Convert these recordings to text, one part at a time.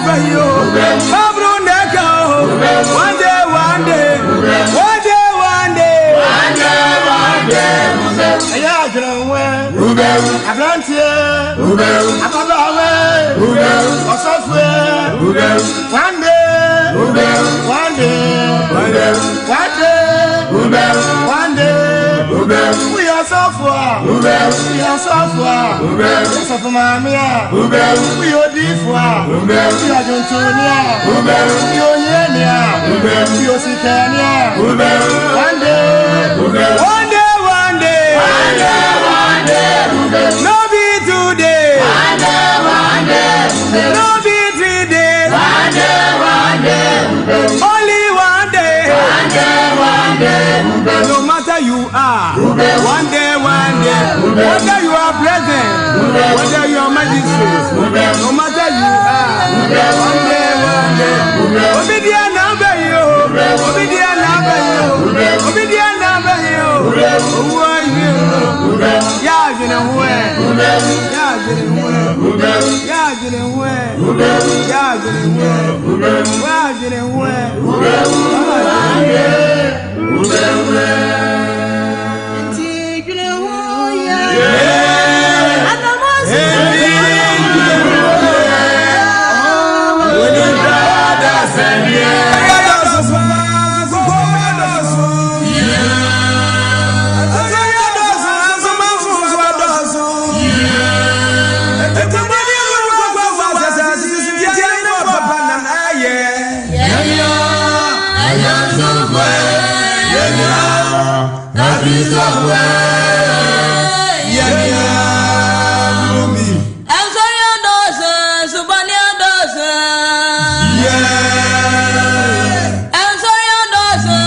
bɛyi o. Babru na ɛka o. One day, one day, one day, one day. One day, one day. Ɛyɛ adwene ho ɛ. Aberanteɛ. Ababaawa. Ɔsɔfoɛ. One day. One day. One day. One day. Woyɛ ɔsɔfo a. Woyɛ ɔsɔfo a. Ɔsɔfo maame a. Woyɛ odiifo a. Woyɛ adwontoni a. Woyɛ ohiani a. Woyɛ osikani a. One day. One day, one day. One day, one day. No be today. One day, one day. No be 3 days. One day, one day. Only one day. One day, one day. No matter you are. One day, one day. Whether you are president, whether you are magistrate, no matter you are. One day, one day. Obi dia na bɛ yi o. Obi dia na bɛ yi o. Obi dia na bɛ yi o. Owó ayé o. Yá àdìrẹ hu ẹ. Yá àdìrẹ hu ẹ. Yá àdìrẹ hu ẹ. Yá àdìrẹ hu ẹ. Wá àdìrẹ hu ẹ. Wá àdìrẹ hu ẹ. Nti dwene ho yɛ. Anamɔ Ɛnsɔre adɔɔso, subɔne adɔɔso. Ɛnsɔre adɔɔso,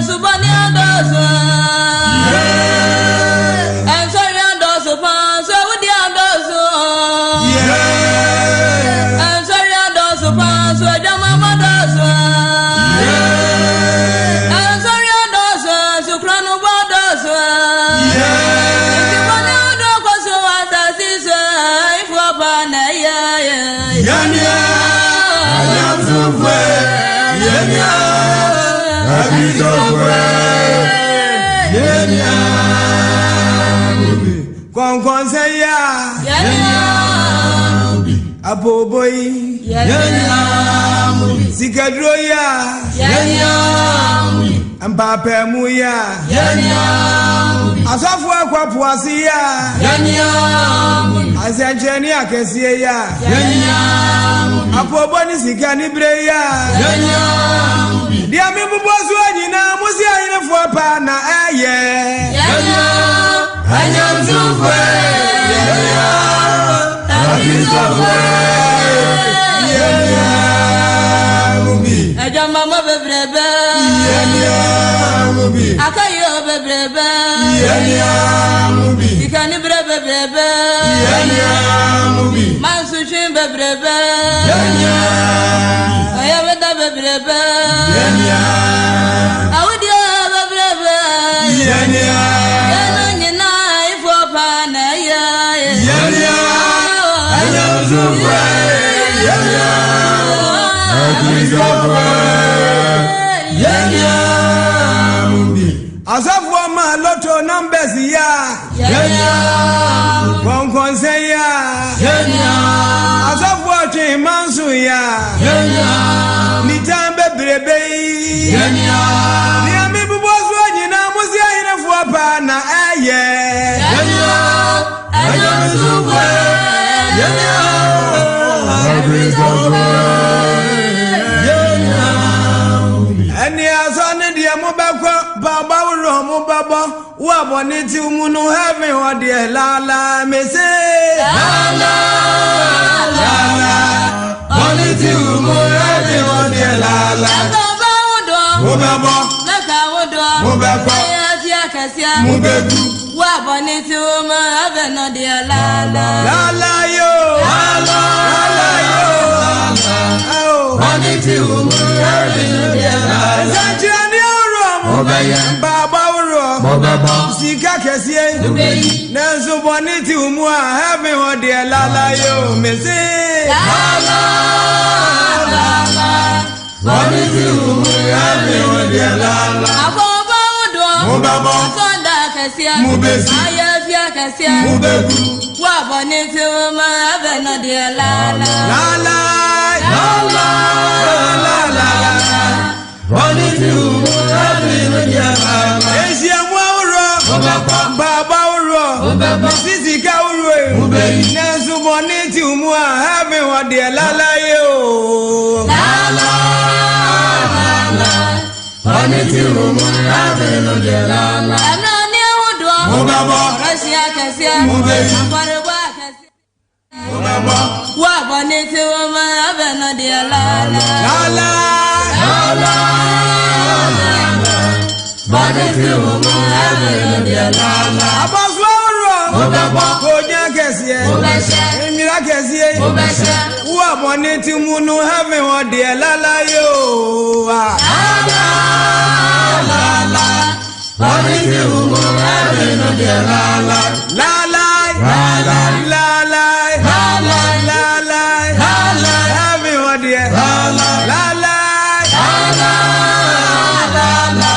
subɔne adɔɔso. Ɛnsɔre adɔɔso paa, so awudi adɔɔso. Ɛnsɔre adɔɔso paa, so adwamamɔ dɔɔso. Ɛnsɔre adɔɔso, sukranubɔ dɔɔso. Nti bɔne adɔ kɔ so wɔ asase so, ifoɔ pa na ɛyɛ yɛ. Kɔnkɔnsɛ yi a abobo yi, sikaduro yi a mpaapaemu yi a asɔfo akɔ ase yi a asɛnkyerɛnne akɛseɛ yi a abobo ne sika ne bere yi a deɛ mebobɔ soɔ nyinaa mo si ayerefoɔ pa na ɛyɛ. Adwamamɔ bebrebe. Akayo bebrebe. Sikani bere bebrebe. Mansutwi bebrebe. Ɔyɛweda bebrebe. Awudie bebrebe. Yɛn nyinaa ifo pa na ɛyɛ. Asɔfoɔ ma lotto numbers yi a kɔnkɔnsɛ yi a asɔfoɔ twe manso yi a nitan bebrebe yi nea mebobɔ soɔ nyinaa mo si ayerefoɔ pa na ɛyɛ. Ɛne asɔ ne deɛ mobɛkɔ baaba worɔ mobɛbɔ wo abɔne tiw mu no heaven hɔ deɛ lala mese lala lala bɔne tiw mu heaven hɔ deɛ lala. Ɛkɔba wo dɔ. Mobɛbɔ. Mɛka wo dɔ. Mobɛkɔ. Ɛyɛ fi akɛseɛ. Mobɛdu. Wo abɔne ti wo mu ɛbɛ no deɛ lala. Lala yo lala yo oh. Nsɛnkyerɛnne ahoroɔ mo mpaabɔ ahoroɔ sika kɛseɛ nanso bɔne ti wo mu a heaven hɔ deɛ lala yo mese lala. Bɔne ti wo mu heaven hɔ deɛ lala. Afɔrebɔ ahodoɔ. Mobɛbɔ. Asɔnda akɛseɛ. Mobɛsi. Ayɛ fie akɛseɛ. Mobɛgu. Wo a bɔne ti wo mu heaven hɔ deɛ lala. Lala. Lala. Lala. Bɔne ti wo mu heaven hɔ deɛ lala. Ehyiamu ahoroɔ. Mobɛkɔ. Mpaebɔ ahoroɔ. Mobɛbɔ. Sisika ahoroɔ yi. Mobɛyi. Nanso bɔne ti wo mu a heaven hɔ deɛ lala ye o. Lala. Lala. Bɔne ti wo mu heaven hɔ deɛ lala. Ɛmmerɛ ne ahodoɔ. Mobɛbɔ. Ɔrɔhye akɛseɛ. Mobɛsi. Afɔrebɔ akɛseɛ. Mobɛbɔ. Wo a bɔne ti wo mu heaven hɔ deɛ lala. Lala. Lala. Bɔne ti wo mu heaven hɔ deɛ lala. Abɔso ahoroɔ. Mobɛbɔ. Kogya kɛseɛ. Mobɛhyɛ. Nwira kɛseɛ. Mobɛhyɛ. Wo a bɔne ti mu no heaven hɔ deɛ lala ye o. Ah. Lala. Lala. Bɔne ti wo mu heaven hɔ deɛ lala. Lala. Lala. Lala. Lala. Lala. Lala. Heaven hɔ deɛ. Lala. Lala. Lala. Lala.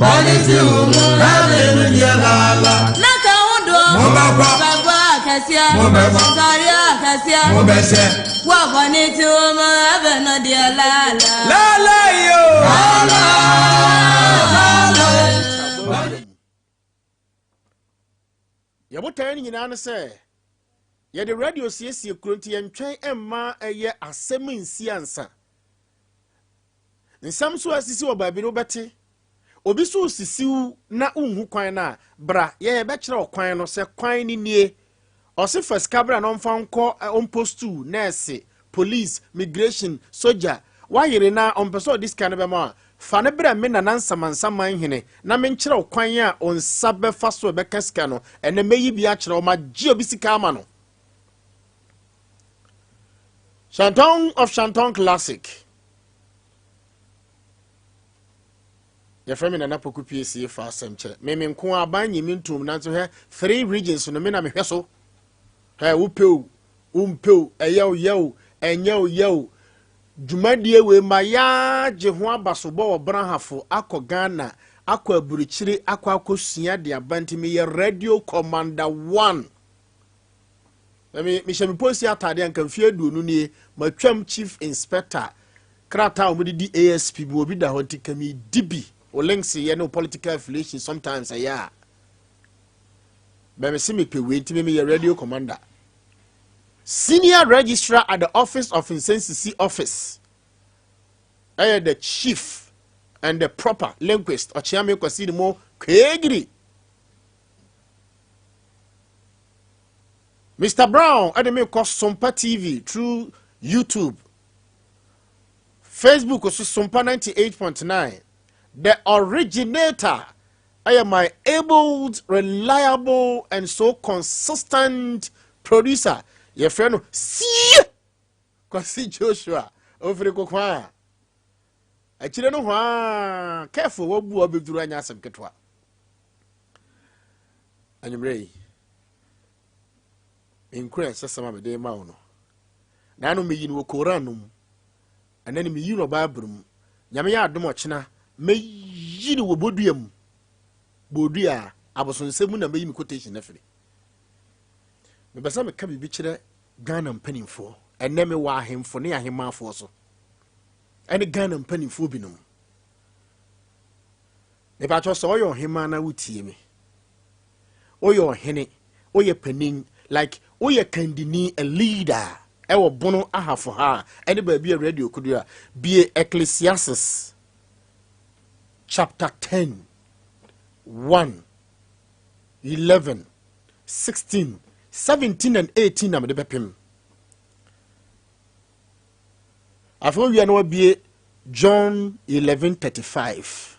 Bɔne ti wo mu heaven hɔ deɛ lala. Naka ahodoɔ. Mobɛkɔ. Mpaebɔ akɛseɛ. Mobɛbɔ. Ntɔre akɛseɛ. Mobɛhyɛ. Wo a bɔne ti wo mu heaven hɔ deɛ lala. Lala ye o. Lala. Lala. Yɛbotaeɛ no nyinaa ne sɛ yɛde radio siesie kuro nti yɛntwɛn mma ɛyɛ asɛm nsi ansa. Nsɛm so asisi wɔ baabi no wobɛte. Obi so sisiw na wonhu kwan no a, bra yɛyɛ bɛkyerɛ wo kwan no sɛ kwan no nie. Ɔse fa sika bra na ɔmfa nkɔ ɔmpostu nurse, police, migration, soja. Wayere na ɔmpɛ sɛ ɔde sika no bɛma a, fa no brɛ me Nana Nsamansaman hene na menkyerɛ wo kwan a wo nsa bɛfa so ɛbɛka sika no. Ɛnɛ mɛyi bi akyerɛ wo, magye obi sika ama no. Shanton of Shanton Classic. Yɛfrɛ me Nana Poku PACA fa asɛm kyɛ. Me me nko aban nyi me ntom nanso hwɛ three regions no me na mehwɛ so. Hɛ wopɛ o, wompɛ o, ɛyɛ o yɛ o, ɛnyɛ o yɛ o. Dwumadie wei ma yɛagye ho abasobɔ wɔ Brahafo akɔ Ghana, akɔ aburukyire, akɔ akɔsua de aba nti meyɛ Radio Commander 1. Na me mehyɛ me polisi ataadeɛ anka mfeɛ 20 nie, matwam Chief Inspector krataa a wɔde di ASP bi obi da hɔ nti ka medi bi. Wo links yɛ ne wo political affiliation sometimes ɛyɛ a bɛmɛ se mepɛ wei nti me meyɛ radio commander. Senior registrar at the office of Nsensisi office ɛyɛ the chief and the proper linguist Ɔkyeame Kwasi ne mo Kwegiri. Mr. Brown ɛde me kɔ Sompa TV through YouTube, Facebook so Sompa 98.9. The originator ɛyɛ my able, reliable and so consistent producer. Yɛfrɛ no Sie Kwasi Joshua ofiri Kokoa a akyire no hɔ a careful wabu a wobɛduru anya asɛm ketewa. Anwummerɛ yi nkura ɛsɛsɛm a mede ma wo no na ano meyi no wɔ Koran no mu, ɛnɛ no meyi no wɔ Bible mu. Nyame yɛ adom ɔkyena mɛyi no wɔ bodua mu, bodua a abosonsɛm mu na mɛyi me quotation no afiri. Mepɛ sɛ meka biribi kyerɛ Ghana mpanimfoɔ. Ɛnɛ mewɔ ahemfo ne ahemaafoɔ so ɛne Ghana mpanimfoɔ binom. Mepatwɛ sɛ ɔyɛ ɔhemaa na wotie me, woyɛ ɔhene, woyɛ panin, like woyɛ kandini, a leader ɛwɔ Bono Ahafo ha a ɛne baabi a radio kodo a bie Ecclesiastes chapter 10 1 11 16 17 and 18 na mede bɛpem. Afei owia na wabie John 11:35,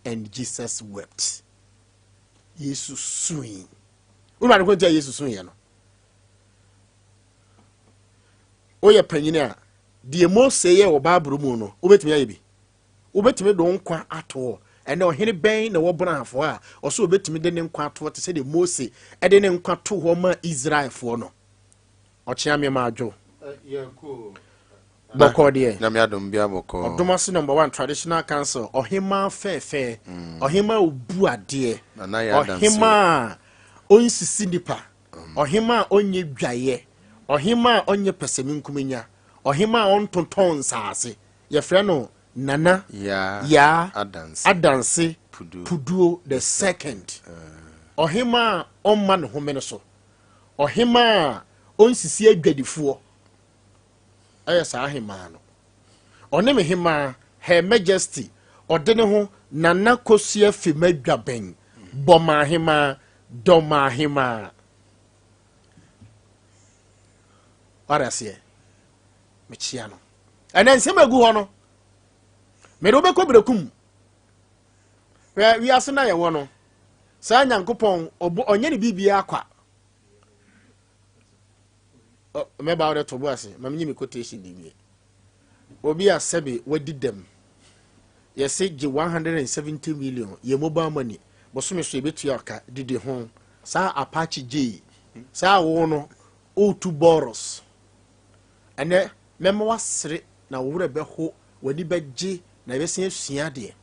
and Jesus wept. Yesu sui. Wọ́n ade kɔnti a Yesu sui yɛ no, woyɛ panyin a deɛ Mose yɛ wɔ Baaburo mu no wobɛtumi ayɛ bi, wobɛtumi de wo nkwa atoɔ. Ɛnɛ ɔhene bɛn na wɔbɔn ahafo a ɔso wobɛtumi de ne nkwa atoɔ te sɛ deɛ Mose ɛde ne nkwa to hɔ ma Israelfoɔ no? Ɔkyea me ma adwo. Yɛkɔ. Bɔkɔɔ deɛ. Nyame adom bia bɔkɔɔ. Ɔdomase number one traditional council ɔhemaa fɛɛfɛɛ ɔhemaa obu adeɛ Nana yɛ adanseɛ. ɔhemaa a ɔnsisi nipa ɔhemaa a ɔnyɛ dwaeɛ ɔhemaa a ɔnyɛ pɛsɛmenkominya ɔhemaa a ɔntontɔn nsaase yɛfrɛ no Nana Yaa Yaa Adanse Adanse Puduo. Puduo the second ɔhemaa a ɔmma ne homene so ɔhemaa a ɔnsisi adwadifoɔ ɛyɛ saa hemaa no. Ɔne me hemaa, Her Majesty, ɔde ne ho Nana Kosua Fima Dwabɛn, Bɔmaahemaa, Dɔmaahemaa. Wade aseɛ, mekyia no. Ɛnɛ nsɛm agu hɔ no, mede wobɛkɔ berekum. Hwɛ wiase no a yɛwɔ no, saa Nyankopɔn ɔbɔ ɔnyɛ ne biribiara kwa. Mɛba wo dɛ to bo ase ma menye me quotation de wie. Obi a sɛbe wadi dɛm, yɛse gye 170 million yɛ mobile money, bosome so yɛbɛtua ɔka, didi ho. Saa Apache J, saa wo no, wotu boros. Ɛnɛ, mɛma wasere na wo werɛ bɛho, w'ani bɛgye na yɛbɛsan asua adeɛ.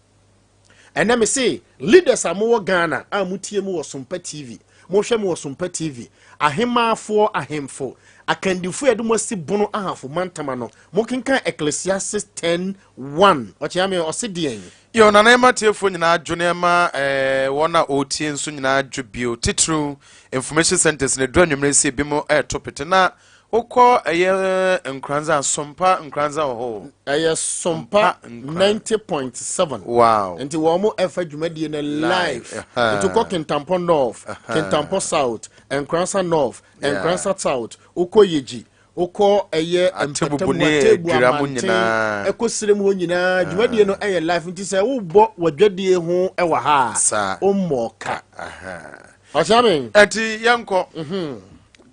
Ɛnɛ me se leaders a mowɔ Ghana a motie mu wɔ Sompa TV, mohwɛ mu wɔ Sompa TV, ahemaafoɔ, ahemfo, akandifoɔ a yɛde mo asi Bono Ahafo mantam ano, monkenkan Ecclesiastes 10 1. Ɔkyea me, ɔse deɛn? Yo, Nana ɛma tiefoɔ nyinaa dwo na ɛma eh, wɔn a ɔretie nso nyinaa dwo bio. Titiriw information centers no ɛduru anwummerɛ sɛ ebinom ɛreto pete na Wokɔ ɛyɛ Nkoranza a, Sompa Nkoranza wɔ hɔ o. Ɛyɛ Sompa 90.7. Wow. Nti wɔn mo ɛfa dwumadie no live. Nti wokɔ Kintampo North, Kintampo South, Nkoranza North, Nkoranza South, wokɔ Yeji, wokɔ ɛyɛ Atebubu Mpatamu, ne Atebu, Adwira mu Amanten, nyinaa. ɛkɔ Sirem hɔ nyinaa, dwumadie no ɛyɛ live. Nti sɛ wobɔ w'adwadie ho ɛwɔ ha a, Saa. wommɔɔ ka. Aha. Ɔkyea me. Ɛnti yɛnkɔ.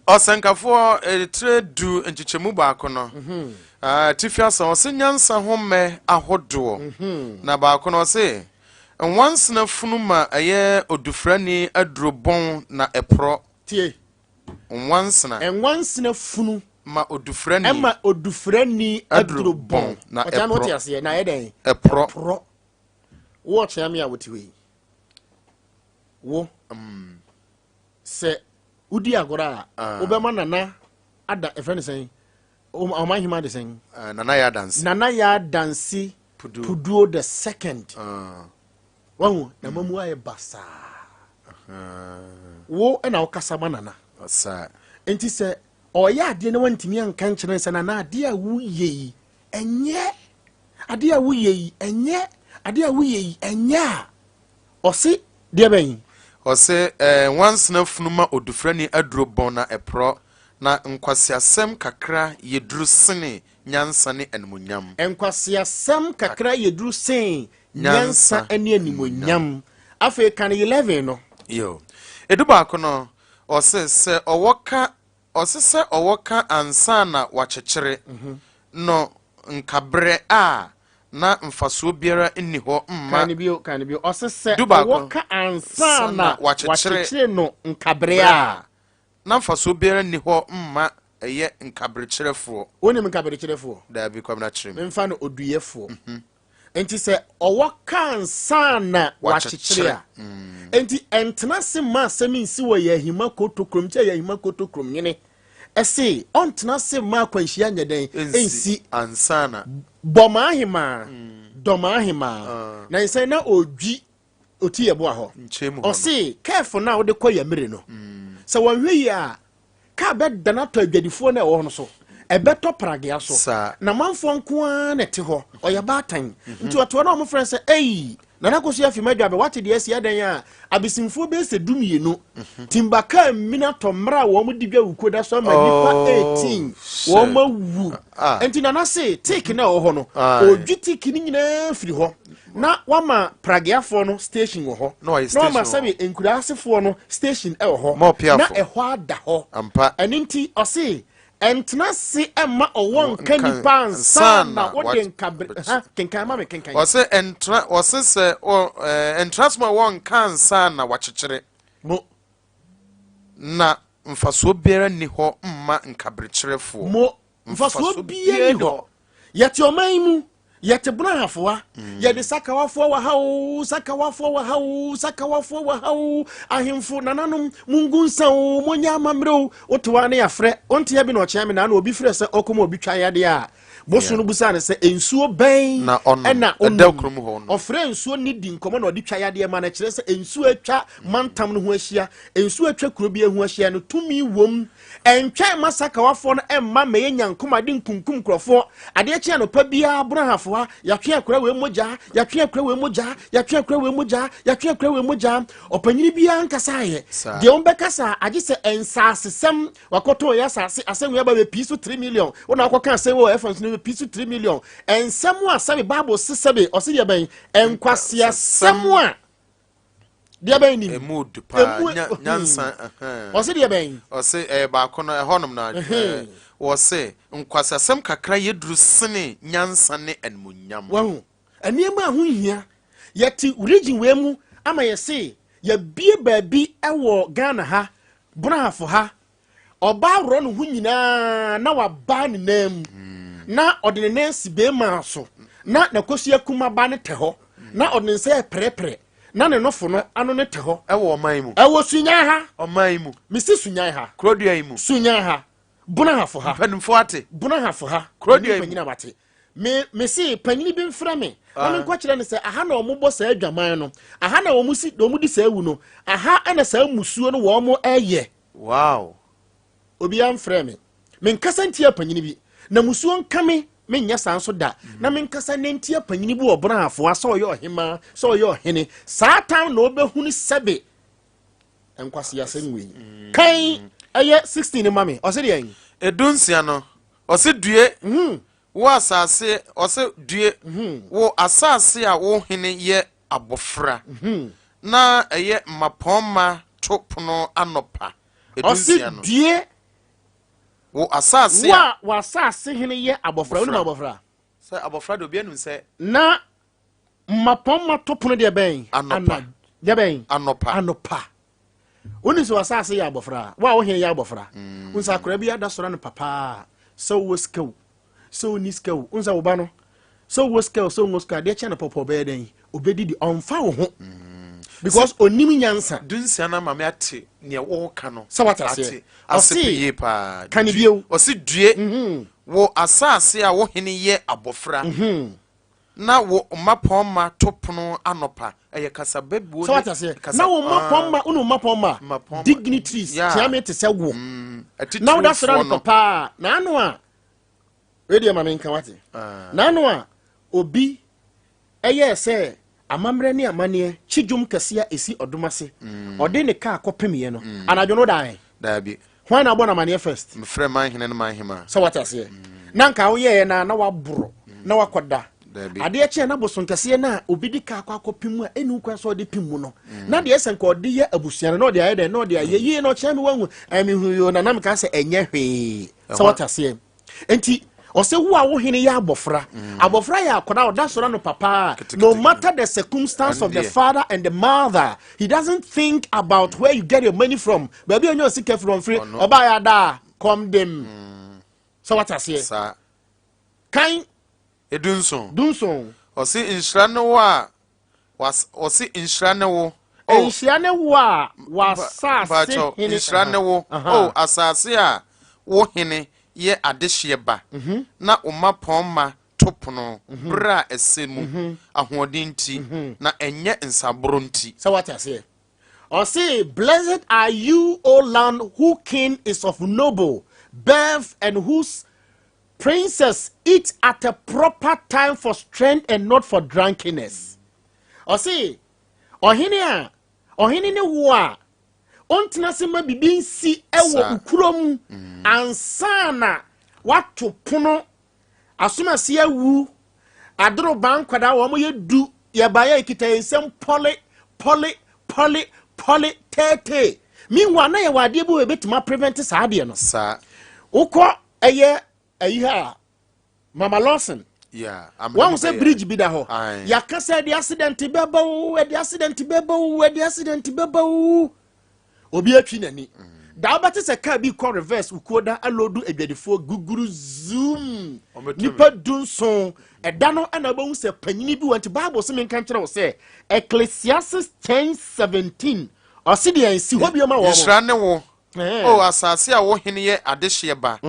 Ɔsɛnkafoɔ tire du nkyekyɛmu baako no, atifi asa, ɔse nyansa ho mmɛ ahodoɔ. Na baako no ɔse, nwansena funu ma ɛyɛ odufrani aduro bɔn na ɛporɔ. Tie. Nwansena. Nwansena funu. Ma odufrani. Ɛma odufrani aduro bɔn na Ɔkyea me, ɛporɔ. wote aseɛ? Na ɛyɛ dɛn? Ɛporɔ. Ɛporɔ. Wo ɔkyea me a wote hɔ yi, wo. Sɛ wodi agorɔ a, ah. wobɛma nana ada ɛfrɛ no sɛn ɔman hema de sɛn ah, nana yɛ adanse nana yɛ adanse puduo, puduo the second uh. wahu na mamu ayɛ basaa wo ɛna wokasa ma nana nti sɛ ɔyɛ adeɛ na wantumi anka nkyerɛ sɛ nana adeɛ a woyɛ yi ɛnyɛ adeɛ a woyɛ yi ɛnyɛ adeɛ a woyɛ yi ɛnyɛ a Ɔse deɛ bɛn? Ɔse eh, nwansena funu ma odufrani aduro bɔn na ɛporɔ, na nkwaseasɛm kakra yɛ duru sene nyansa ne animuonyam. Nkwaseasɛm kakra yɛ duru sen nyansa ne animuonyam. Afei kan 11 no. Yo. Edu baako no, ɔse sɛ ɔwɔ ka Ɔse sɛ ɔwɔ ka ansa na wakyekyere no nkaberɛ a na mfasoɔ biara nni hɔ mma. Kan no bio, kan no bio. Ɔse sɛ Dubaako. ɔwɔ ka ansa na wakyekyere no nkaberɛ berɛ a. a na mfasoɔ biara nni hɔ mma ɛyɛ nkaberekyerɛfoɔ. Wonim nkaberekyerɛfoɔ? Daabi, Kwabena kyerɛ mu. Memfa no oduyɛfoɔ. Enti sɛ ɔwɔ ka ansa na wakyekyere a, mm. enti ɛntena ase mma asɛm nsi wɔ yɛ ahima kotokurom kyɛ yɛ ahima kotokurom nyene ɛse ɔntena ase mma akwanhyia nyɛ dɛn ɛnsi ansa na bɔmaa hemaa mm. dɔmaa hemaa ah. na nsɛn na ɔdwi ɔti yɛ boa hɔ ɔse kɛɛfo no a wode kɔ yɛ mmere no mm. sɛ wɔnhwɛ yi a Kaa bɛdane atɔ adwadifoɔ no a ɛwɔ hɔ no so. Ɛbɛtɔ pragea so. Na manfoɔ nko ara na ɛte hɔ. Ɔyɛ baatan. Mhm. Nti ɔte hɔ na wɔfrɛ no sɛ, Ei, Nana Akosua afi m'adwa bɛ, wate deɛ asi adɛn a abesimfoɔ bɛyɛ sɛ dumienu. Mhm. Timba kaa mmini atɔ mmerɛ a wɔn di dwa wukuo da so ama nnipa 18 wɔn awu. Ah. Nti Nana se, teek na ɛwɔ hɔ no, ɔdwi teek no nyinaa firi hɔ. Na wama prageafoɔ no station wɔ hɔ. Na wayɛ Na wama station wɔ sɛbe nkuraasefoɔ no station wɔ hɔ. Ma ɔpeafo. Na ɛhɔ ada hɔ. Ampa. Ɛno nti ɔse ɛntena ase mma ɔwɔ nka Nka nipa ansa ansa na na wode wat- nkabre ha kenkan ma me kenkan. Ɔse ɛntena ɔse sɛ ɔ ɛɛ ɛntena ase ma ɔwɔ nka ansa na wakyekyere. Mo. Na mfasoɔ biara nni hɔ mma nkaberekyerɛfoɔ. Mo. Mfasoɔ biara nni hɔ. Yɛte ɔman yi mu, yɛte Bono Ahafoa, yɛde sakawafoɔ wɔ ha o, sakawafoɔ wɔ ha o, sakawafoɔ wɔ ha o, ahemfo nananom mungu nsa o, monyɛ amammerɛ o. Wote hɔ a ne yɛafrɛ wonte bi na ɔkyea me na obi frɛ sɛ ɔkɔm obi twa yadeɛ a, bosom no busaa no sɛ nsuo bɛn Na ɔnom. ɛna Ɛda ɔnom. kurom hɔ no. Ɔfrɛ nsuo ne di nkɔmmɔ na ɔde twa yadeɛ ma no. Kyerɛ sɛ nsuo atwa mantam no ho ahyia, nsuo atwa kuro bi ho ahyia no, tumi wom. Ɛntwɛn ma sakawafoɔ no ɛmma mɛyɛ nyankomade nkunkum nkurɔfoɔ. Adeɛ kye anɔpa biara, Bono Ahafoa, yɛatwe akora wei mogya, yɛatwe akora wei mogya, yɛatwe akora wei mogya, yɛatwe akora wei mogya. Ɔpanyini biara nkasa ayɛ Saa. deɛ wɔn agye sɛ nsaasesɛm wakɔtɔn yɛ asase asɛm wei aba bɛpii so 3 million, wɔn akɔka asɛm wɔ ɛfɛn so no bɛpii so 3 million. Nsɛm a sɛbi Bible se sɛbi ɔsi deɛ bɛn nkwaseasɛm a deɛ bɛn nim. Emu du paa. Nyansa ɛhɛn. Ɔsi deɛ bɛn? Ɔse ɛyɛ baako no ɛhɔnom na wɔse nkwasasɛm kakra yɛ duru sene nyansa ne animuonyam. Wahu nneɛma a ho hia. Yɛte region wei mu ama yɛse yɛbie baabi ɛwɔ Ghana ha, Bono Ahafo ha, ɔbaa worɔ ne ho nyinaa na wabaa ne nan mu na ɔde ne nan si bɛrima so na n'akosua kumaba ne tɛ hɔ na ɔde ne nsa yɛ prɛprɛ na ne nofo no ano ne tɛ hɔ. Ɛwɔ ɔman yi mu? Ɛwɔ Sunyan ha. Ɔman yi mu? Mesi Sunyan ha. Kurodua yi mu? Sunyan ha, Bono Ahafo ha. Mpanimfoɔ ate? Bono Ahafo ha. Kurodua yi mu. Panyin a wate me, me se panyini bi mfrɛ me na menkɔ kyerɛ no sɛ aha na ɔmo bɔ saa adwaman no, aha na ɔmo si na ɔmo di saa ewu no, aha ɛna saa musuo no wɔn mo ɛyɛ. Obiara mfrɛ me menkasa ntia panyini bi na musuo nka me. Menyɛ saa nso da na menkasa ne ntia panyini bi wɔ Bono Ahafoa, sɛ ɔyɛ ɔhemaa, sɛ ɔyɛ ɔhene. Saa tam na ɔbɛhunu sɛbe nkwaseasɛm wei. Kan ɛyɛ 16 no ma me. Ɔsɛ deɛ? 16 no, ɔse due wo asase, ɔse due wo asase a wo hene yɛ abɔfra na ɛyɛ mmapɔmma to pono anɔpa. 16 Ɔse no. due wo asase wo a a w'asase hene yɛ abɔfra. Wonim abɔfra? Sɛ abɔfra de, obi anim sɛ na mmapɔmma to pono deɛ bɛn? Anɔpa. Deɛ bɛn? Anɔpa. Anɔpa. Wonim sɛ w'asase yɛ abɔfra a, wo a wohene yɛ abɔfra. Wo sɛ akwaraa bi ada sɔrɔ no papaa sɛ wowɔ sika o, sɛ wonni sika o, wo sɛ wo ba no, sɛ wowɔ sika o, sɛ wowɔ sika, adeɛ kyɛ no pɔpɔ ɔbɛyɛ dɛn? Obɛdidi, ɔmfa wo ho because onim nyansa. 16 no ama me ate nea wɔreka no. Sɛ wate aseɛ? Ate ase. Ɔse- Yie paa. Ka ne bio. Ɔse due wo asase a wo hene yɛ abɔfra na wo mmapɔmma to pono anɔpa. Ɛyɛ kasa bɛbuo. Sɛ wate aseɛ? Na wo mmapɔmma, wo ne wo mmapɔmma Mmapɔmma. dignitaries tia me te sɛ wo na woda sɔrɔ no no paa n'ano a wei deɛ ma menka wate. N'ano a obi ɛyɛɛ sɛ amammerɛ ne amanneɛ kyi dwom kɛseɛ a ɛsi ɔdom ase, ɔde ne kaa kɔpemyɛ no anadwo no dae. Daabi. Hwan na abɔ no amanneɛ first? Mefrɛ manhene no manhema. Sɛ wate aseɛ? Na nka woyɛɛ na waborɔ na wakɔda. Daabi. Adeɛ kyɛn na bosom kɛseɛ no a obi de kaa kɔ akɔpem mu a ɛni wo kwan sɛ ɔde pem mu no, na deɛ ɛsɛ nka ɔde yɛ abusua no na ɔde ayɛ dɛn na ɔde ayɛ yie na ɔkyerɛ me wahu ɛmehu yo na nam ka sɛ ɛnyɛ hwee. Sɛ wate aseɛ? Nti ɔsɛ wo a wo hene yɛ abɔfra. Abɔfra yɛ akwadaa a ɔda sɔrɔ no papa. Ketekete. No matter the circumstance of the Ɛndeɛ. father and the mother, he doesn't think about where you get your money from, baabi a onye osika from firi. Ɔno. Ɔbaa yɛ ada a kɔm dem. Sɛ wate aseɛ? Saa. Kan. 17. 17. Ɔse nhyira ne wo a ɔse nhyira ne wo O, Nhyira ne wo a w'asase mpakyɛw, hene. Nhyira ne wo o asase a wo hene yɛ adehyeɛ ba na wo mmapɔmma to pono berɛ a ɛsɛ mu, ahoɔden nti na ɛnyɛ nsaboro nti. Sɛ wate aseɛ? Ɔse blessed are you, O land whose king is of noble birth and whose princes eat at a proper time for strength and not for drunkenness. Ɔse ɔhene a ɔhene ne wo a ɔntena se ma biribi nsi ɛwɔ Saa. kurom ansa na wato pono. Asomase awu adoroba nkwadaa wɔn yɛ du yɛba yɛ kita yɛn nsam pɔle pɔle pɔle pɔle tɛɛtɛɛ. Meanwhile na yɛwɔ adeɛ bi wɔ ebɛtumi aprevent saa adeɛ no. Saa. Wokɔ ɛyɛ ayi ha a, Mama Lawson, Amena wɔn mu sɛ bɛyɛ. bridge bi da hɔ. Aye. Yɛaka sɛ ɛde accident bɛba o, ɛde accident bɛba o, ɛde accident bɛba o. Obi atwi n'ani. Da wobɛte sɛ kaa bi kɔ reverse wokuo da alodu adwadifoɔ guguru zoom Ɔmbɛto nipa 17 ɛda no ɛna wobɛhu sɛ panyini bi wɔ. Nti Bible sɛ menka nkyerɛ wo sɛ Ecclesiastes 10:17 ɔse deɛ nsi hɔ bio ma wɔ mo. Nhyira ne wo, O asase a wo hene yɛ adehyeɛ ba,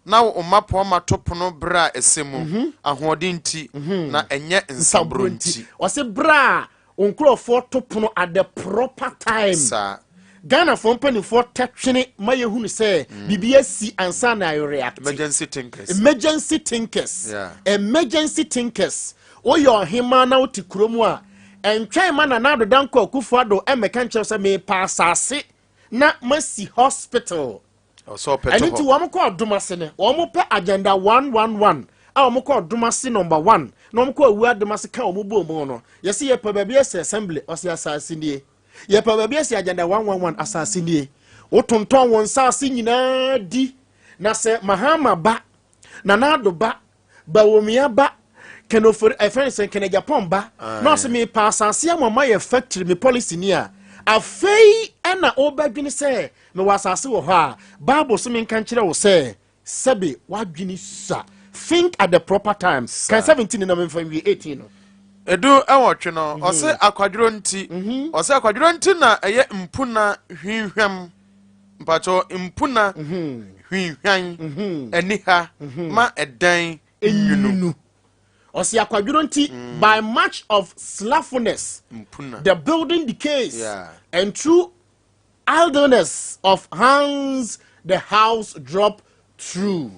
na wo mmapɔmma to pono berɛ a ɛsɛ mu, ahoɔden nti, na ɛnyɛ nsaborɔ nti. Ɔse berɛ a wo nkurɔfoɔ to pono at the proper time. Saa. Ghanafoɔ mpanimfoɔ tɛtwene ma yɛhunu sɛ biribi asi ansa na react. Emergency thinkers. Emergency thinkers. Emergency thinkers. Woyɛ ɔhema na wote kurom a, ɛntwɛn ma Nana Addo Dankwa Akufo Addo ɛmmɛka nkyerɛ sɛ mepa asase na masi hospital. Ɔsɛ ɔpɛ Ɛno to nti hɔ. wɔn kɔ ɔdom ase no, wɔn pɛ Agenda 111 a wɔn kɔ ɔdom ase number one na wɔn kɔ awu adom ase ka wɔn bɔ mu no, yɛsi yɛpɛ baabi ɛsɛ assembly, ɔsi asase nie. Yɛpɛ baabi ɛsɛ Agenda 111, asase nie. Wotontɔn wɔn nsaase nyinaa di na sɛ Mahama ba, Nana Addo ba, Bawumia ba, Kenofori ɛfɛn sɛ Kene Japan ba na ɔsɛ mepa asase ama ma yɛ factory, me policy ni a, afei ɛna ɔbɛdwene sɛ mewɔ asase wɔ hɔ a, Bible so menka nkyerɛ wo sɛ sɛbe wadwene sa. Think at the proper time. Kan 17 na memfa nwie 18 no. 18 no, ɔse akwadworɔ nti, ɔse akwadworɔ nti na ɛyɛ mpuna hwinhwam, mpakyɛw, mpuna hwinhwan aniha ma ɛdan nwunu. Enwunu. Ɔsi akwadworɔ nti, by much of slothfulness Mpuna. the building decays and through idleness of hands the house drop through.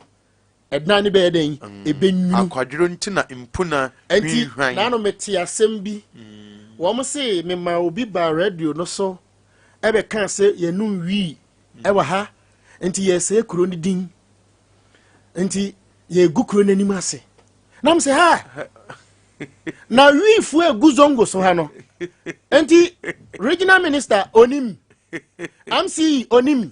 Ɛdan no bɛyɛ dɛn? Ɛbɛnwunu. Akwadworɔ nti na mpuna Nti hwinhwan. Naano mete asɛm bi, wɔn se mema obi ba radio no so ɛbɛka sɛ yɛnum wii ɛwɔ ha nti yɛsɛe kuro no din, nti yɛgu kuro no anim ase. Nam sɛ ha na wiifoɔ egu zongo so ha no, nti regional minister onim, MCE onim,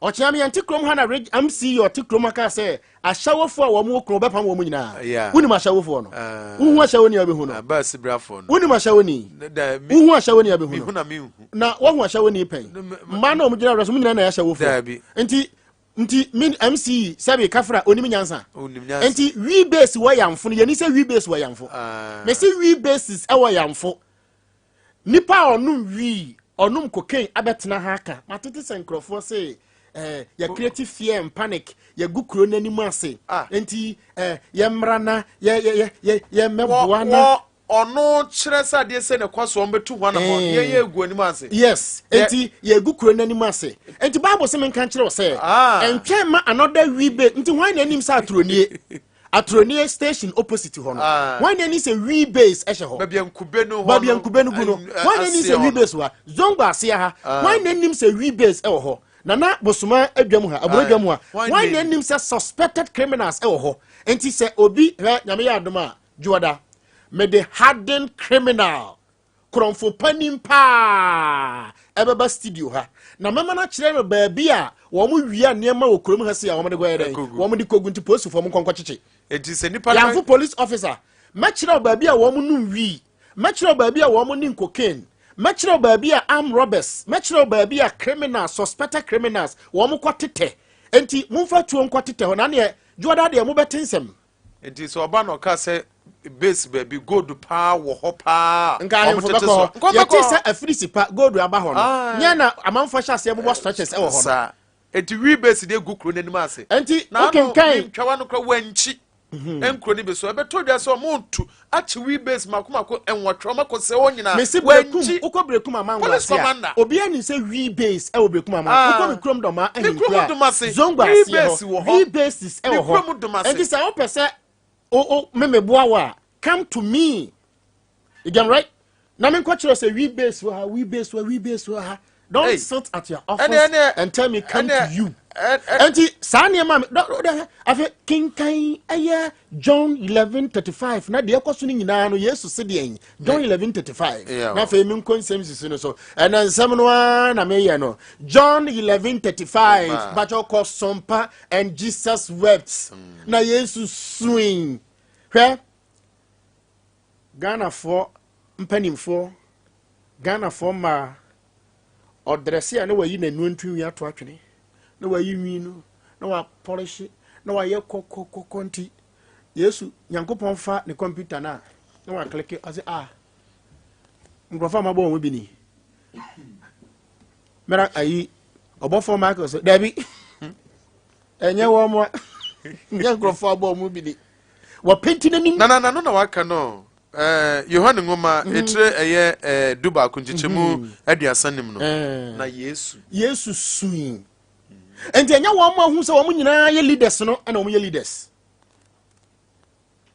ɔkyea me yɛnte kurom ha na MCE ɔte kurom ha kaa sɛ ahyɛwofoɔ a wɔn wɔ kurom bɛpam wɔn nyinaa. Wonim ahyɛwofoɔ no? Wohu ahyɛwoni a wobɛhu no? Aba asibrafoɔ no. Wonim ahyɛwoni? Da, Wohu ahyɛwoni a wobɛhu mehu no? Na menhu. Na woahu ahyɛwoni pɛn? Mmaa na wɔn gyina so, mo nyinaa na yɛ ahyɛwofoɔ? Daabi. Nti min MCE sɛbi kafra onim nyansa? Onim nyansa. Nti wi base wɔ yamfo no, yɛni sɛ wi base wɔ yamfo. Mesi wi bases ɛwɔ yamfo. Nipa a ɔnom wii, ɔnom cocaine abɛtena ha aka matete sɛ nkurɔfoɔ se yɛ create fear and panic, yɛgu kuro n'anim ase. Nti yɛmmra na yɛ yɛ yɛ yɛ yɛmmɛboa na wɔ ɔno kyerɛ sɛ adeɛ sɛ ne kɔ so ɔmbɛtu hɔ anamɔ. Yɛyɛ egu anim ase. Yes, nti yɛgu kuro n'anim ase. Nti Bible sɛ menka nkyerɛ wo sɛ ɛntwɛn ma another wi be. Nti hwan na anim sɛ aturonie station opposite hɔ no, hwan na anim sɛ wi base ɛhyɛ hɔ? Baabi a nkube no hɔ. Baabi a nkube no gu no, hwan na anim aseɛ sɛ wi hɔ no. base wɔ ha, zongo aseɛ ha? Hwan na anim sɛ wi base ɛwɔ hɔ? Nana Bosoma adwam ha, aburo adwam ha. Hwan hwan na na anim sɛ suspected criminals ɛwɔ hɔ? Nti sɛ obi hwɛ, Nyame yɛ adom a, dwoɔda mede hardened criminal korɔmfo panin paa ɛbɛba studio ha na mɛma no akyerɛ no baabi a wɔn wia nneɛma wɔ kurom ha si a wɔn de kɔyɛ dɛn? Ɛkɔgu. Wɔn de kɔgu. Nti polisifoɔ mo nkɔnkɔ kyekye. Enti sɛ nipa no Yamfo police officer, mɛkyerɛ wo baabi a wɔn num wii, mɛkyerɛ wo baabi a wɔn ne cocaine, mɛkyerɛ wo baabi a arm robbers, mɛkyerɛ wo baabi a criminals, suspected criminals wɔn kɔ tetɛ. Nti momfa tuo nkɔ tetɛ hɔ na neɛ dwoɔda deɛ mobɛte nsɛm. Nti sɛ ɔba na ɔka sɛ base baabi gold paa wɔ hɔ paa, Nka ahemfo ɔmo tete bɛkɔ so. hɔ. Nkɔ Yɛte bɛkɔ sɛ hɔ. Afiri sipa gold aba hɔ no, nyɛ na amanfoɔ hyɛ aseɛ bobɔ stretches ɛwɔ hɔ no. Saa eti wi base de egu kuro n'anim ase. Nti na ano wokenkan ntwawa no kora wankyi nkuro no bi so ɛbɛtɔ dwa sɛ ɔmo tu akyi wi base mako mako 8 ɔmo akɔ sɛ wɔn nyinaa. Mesi Brekum. Wankyi. Wokɔ Brekum amango Police ase a, commander. obiara nim sɛ wi base ɛwɔ Brekum amango. Wokɔ me kurom Dɔma Me kurom ahenkura Domase, zongo wi aseɛ base wɔ hɔ, hɔ. wi bases Me ɛwɔ kurom hɔ. Domase. Nti sɛ wopɛ sɛ o me meboa wo a, come to me, you get me right, na menkɔ kyerɛ sɛ wi base wɔ ha, wi base wɔ, wi base wɔ ha. Don't Hey. sit at your office and tell me come to you. Nti saa nneɛma mi dɔ afei kenkan ɛyɛ John 11:35 na deɛ ɛkɔ so no nyinaa no, Yesu se deɛn? John 11:35. Na afei mi nkɔ nsɛm sisi no so. Ɛna nsɛm no ara na meyɛ no. John 11:35. Bàtɛ ɔkɔ sɔmpa, and Jesus wept, na Yesu sui. Hwɛ, Ghanafoɔ mpanimfoɔ, Ghanafoɔ mmaa, ɔdrɛse a ne wayi n'anu ntwi ato atwene. Na wayi nwi no, na wapɔlehye, na wayɛ kɔkɔkɔkɔ nti Yesu Nyankopɔn fa ne kɔmputa no a na wakleke ɔse ah nkurɔfoɔ a mabɔ wɔn bi ni. Mɛra ayi ɔbɔfoɔ Michael sɛ dabi ɛnyɛ wɔn a nyɛ nkurɔfoɔ abɔ wɔn bi ni. Wɔpenti n'anim. Na na na no na waka no. Eh, Yohane nwoma mhm. etire ɛyɛ eh, 11 nkyekyɛmu mhm. 35 no. Eh. Na Yesu. Yesu sui. Nti ɛnyɛ wɔn ahu sɛ wɔn nyinaa yɛ leaders no ɛna wɔn yɛ leaders.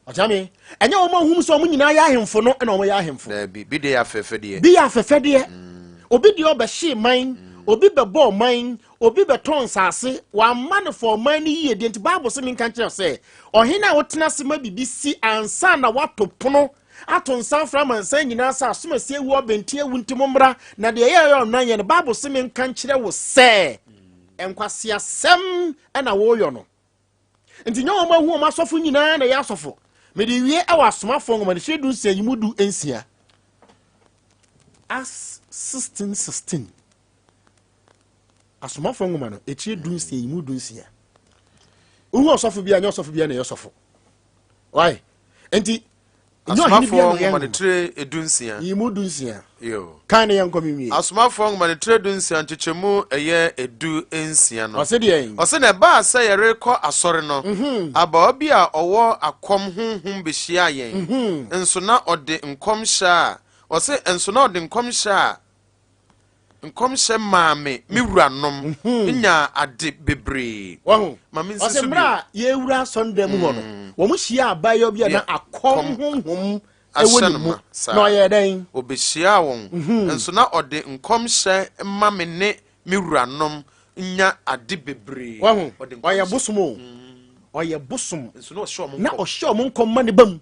Ɔkyɛ me ɛnyɛ wɔn ahu sɛ wɔn nyinaa yɛ ahemfo no ɛna wɔn yɛ ahemfo. Daabi bi deɛ yɛ afɛfɛdeɛ. Bi yɛ afɛfɛdeɛ. Mm. Obi deɛ ɔbɛhye man. Mm. Obi bɛbɔ ɔman, obi bɛtɔn nsase, wamma no fɔ ɔman no yie deɛ nti Bible sɛ menka nkyerɛ sɛ ɔhene a wotena ase ma biribi si ansa na wato pono ato nsa afra amansan nyinaa sɛ asomasi awu ɔbɛnti awu nti mo mmra na deɛ ɛyɛ ɛyɛ ɔnan yɛ no Bible sɛ menka nkyerɛ wo sɛ nkwaseasɛm ɛna woyɔ no Nti nyɛ wɔn ahu wɔn asɔfo nyinaa na ɛyɛ asɔfo. Mede wie wɔ asomafoɔ nwoma no hyɛ 16 yi mu 16. Acts 16 16. Asomafoɔ nwoma no etire 16 yi mu 16. Wohu ɔsɔfo bi a nyɛ ɔsɔfo bi a na ɛyɛ ɔsɔfo. Why? Nti Asomafoɔ nwoma no tire 16. Yi mu 16. Yo. Kan ne yɛn nkɔ mi nwie. Asomafoɔ nwoma no tire 16 nkyekyɛmu ɛyɛ 16 no. Ɔse deɛ. Ɔse na ɛbaa sɛ yɛrekɔ asɔre no, mhm. abaawa bi a ɔwɔ akɔm honhom behyiaa yɛn. Mhm. Nso na ɔde nkɔmhyɛ a ɔse nso na ɔde nkɔmhyɛ a Nkɔmhyɛ maa me me wuranom mhm. nyaa ade bebree. Wahu. Ma me nsi so bio. Ɔsɛ mmerɛ a yɛwura asɔndan mu hɔ no, mm. wɔn hyia abaayewa bi a na akɔm honhom ɛwɔ ne mu. Na ɔyɛ dɛn? Obehyiaa wɔn. Mhm. Nso na ɔde nkɔmhyɛ ma me ne me wuranom nya ade bebree. Wahu. Ɔyɛ bosom o. Mm. Ɔyɛ bosom. Na ɔhyɛ wɔn nkɔm ma ne ba mu.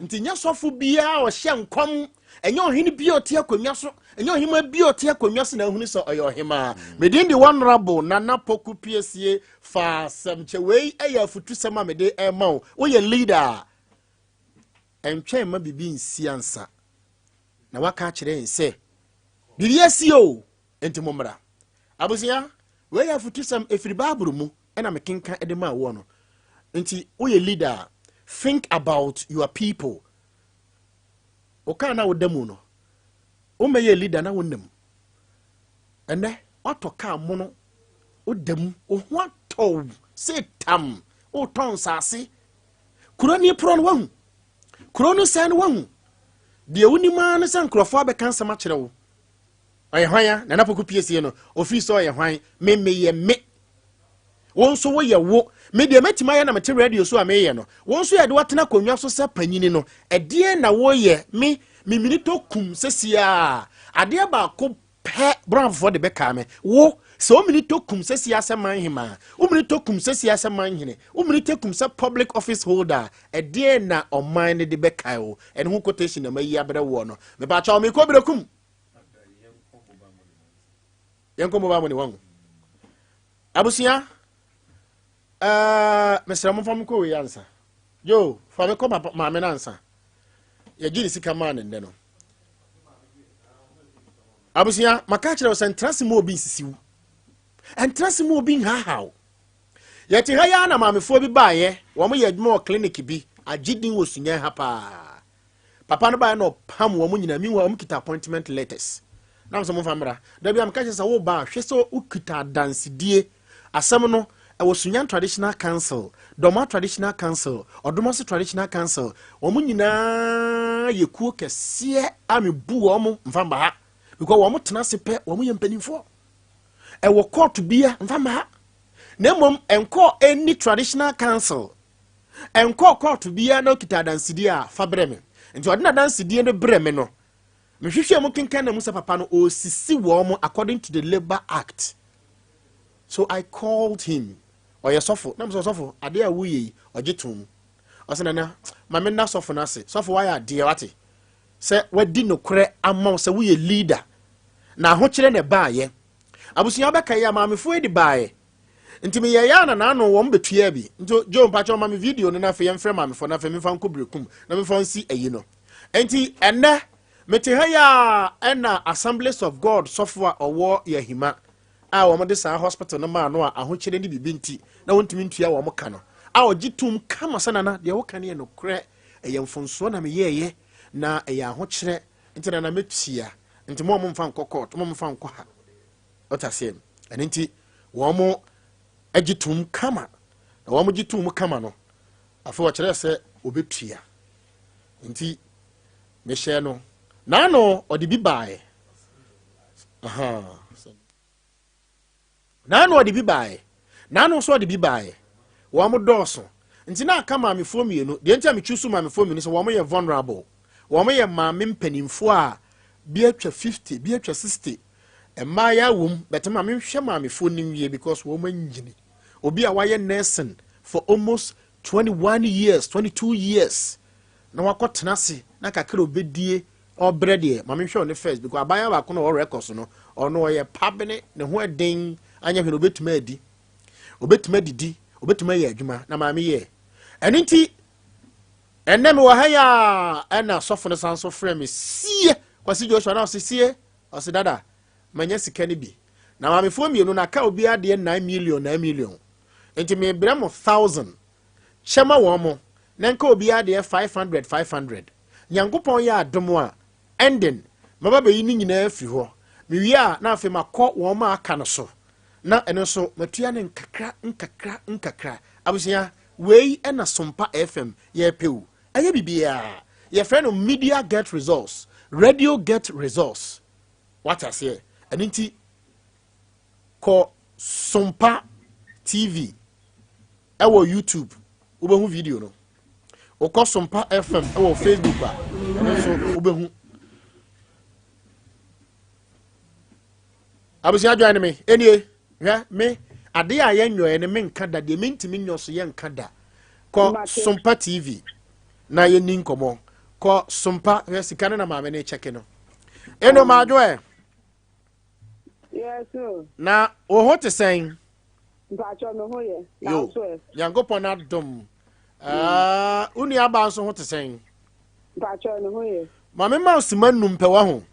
Nti nyɛ sɔfo biara ɔhyɛ nkɔm ɛnyɛ ɔhene bi a ɔte akonnwa so ɛnyɛ ɔhema bi a ɔte akonnwa so na ahunu sɛ ɔyɛ ɔhemaa mm. medin de honorable nana poku piesie fa asɛm kyɛ wei ɛyɛ afutusɛm a mede ɛma wo woyɛ leader a ɛntwɛn ma biribi nsi ansa na waka akyerɛ yɛn sɛ biribi asi o nti mo mmra abusua wei yɛ afutusɛm ɛfiri bible mu ɛna mekenka de maa woɔ no nti woyɛ leader a think about your people Wo car no a woda mu no, wommɛyɛɛ leader na wonam. Ɛnɛ, woatɔ car mono, woda mu, wo ho atɔ wo sɛ tam, wotɔ nsase. Kuro ni porɔ no wahu. Kuro no sɛn no wahu. Deɛ wonim ara ne sɛ nkurɔfoɔ abɛka nsɛm akyerɛ wo. Ɔyɛ hwan a? Nana Poku piesie no, ofii sɛ ɔyɛ hwan? Me meyɛ me. Wo nso woyɛ wo. Me deɛ mɛtumi ayɛ na mete radio so a meyɛ no. Wo nso yɛde watena akonnwa so sɛ panyini no, ɛdeɛn na woyɛ? Me, me minitɔ kum sɛsiaa. Adeɛ baako pɛ Brownfoɔ de bɛkaa me. Wo, sɛ wo minitɔ kum sɛsiaa sɛ man hemaa, wo minitɔ kum sɛsiaa sɛ man hene, wo minitɔ kum sɛ public office holder a, ɛdeɛn na ɔman no de bɛkae wo? Ɛno ho quotation na mayi abrɛ woɔ no. Mepaakyɛw, mekɔ Berekum. Yɛnkɔ mobile money wɔn. Abusua, ɛɛ mesrɛ mo fa me kɔ wei ansa. Yo, fa me kɔ papa maame no ansa. Yɛgye ne sika maa ne nnɛ no. Abusua, maka kyerɛ wo sɛ ntra se mu obi nsisiw. Ntra se mu obi nhahaw. Yɛte ha yi ara na maamefoɔ bi baeɛ, wɔn yɛ adwuma wɔ clinic bi, agye din wɔ Sunyani ha paa. Papa no baeɛ na ɔpam wɔn nyinaa, meanwhile wɔn kita appointment letters. Na sɛ momfa mmra. Da bi a meka kyerɛ sɛ woba a, hwɛ sɛ wokita adansedie. Asɛm no, ɛwɔ Sunyan Traditional Council, Dɔma Traditional Council, Ɔdomase Traditional Council. Wɔn nyinaa yɛ kuo kɛseɛ a mebu wɔn mfa mba ha. Because wɔn tena ase pɛ, wɔn yɛ mpanimfoɔ. Ɛwɔ court bia mfa mma ha. Na mmom ɛnkɔɔ any traditional council Ɛnkɔɔ kɔɔto biara na ɔkita adansedie a, fa brɛ me. Nti ɔde n'adansedie no brɛ me no, mehwehwɛɛ mu kenkan na mu sɛ papa no ɔresisi wɔn according to the labour act. So I called him. Ɔyɛ sɔfo. Na mesɛ ɔsɔfo, adeɛ a woyɛ yi, ɔgye tom. Ɔsɛ nana, ma me nna sɔfo no ase. Sɔfo wayɛ adeɛ wate. Sɛ wadi nokorɛ ama wo sɛ woyɛ leader. Na ahokyerɛ na ɛbaayɛ. Abusua bɛka yi a maamefoɔ yi de baayɛ. Nti meyɛeɛ ara na n'ano wɔn bɛtuaa bi. Nti Joe mpakyɛw ma me video no na afei yɛmfrɛ maamefoɔ na afei memfa nkɔ Berekum na memfa nsi ayi no. Nti ɛnnɛ mete ha yi a ɛna Assemblies of God sɔfo a ɔwɔ Yahima a wɔde saa hospital no maa no a ahokyere ne biribi nti na wɔntumi ntua wɔn ka no, a ɔgye tom kama sɛ, "Nana, deɛ woka no yɛ nokorɛ, ɛyɛ mfonsoɔ na meyɛɛyɛ na ɛyɛ ahokyerɛ nti nana mɛtua, nti mo a momfa nkɔ court, mo a momfa nkɔ ha." Ɔta aseɛ, ɛno nti wɔn mo agye tom kama, na wɔn gye tom kama no, afei ɔkyerɛ sɛ ɔbɛtua. Nti mehyɛ no naano ɔde bi baeɛ. Aha. Naano ɔde bi baeɛ, naano nso ɔde bi baeɛ. Wɔn mo dɔɔso nti na aka maamefoɔ mmienu deɛ. Nti a metwi so maamefoɔ mmienu sɛ wɔn yɛ vulnerable, wɔn yɛ maame mpanimfoɔ a bi atwa 50, bi atwa 60, mmaayɛ awom bɛtɛ. Maame nhwɛ maamefoɔ no nwie because wɔn anyini. Obi a wayɛ nursing for almost 21 years, 22 years na wakɔtena ase na kakra obɛdie ɔbrɛ deɛ, maame nhwɛ ɔne first because abaayewa baako na ɔwɔ records no, ɔno ɔyɛ pabene, ne ho ɛden, anyɛ hwɛ no, obɛtumi adi, obɛtumi adidi, obɛtumi ayɛ adwuma na maame yɛ. Ɛno nti ɛnɛ mi wɔ ha yi a, ɛna sɔfo no san so frɛ me sie, Kwasi Joshua, na ɔsi sie, ɔsi, "Dada, manya sika no bi na maamefoɔ mmienu na aka obiara deɛ 9 million, 9 million, nti mebrɛ mo 1,000 kyɛma wɔn mo na nka obiara deɛ 500 500. Nyankopɔn yɛ adom a, ending maba bɛyi ne nyinaa firi hɔ. Mewie a, na afei makɔ wɔn ma aka no so na ɛno nso matua ne nkakra nkakra nkakra." Abusua, wei ɛna Sompa FM yɛpɛ o. Ɛyɛ biribiara yɛfrɛ no media get results, radio get results. Wate aseɛ? Ɛno nti kɔ Sompa TV ɛwɔ YouTube, wobɛhu video no. Wokɔ Sompa FM ɛwɔ Facebook a, ɛno nso wobɛhu. Abusua, join me. Ɛnie, hwɛ me adeɛ a yɛnyɔɛ no, menka da deɛ mentumi nyɔ so, yɛnka da. Kɔ Mate. Sompa TV na yɛni nkɔmmɔ. Kɔ Sompa, hwɛ sika no na maame no kyɛke no. Ɛno maadwo ɛ. Yes o. Na wo ho te sɛn? Mpakyɛ, me ho yɛ. Na Yo. wo so ɛ? Nyankopɔn adom. Ah, wo nua aba nso ho te sɛn? Mpakyɛ, ne ho yɛ. Maame, ma wo sima 5 pɛ wɔ ho.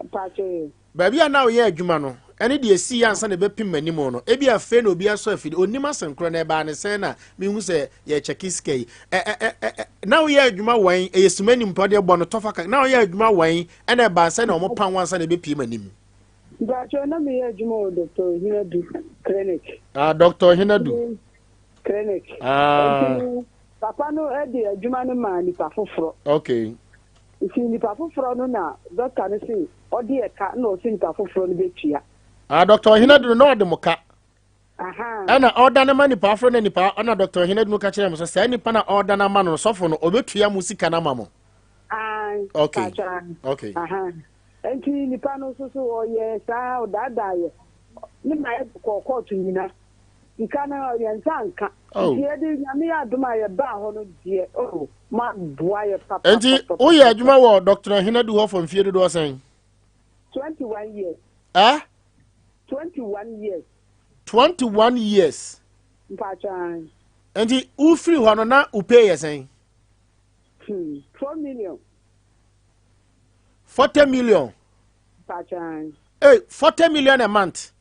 Mpakyɛ yɛ. Baabi a na woyɛ adwuma no ɛne deɛ esi yɛ ansa na ɛbɛpem m'anim no, ebi afei na obi asɔ afidi onim asɛnkorɔ na ɛbaa ne sɛn na mehu sɛ yɛkyɛke sika yi. ɛ ɛ ɛ ɛ na woyɛ adwuma wɔn, ɛyɛ sima nim pɛ ɔde bɔ no tɔfa ka, na woyɛ adwuma wɔn ɛna ɛbaa sɛ na wɔn pan wɔn ansa na ɛbɛpie m'anim? Mpakyɛ, na meyɛ adwuma wɔ Dr. Hinadu clinic. Ah, Dr. Hinadu. Clinic. Ah. Nti papa no de adwuma no maa nipa foforɔ. Nti nipa foforɔ no na dɔkta no se ɔde ɛka na ɔse nipa foforɔ no bɛtua. Ah, Dr. Hinadu no na ɔde mo ka. Aha. Ɛna ɔda no ma nipa afro na nipa ɛna Dr. Hinadu no ka kyerɛ mo sɛ saa nipa na ɔda no ama no, sɔfo no ɔbɛtua mo sika no ama mo. Ae. Mpakyɛ. Aha. Nti nipa no nso so ɔyɛ saa, ɔdaadaa yɛ ne ma yɛ kɔɔ kɔɔto nyina, sika no yɛn nsa nka. Oh. Nti yɛde Nyame yɛ adom a yɛbaa hɔ no deɛ, oh, maboa yɛ papa. Nti woyɛ adwuma wɔ Dr. Hinadu hɔ for mfie dodoɔ sɛn? 21 years. Eh? 21 years. 21 years. Mpakyɛ. Nti wofiri hɔ no na wo pay yɛ sɛn? 4 million. 40 million? Mpakyɛ. Hey, 40 million a month?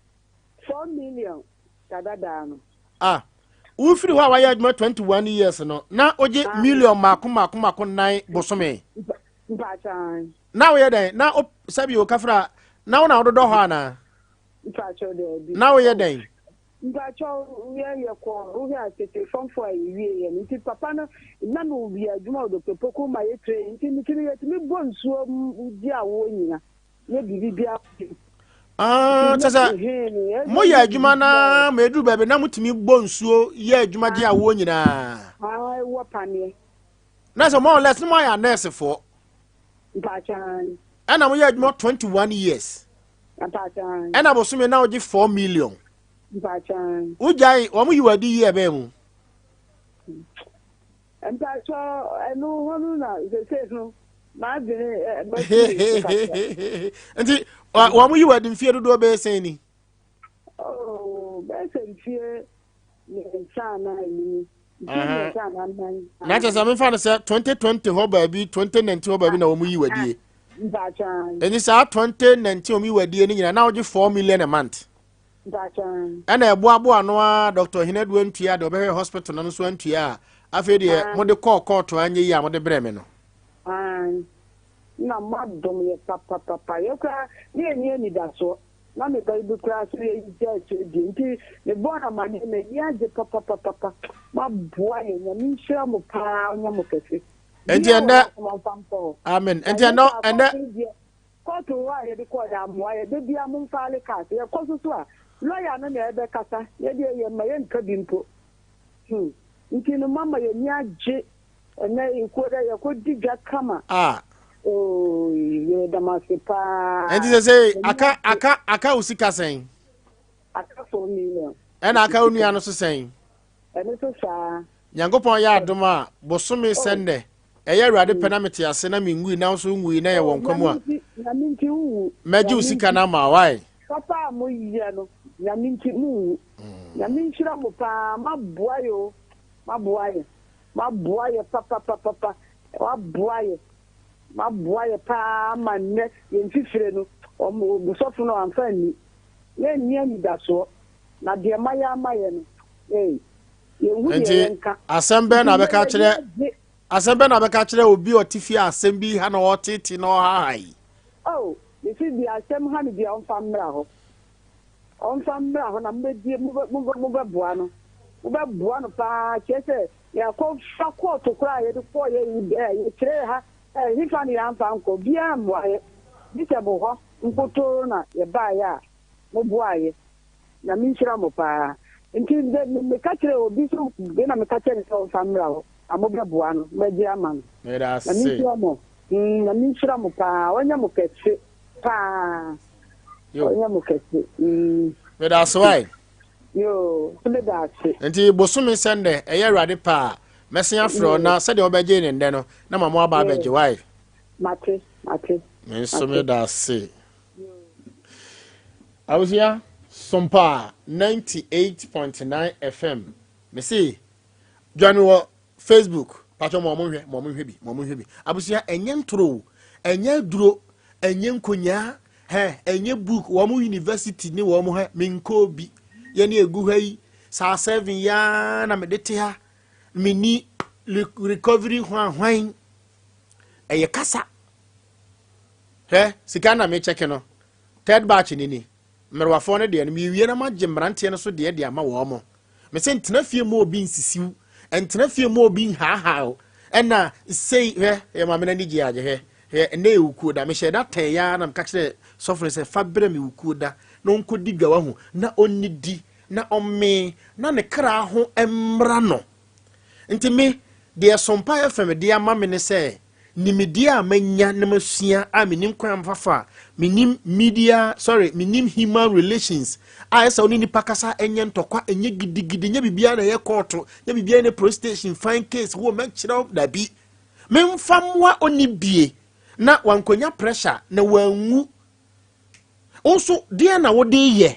4 million kadadaa no. Ah, wofiri hɔ a wayɛ adwuma 21 years no na wogye Ah. million maako maako maako nan bosome? Mpakyɛ. Na woyɛ dɛn na wo sɛbi wo kafra na wo na wododɔ hɔ anaa? Mpakyɛ, daabi. Na woyɛ dɛn? Mpakyɛ, yɛ yɛkɔ wohwɛ a tete fɔmfo a yɛwie yɛ no, nti papa no na no yɛ adwuma wɔ Dr. Poku ma yɛ train, nti metumi yɛtumi bɔ nsuo di awoɔ nyina yɛ biribi bia. Ah, kyɛ sɛ moyɛ adwuma na ma ɛduru baabi na motumi bɔ nsuo yɛ adwuma gye awoɔ nyinaa. Wɔ paneɛ. Na sɛ more or less no moayɛ anɛɛsefoɔ. Mpakyɛ. Ɛna moyɛ adwuma 21 years. Mpakyɛ. Ɛna bosome na wogye 4 million? Mpakyɛ. Wogyae wɔn yi wadi yi ɛbɛn mu? Mpakyɛ, ɛno hɔ no na sese no maadwene ɛ. Nti wɔn yi wadi mfie dodoɔ bɛyɛ sɛn ni? Bɛyɛ sɛ mfie 3 anaa 5, mfie 3 anaa 4. Na kyerɛ sɛ mefa no sɛ 2020 hɔ baabi, 2019 hɔ baabi na wɔn yi wadie. Mpakyɛ. Ɛni saa 2019 wɔn yi wadie no nyinaa na wogye 4 million a month? Mpakyɛw. Ɛna ɛboaboa ano ara Dr. Hinadu antua deɛ ɔbɛhwɛ hospital no nso antua a afei deɛ Ae. mode kɔɔ kɔɔto anyɛ yie a mode brɛɛ me no. Ae. Na moadom yɛ papapapa. Yɛ koraa ne yɛnni anidasoɔ. Na me ba yi bi koraa nso yɛgyae so die nti mebɔɔ no amaneɛ m'ani agye papapapapa. Moaboa yɛn. Nyame nhyira mo paa ɔnyɛ mo kɛse. Enti Bia wɔ ɛndɛ n'akoma mfa nkɔ hɔ. amen. Na Enti nyɛ ɛnɔ saa ɛndɛ kɔɔto no deɛ Kɔɔto hɔ a yɛde kɔɔ yɛ ammoa yɛ da biara mo mfaale cars yɛkɔ so so a lɔya no na ɛbɛkasa yɛ deɛ yɛ mma yɛnka bi mpo hmm nti no moama yɛn ani agye ɛnɛ ekuo dɛ yɛkɔ di dwa kama ah ooii yɛda mo ase paa Enti sɛ yɛn ani aka agye. aka aka wo sika sɛn? Aka 4 million. Ɛna aka wo nua no so sɛn? Ɛno nso saa. Nyankopɔn yɛ adom a, bosome sɛ Oh. nnɛ, ɛyɛ Awurade pɛ na mete ase na menwui na wo nso wonwui na yɛwɔ Oh, nkwa mu a, Nyame nti, Nyame nti wonwu. mɛgye wo Nyame sika nti. no ama wo, wai? Papa a moyɛ no, Nyame nti monwu. Nyame nhyira mo paa, moaboa yɛ o, moaboa yɛ, moaboa yɛ papapapapa, moaboa yɛ, moaboa yɛ paa ama nnɛ yɛn mfifire no, wɔn, sɔfo no amfa anni. Yɛnni anidasoɔ, na deɛ moayɛ ama yɛ no, ei, yɛnhu deɛ Nti yɛnka. asɛm bɛn Nti na nnɛ bɛka yɛn kyerɛ ani agye. asɛm bɛn na bɛka kyerɛ obi a ɔte fie a asɛm bi ha na ɔretete na ɔhaha yi? Oh, mese deɛ asɛm ha no deɛ ɔmfa mmra hɔ. Ɔmfa mmra hɔ na mobɛdie, mobɛ, mobɛ, mobɛboa no. Mobɛboa no paa, kyerɛ sɛ yɛakɔfa kɔɔto koraa a yɛde kɔɔ yɛ, ɛ, yɛkyerɛɛ ha, ɛ, hefa na yɛamfa ankɔ, obiara mmoa yɛ. Gye sɛ mo hɔ nkotoo na yɛbaeɛ a moboaa yɛ. Nyame nhyira mo paa. Nti de, me, meka kyerɛɛ obi nso, wei na meka kyerɛɛ no sɛ ɔmfa mmra hɔ, na mobɛboa no, mobɛgye ama no. Meda Nyame ase. nhyira mo. Nyame nhyira mo paa. Ɔnyɛ mo kɛse paa. Yo. Ɔnyɛ mo kɛse. Meda ase wae. Yo, so meda ase. Nti bosome sɛ nnɛ, ɛyɛ Awurade pɛ a, mɛsen afrɛ wo Yo. na sɛdeɛ wobɛgyee ne nnɛ no, na ma mo aba abɛgye wae. Mate, mate. Me nso Mate. meda ase. Abusua, Sompa 98.9 FM. Mese, join me wɔ Facebook. Patro mo ɔmo nhwɛ, mo ɔmo nhwɛ bi, mo ɔmo nhwɛ bi. Abusua, ɛnyɛ ntoro o, ɛnyɛ aduro, ɛnyɛ nkonyaa, hɛ, ɛnyɛ book, wɔn university ne wɔn hɛ, menkɔ bi. Yɛne egu ha yi, saa 7 yaa na mede te ha. Meni recovery hwan hwan. Ɛyɛ kasa. Hwɛ, sika na mekyɛke no. Third batch ni ni. Mmerewafoɔ no deɛ no, mewie na magye mmeranteɛ no so deɛ de ama wɔn mo. Mese ntena fie ma obi nsisiw, ntena fie ma obi nhaahaa. Ɛna sei hwɛ, yɛ maame n'ani gye agye hwɛ. Hwɛ, ɛnɛ yɛ wukuo da. Mehyɛ da tɛn ya na meka kyerɛ sɔfo no sɛ fa brɛ me wukuo da na ɔnkɔdi dwa wahu na ɔnnidi na ɔmmee na ne kra ho mmra no. Nti me deɛ Sompa FM de ama me ne sɛ nimdeɛ a manya na masua a menim kwan a mefafa a menim media, sorry, menim human relations a ɛsɛ wo ne nipa kasa, ɛnyɛ ntɔkwa, ɛnyɛ gidigidi, nyɛ biribiara na ɛyɛ kɔɔto, nyɛ biribiara ne police station fine case wo mɛkyerɛ wo dabi. Memfa mmoa ɔni bie na wankonya pressure na wanwu. Wo nso deɛ na wode yɛ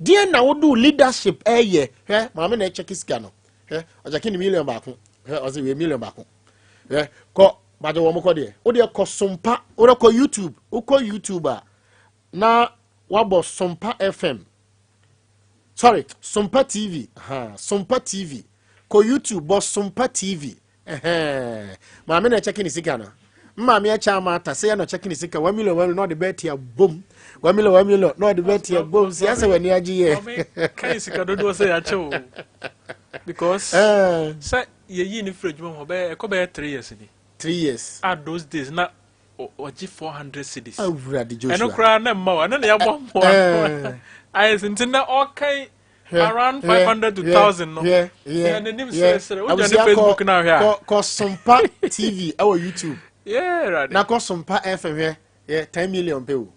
deɛ na wode wo leadership ɛyɛ. Hwɛ, maame na ɛkyɛke sika no. Hwɛ, ɔkyɛke ne 1 million. Hwɛ, ɔsɛ wei 1 million. Hwɛ, kɔ bagye wɔn kɔ deɛ wodeɛ kɔ Sompa, wode kɔ YouTube, wokɔ YouTube a na wabɔ Sompa FM, sorry, Sompa TV ha, Sompa TV. Kɔ YouTube bɔ Sompa TV. Ɛhɛn, maame na ɛkyɛke ne sika no. Maame ɛkyɛ ama ata sɛ yɛ na ɔkyɛke ne sika 1 million 1 million na ɔde bɛɛ tia bom 1 million 1 million na ɔde bɛɛ tia bom si asɛ w'ani agye yɛ. Maame kan sika dodoɔ sɛ yɛakyɛ o because sɛ yɛyi ne firi adwuma mu hɔ bɛyɛ ɛkɔ bɛyɛ 3 years ni. 3 years. A those days na ɔgye 400 cedis. Awurade Joshua. Ɛno koraa na mma o, ɛno na yɛbɔ mmoa ayɛ sɛ nti na ɔkan around 500 to 1,000 no yɛ n'anim seresere wogya ne Facebook na ahwɛ a. Kɔ Sompa TV ɛwɔ YouTube Yeah, na kɔ Sompa FM. Hwɛ, yɛ 10 million pɛ o.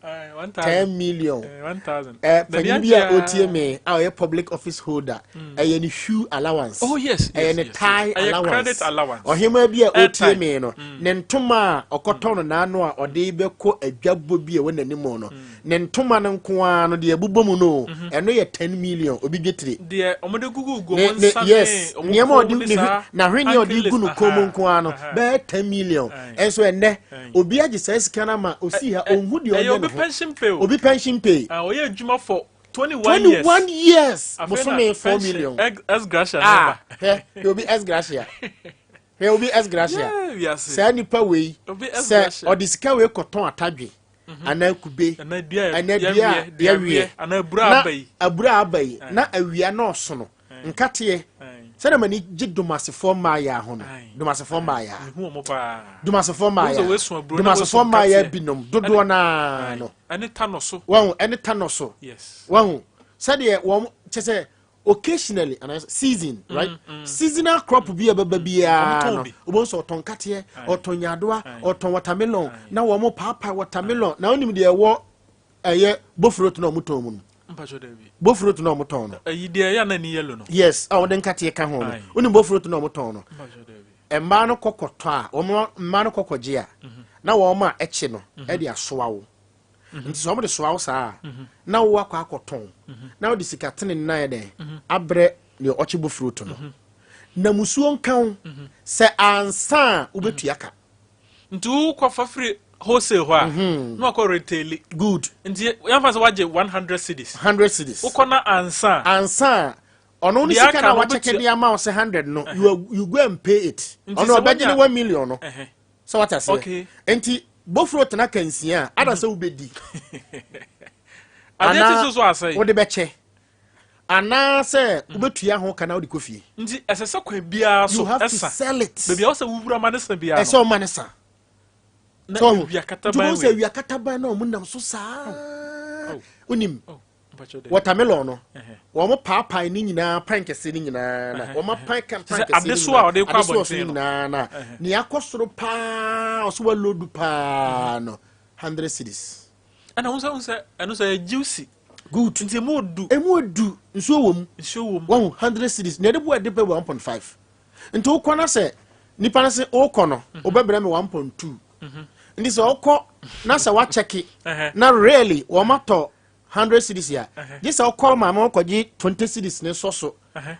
10 million. 1,000. Ɛ panyin bi a otie me a ɔyɛ public office holder, ɛyɛ ne shoe allowance. Ɛyɛ ne tie allowance. Credit allowance. Ɔhema bi a otie me no, ne ntoma a ɔkɔtɔ no n'ano a ɔde bɛkɔ adwabɔ bi a ɛwɔ n'anim no, ne ntoma no nko ara no deɛ ɛbobɔ mu no, ɛno yɛ 10 million obi dwetire. Deɛ ɔmo de gugu gu ɔmo nsa ne nneɛma a ɔde ne n'ahwenneɛ a ɔde gu no kɔn mu nko ara no bɛyɛ 10 million. Ɛnso ɛnɛ obi agye saa sika no ama osi ha, ohun deɛ ɔnyɛ ne ho. Obi pension pay. Obi pension pay. Ɔyɛ adwuma for 21 21 years. Years. Afei na Bosome 4 pension, million. Ex gratia Ah, ne ba. hwɛ, hwɛ obi ex gratia, hwɛ obi ex gratia. Yeah, wiase. Saa nipa wei Obi ex sɛ gratia. ɔde sika wei kɔtɔn atadwe anaa kube Anaa dua a anaa dua a yɛawie, yɛawie anaa abura na aba yi. Abura aba yi na awia na ɔsono nkateɛ sɛdeɛ m'ani gye Domasefoɔ mmaayɛ ho no. Domasefoɔ mmaayɛ. Mehu wɔn paa. Domasefoɔ Wohu sɛ mmaayɛ woasu aburo na Domasefoɔ woasu mmaayɛ nkateɛ. binom dodoɔ naa no. Ɛne ta no so. Wɔn ɛne ta no so. Wɔn sɛdeɛ wɔn kyɛ sɛ occasionally and season, right, seasonal crop bi a ɛbɛba biara Wɔn tɔn no bi. wɔn nso ɔtɔn nkateɛ, ɔtɔn nyaadoa, ɔtɔn watermelon na wɔn paapaa watermelon na wɔn nim deɛ ɛwɔ ɛyɛ bofrot na wɔn tɔn mu no. Mpatwɔ daabi. Bofrot na wɔn tɔn no. Ɛyi deɛ ɛyɛ na ni yellow no. Yes, a wɔde nkateɛ ka ho no. Wɔn nim bofrot na wɔn tɔn no. Mpatwɔ daabi. Mmaa no kɔkɔtɔ a wɔn mmaa no kɔkɔgye a na wɔn a ɛkyi no ɛde asoa wo, nti sɛ wɔn de soa wo saa a na wo akɔ akɔtɔn na wɔde sika tene nan yɛ dɛn abrɛ deɛ ɔkye bofrot no na musuo nka wo sɛ ansa a wobɛtua ka. Nti wokɔfa firi wholesale hɔ a na wakɔ retail. Good. Nti yɛmfa sɛ wagye 100 cedis. 100 cedis. Wokɔ na ansa a ansa a ɔno ne Deɛ sika aka na no wakyɛkɛ de ama wo sɛ 100 no, you go and pay it. Nti Ɔno sɛ ɔbɛgye ne 1 million no. Sɛ wate aseɛ? Nti bofrot na ka nsia a ada sɛ wobɛdi Adeɛ ti anaa so so asɛe. Wode bɛkyɛ anaasɛ wobɛtua ho ka na wode kɔ fie. Nti ɛsɛ sɛ kwan biara so You have to ɛsa sell it. Baabi a wosɛ wowura ma ne sa biara Ɛsɛ no ɔma ne sa. Na Sɛ ɔho awia nti kataban wohu sɛ wei. awia kataban na ɔmo nam so saa. Oh. Wonim Oh, mpatwɔ daabi. watermelon no, wɔn paapae ne nyinaa pan kɛse ne nyinaa na wɔn apan ka pan Sɛ kɛse ne adesoa a nyinaa ɔde kɔ adesoa so abɔnten no. nyinaa na nea akɔ soro paa ɔso walodu paa no 100 cedis. Ɛna wo sɛ ɛno sɛ ɛyɛ juicy. Good. Nti emu odu. Emu odu, nsuo wɔ mu. Nsuo wɔ mu. Wɔn 100 cedis nea ɛde bu ɛde bɛ 1.5, nti wokɔ na sɛ nipa no sɛ wokɔ no wobɛbrɛ me 1.2, nti sɛ wokɔ na sɛ wakyɛke na really wɔn atɔ 100 cedis a, gye sɛ wokɔ maame wɔkɔgye 20 cedis ne sɔ so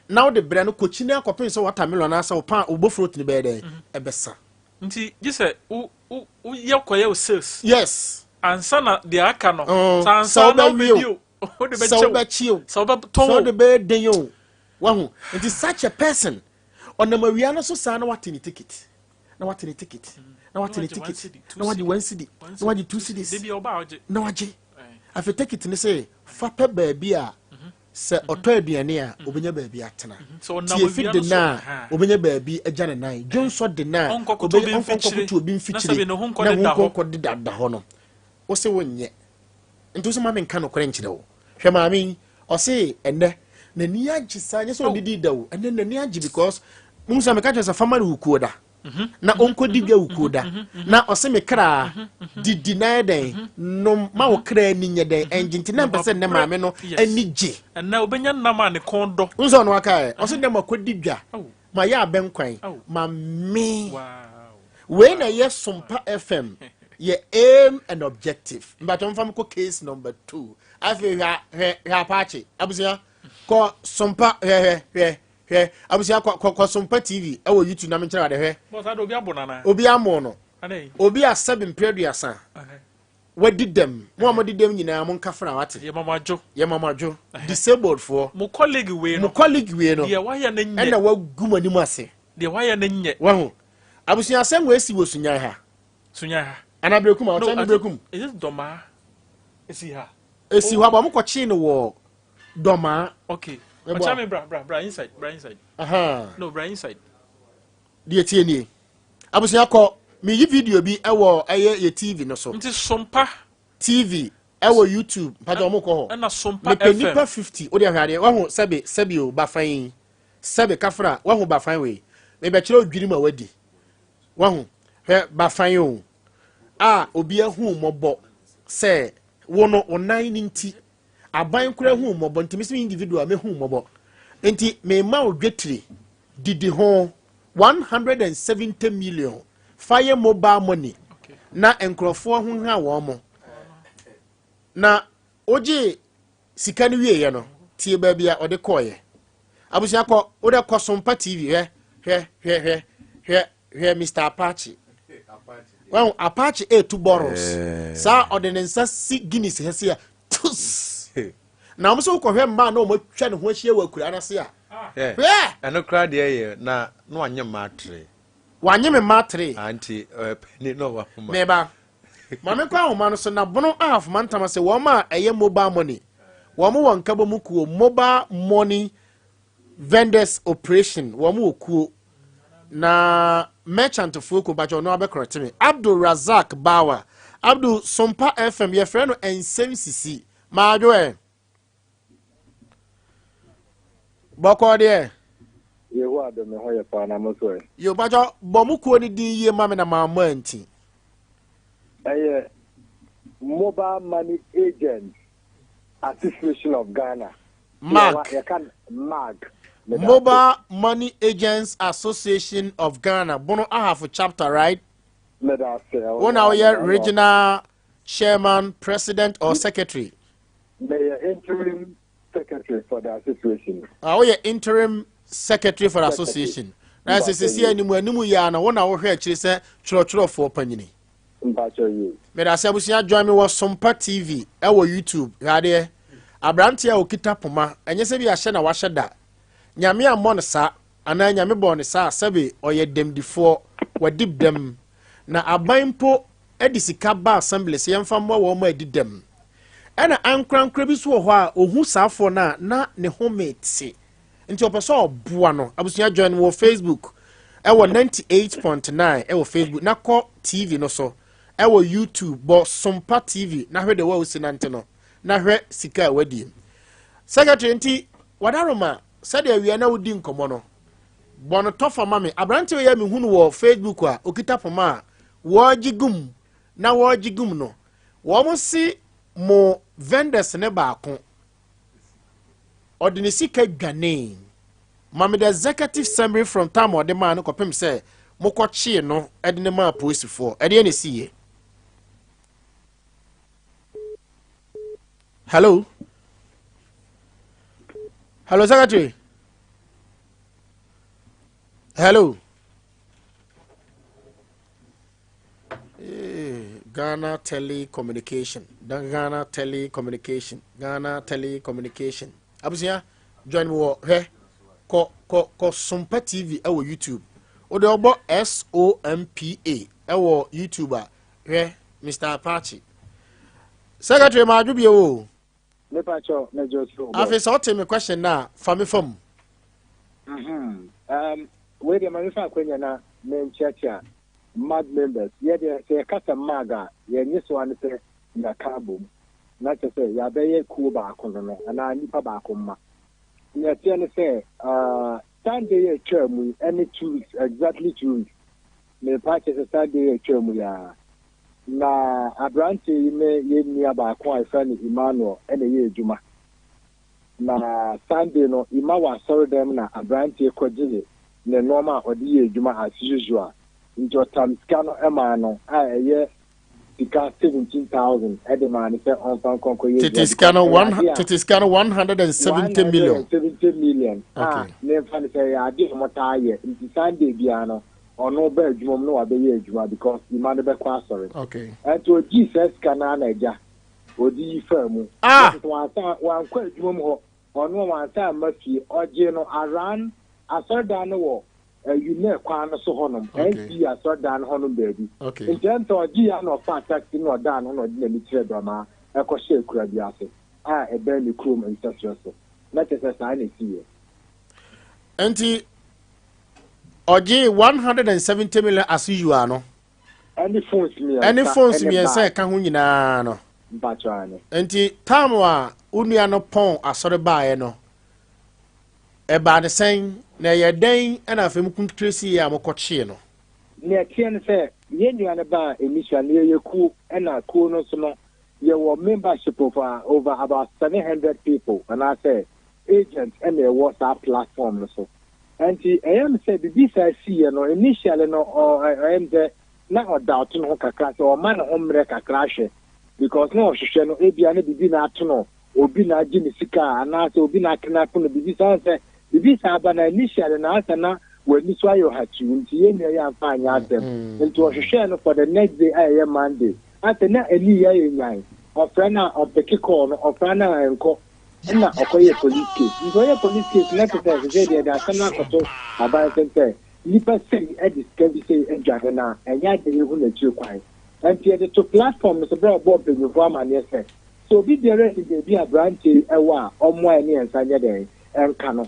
na wode brɛ no kɔkyi ne akɔpem sɛ watermelon anaasɛ wo pan wo bofrot no bɛyɛ dɛn ɛbɛsa. Nti gye sɛ wo wo woyɛ kɔyɛ wo sales ansa na deɛ aka no sɛ ansa sɛ na wobɛwie wobɛdi o o wode sɛ bɛkyɛ o wobɛkyi o sɛ wobɛtɔn sɛ o wode bɛyɛ den o, wahu. Nti such a person ɔnam awia no so saa na wate ne ticket na wate ne ticket na wate ne Na wagye one ticket cedi, two na wagye cedi, 1 cedi one na wagye cedi, two two cedi. cedis. Debi ɔba a ɔgye. Na wagye afei ticket ne sɛ fa pɛ baabi a sɛ ɔtɔ aduane a obɛnya baabi atena. Sɛ ɔnam Tie fi awia de no so, na a obɛnya baabi agya ne nan dwonsɔ de na a Ɔnkɔkoto obi mfikyire. ɔnkɔkoto obi Na mfikyire sɛbi ne ho nkɔ na deda ho hɔ. nkɔ deda hɔ no wo sɛ wonyɛ. Nti wo sɛ maame nka nokorɛ nkyerɛ wo. Hwɛ maame yi, ɔse ɛnɛ n'ani agye saa nyɛ sɛ ɔdidi da o, ɛnɛ n'ani agye because mu sɛ meka kyerɛ sɛ fama no wukuo da na ɔnkɔdi dwa wukuo da na ɔse me kra didi na yɛ dɛn nom ma wo kra ani nyɛ dɛn ɛngye. Nti na mpɛ sɛ nnɛ maame no ani gye. Ɛnɛ wobɛnya nam a ne kɔn dɔ. N sɛ ɔno aka ɛ ɔse nnɛ makɔdi dwa Oh. ma yɛ abɛnkwan Oh. ma me wei na ɛyɛ Sompa FM yɛ aim and objective. Mbatɔ mfa kɔ case number 2. Afei hwɛ hwɛ hwɛ Apaakye abusua kɔ Sompa, hwɛ hwɛ hwɛ hwɛ abusua kɔ kɔ kɔ Sompa TV ɛwɔ YouTube na menkyerɛ wade hwɛ. Bɔs ade obi abɔ nana. Obi amo no. Ane. Obi a sɛbi mpere 30 wadi dɛm, mo a modi dɛm nyinaa mo nka fra wate. Yɛ mamadwo. Yɛ mamadwo disabled foɔ. Mo colleague wei no. Mo colleague wei no. Deɛ wayɛ no nyɛ. Ɛna wagu mo anim ase. Deɛ wayɛ no nyɛ. Wahu abusua asɛm wɔ esi wɔ Sunyan ha. Sunyan ha. Ana Berekum a ɔkyɛn ne Berekum. Is it Dɔmaa? Esi ha. Esi hɔ aba ɔmo kɔkyee no wɔ Dɔmaa. Okay. Meboa. Ɔkyɛn mi bra bra bra inside, bra inside. No, bra inside. Deɛ tie nie, abusua, kɔ meyi video bi ɛwɔ ɛyɛ yɛ TV no so. Nti Sompa TV ɛwɔ YouTube mpagya ɔmo kɔ hɔ. Ɛna Sompa Mepɛ FM. nipa 50. O de ahwɛ adeɛ wahu sɛbi sɛbi o bafan yi sɛbi kafra wahu bafan wei mebɛkyerɛ odwiri ma wadi wahu. Hwɛ bafan o a obi ahu mmɔbɔ sɛ wo no wo nan ne nti aban kora hu mmɔbɔ nti mesi individual mehu mmɔbɔ nti mema wo dwetire didi ho 170 million fire mobile money na nkurɔfoɔ ho ha wɔn mo na wogye sika no wieɛ no. Tie baabi a ɔde kɔɔyɛ. Abusua kɔ wode kɔ Sompa TV. Hwɛ hwɛ hwɛ hwɛ hwɛ hwɛ Mr Apache wɔn Apache etu bottles saa ɔde ne nsa si Guinness hɛ si a tus. Na wɔn nso wokɔhwɛ mmaa na wɔn atwa ne ho ahyia wɔ akuraa no ase a. Hwɛ. Hwɛ! Ɛno koraa deɛ yɛ na na wanye mmaa tere. Wanye me mmaa tere. Ah, nti ɔyɛ panin na ɔwɔ ahoma. Meba. Ma menkɔ ahoma no so na bono ahafo mantam ase wɔn a ɛyɛ mobile money. Wɔn wɔ nkabom kuo mobile money vendors operation wɔn wɔ kuo na merchantfoɔ kuo bakyɛ ɔno abɛkorɔte me Abdul Razak Bawa Abdul Sompa FM yɛfrɛ no nsɛm sisi maadwo ɛ bɔkɔɔ deɛ. Yehowa dɔ me ho yɛ paa na mo nso ɛ. Yo bakyɛ bɔ mo kuo no din yie ma me na mammɔ anti. Ɛyɛ Mobile Money Agents Association of Ghana. MAG. Yɛka MAG. Mobile Money Agents Association of Ghana Bono Ahafo chapter right? Meda ase. Wo na woyɛ regional chairman, president or secretary? Meyɛ interim secretary for the association. Ah, woyɛ interim secretary for the association. Na sɛ sɛsi anim anim yɛ a na wo na wohwɛ akyiri sɛ twerɛtwerɛfoɔ panyini. Mpakyɛ yie. Meda ase abusua join me wɔ Sompa TV ɛwɔ YouTube. Hwɛ adeɛ. Aberanteɛ a okita poma, ɛnyɛ sɛ bi ahyɛ na wahyɛ da. Nyame ammɔ no saa, anaa Nyame bɔɔ no saa sɛbe ɔyɛ dɛmdifoɔ, wadi dɛm. Na aban mpo de sika ba assembly sɛ yɛmfa mmoa wɔn a adi dɛm. Ɛna ankorankora bi nso wɔ hɔ a ohu saafoɔ no a na ne home te. Nti ɔpɛ sɛ ɔboa no. Abusua join wɔ Facebook ɛwɔ 98.9 ɛwɔ Facebook na kɔ TV no so ɛwɔ YouTube bɔ Sompa TV na hwɛ deɛ wɔsi nante no na hwɛ sika a wadie. Secretary nti wadaroma sɛdeɛ awia na wodi nkɔmmɔ no bɔ no tɔfa ma me aberante yɛ mehu no wɔ Facebook a okita poma a wɔregye gum na wɔregye gum no wɔn se mo vendors ne baako ɔde ne sika dwanee ma me the executive summary from time ɔde maa no kɔpem sɛ mokɔkyee no de ne maa polisifoɔ ɛdeɛ na ɛsi yɛ. Hello, hello secretary, hello. Ghana Telecommunication, Ghana Telecommunication, Ghana Telecommunication. Abusua, join me wɔ hwɛ kɔ kɔ kɔ Sompa TV ɛwɔ YouTube. Wode ɔbɔ SOMPA ɛwɔ YouTube a hwɛ Mr. Apache. Secretary ma adwo bio o. Mepa kyɛw, mɛgye so. Afei sɛ ɔte me question na fa me fam. Wei deɛ ma mefa akwanya na menkyerɛkyerɛ MAG members. Yɛ deɛ sɛ yɛka sɛ MAG a, yɛnye so ano sɛ yɛaka abom. Na kyerɛ sɛ yɛabɛyɛ kuo baako no anaa nipa baako mma. Nea ɛteɛ ne sɛ Sunday yɛ atwa mu yi ɛne 2 weeks, exactly 2 weeks. Mepa kyerɛ sɛ Sunday yɛ atwa mu yi a na aberante yi ne yɛn nua baako a yɛfrɛ no Emmanuel ɛna ɛyɛ adwuma. Na Sunday no, Ima wɔ asɔredan mu na aberanteɛ kɔgye ne nneɛma a ɔde yɛ adwuma as usual. Nti ɔtam sika no maa no a ɛyɛ sika 17,000 ɛde maa no sɛ ɔmfa nkɔnkɔ yɛ adwuma. Tete sika no one tete sika no 170 million. 170 million a ne nfa no sɛ ɛyɛ ade a wɔtaa yɛ nti Sunday biara no ɔno ba adwuma mu na wabɛyɛ adwuma because Ima no bɛkɔ asɔre. Ɛnti ogyii saa sika no ana agya ɔde yi faa mu. Ah! Wansa wankɔ adwuma mu hɔ ɔno wansa amma fie ɔgye no around asɔredan no wɔ UNEC kwan no so hɔnom NCE asɔredan no hɔnom baabi. Nti ɛm sɛ ɔgye ya na ɔfaa taxi na ɔdaa no na ɔde n'ani kyerɛ dɔmaa ɛkɔhyɛ akura bi ase a ɛbɛn ne kurom nsɛsrɛ so na kyerɛ sɛ saa na ɛsiiɛ. Nti ɔgye 170 million as usual no. Ɛne phones mmiɛnsa. Ɛne phones mmiɛnsa ɛka ho nyinaa no. Mpakyɛ ane. Nti time a wo nua no pɔn asɔre baeɛ no ɛbaa ne sɛn na ɛyɛ dɛn ɛna afei mu kuntire si yɛ a mokɔkyee no? Nea ɛteɛ no sɛ yɛn nua no baa initial no yɛyɛ kuo ɛna kuo no nso no yɛwɔ membership of over about 700 people anaasɛ agent ɛna ɛwɔ saa platform no so. Nti ɛyɛ m sɛ biribi saa siiɛ no initially no ɔyɛ m sɛ na ɔda ɔto ne ho kakra sɛ ɔma ne ho mmerɛ kakra ahwɛ because na ɔhwehwɛ no ebia ne biribi na ato no obi na agye ne sika anaasɛ obi na akena ko no biribi saa sɛ biribi saa ba na initially na asa na w'ani so ayɛ ɔhakyiw nti yɛn nua yɛ amfa anyɛ asɛm nti ɔhwehwɛɛ no for the next day a ɛyɛ Monday asɛ na ani yɛ ayɛ nyan ɔfrɛ no a ɔmpeke call no ɔfrɛ no a ɛnkɔ. Ɛna ɔkɔyɛɛ police case. Nti ɔyɛɛ police case no na kyerɛ sɛ sesei deɛ yɛde asɛm no akɔto aban nsam sɛ nipa sei de sika bi sei adwane na ɛnyɛ adeɛ yɛhu n'akyiri kwan. Nti yɛde to platform no so berɛ a ɔbɔɔ mpanyinfoɔ amaneɛ sɛ sɛ obi biara nim baabi a aberanteɛ yi wɔ a ɔmmoa yɛne yɛn nsa nyɛ dɛn nka no.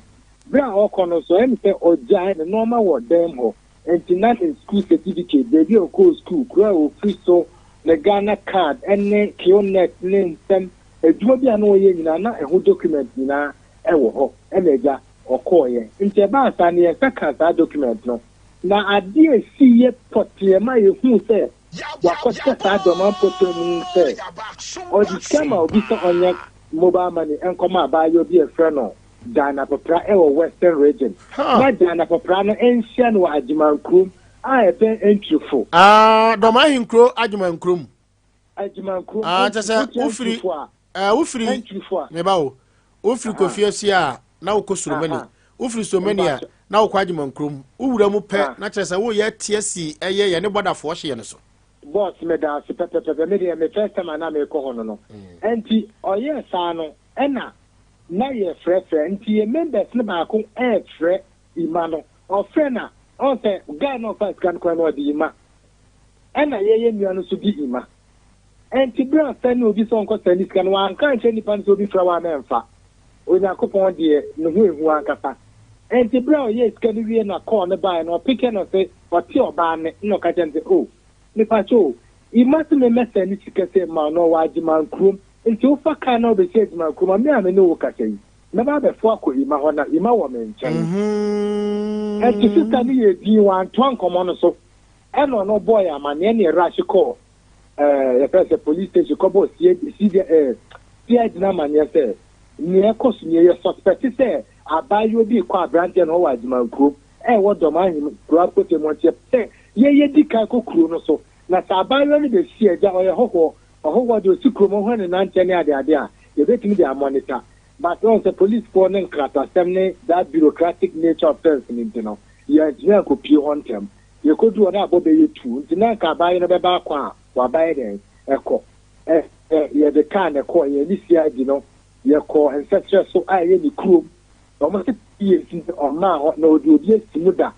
Berɛ a ɔrekɔ no nso ɛyɛ me sɛ ɔgyae ne nnoɔma wɔ dan mu hɔ nti na ne school certificate, baabi a ɔkɔɔ school, kuro a ɔfiri so, ne Ghana card ne Qnet ne nsɛm Adwuma bi a na ɔyɛ nyinaa na ɛho document nyinaa wɔ hɔ ɛna agya ɔkɔɔeɛ. Nti ɛbaa saa no yɛn nsa kaa saa document no. Na adeɛ a ɛsiiɛ pɔteɛ ma yɛhuu sɛ wakɔhyɛ saa Dorman mpɔtam mu sɛ ɔde sika ma obi sɛ ɔnyɛ mobile money nkɔma abaayewa bi a yɛfrɛ no Diana Popra wɔ Western Region. Na Diana Popra no nhyia no wɔ Agyeman kurom a ɛbɛn Ntrifo. Ah, Dorman ahenkuro Agyeman kurom. Agyemankurom Ah, kyɛ sɛ wofiri ɛɛ wofiri meba o wofiri Kofi Asia a na wokɔ Suromani wofiri Suromani a na wokɔ Agyemankurom wowura mu pɛ na kyerɛ sɛ woyɛ atia si ɛyɛ yɛne bɔdafoɔ hyeɛ no so. Boss meda ase pɛpɛpɛpɛ me deɛ me first time a na mekɔ hɔ no no ɛnti ɔyɛɛ saa no ɛna na yɛfrɛfrɛ nti yɛ members no baako ɛɛfrɛ Ima no ɔfrɛ na ɔn sɛ guy no ɔfaa sika no koraa no ɔde Ima Ɛna yɛyɛ nua no nso di ima. Ɛnti berɛ a sɛne obi sɛ ɔnkɔ sɛne sika no wanka ankyerɛ nipa no sɛ obi frɛ wo a mɛmfa. Onyankopɔn deɛ ne ho ehu ankasa. Ɛnti berɛ a ɔyɛɛ sika no wie na call no baeɛ no ɔpekɛ na ɔse ɔte ɔbaa nne na ɔka kyerɛ no sɛ oh mepakyɛ o Ima se me mɛsɛne sika sei mma wo na ɔwɔ Agyeman kurom nti wofa car na wobɛsi Agyeman kurom a me a me ne wo kasa yi mɛba abɛfo akɔ Ima hɔ na Ima wɔ me nkyɛn. Ɛnti sister no yɛɛ dinn wantoa nkɔmmɔ no so. Ɛna ɔno bɔɔ yɛn amaneɛ ne yɛrush kɔɔ ɛɛ yɛfrɛ sɛ police station kɔbɔɔ CID CID ɛɛ CID no amaneɛ sɛ nea ɛkɔ so nie yɛ suspect sɛ abaayewa bi rekɔ aberanteɛ no hɔ wɔ Agyeman kurom ɛwɔ Dɔm Ahem kuro apote mu nti yɛpɛ sɛ yɛyɛ di kan kɔ kuro no so na sɛ abaayewa no bɛsi agya ɔyɛ hɔhoɔ ɔhɔhoɔ deɛ ɔsi kurom ɔhwɛ ne nanteɛ ne adeade a yɛbɛtumi de amɔnita but ɔn sɛ policefoɔ ne nkratasɛm ne that bureaucratic nature of things no nti no yɛantumi ankɔpie hɔ ntɛm. Yɛkɔduu hɔ na abɔ bɛyɛ tuu, nti na anka abaayewa no bɛba akɔ a, waba yɛ dɛn? Ɛkɔ. Ɛ, yɛde kaa na ɛkɔɔ, yɛn ani CID no, yɛkɔɔ nsɛkyerɛ so a ɛyɛ ne kurom. Wɔn se years ni ɔmmaa hɔ, na ɔde obi asi mu da.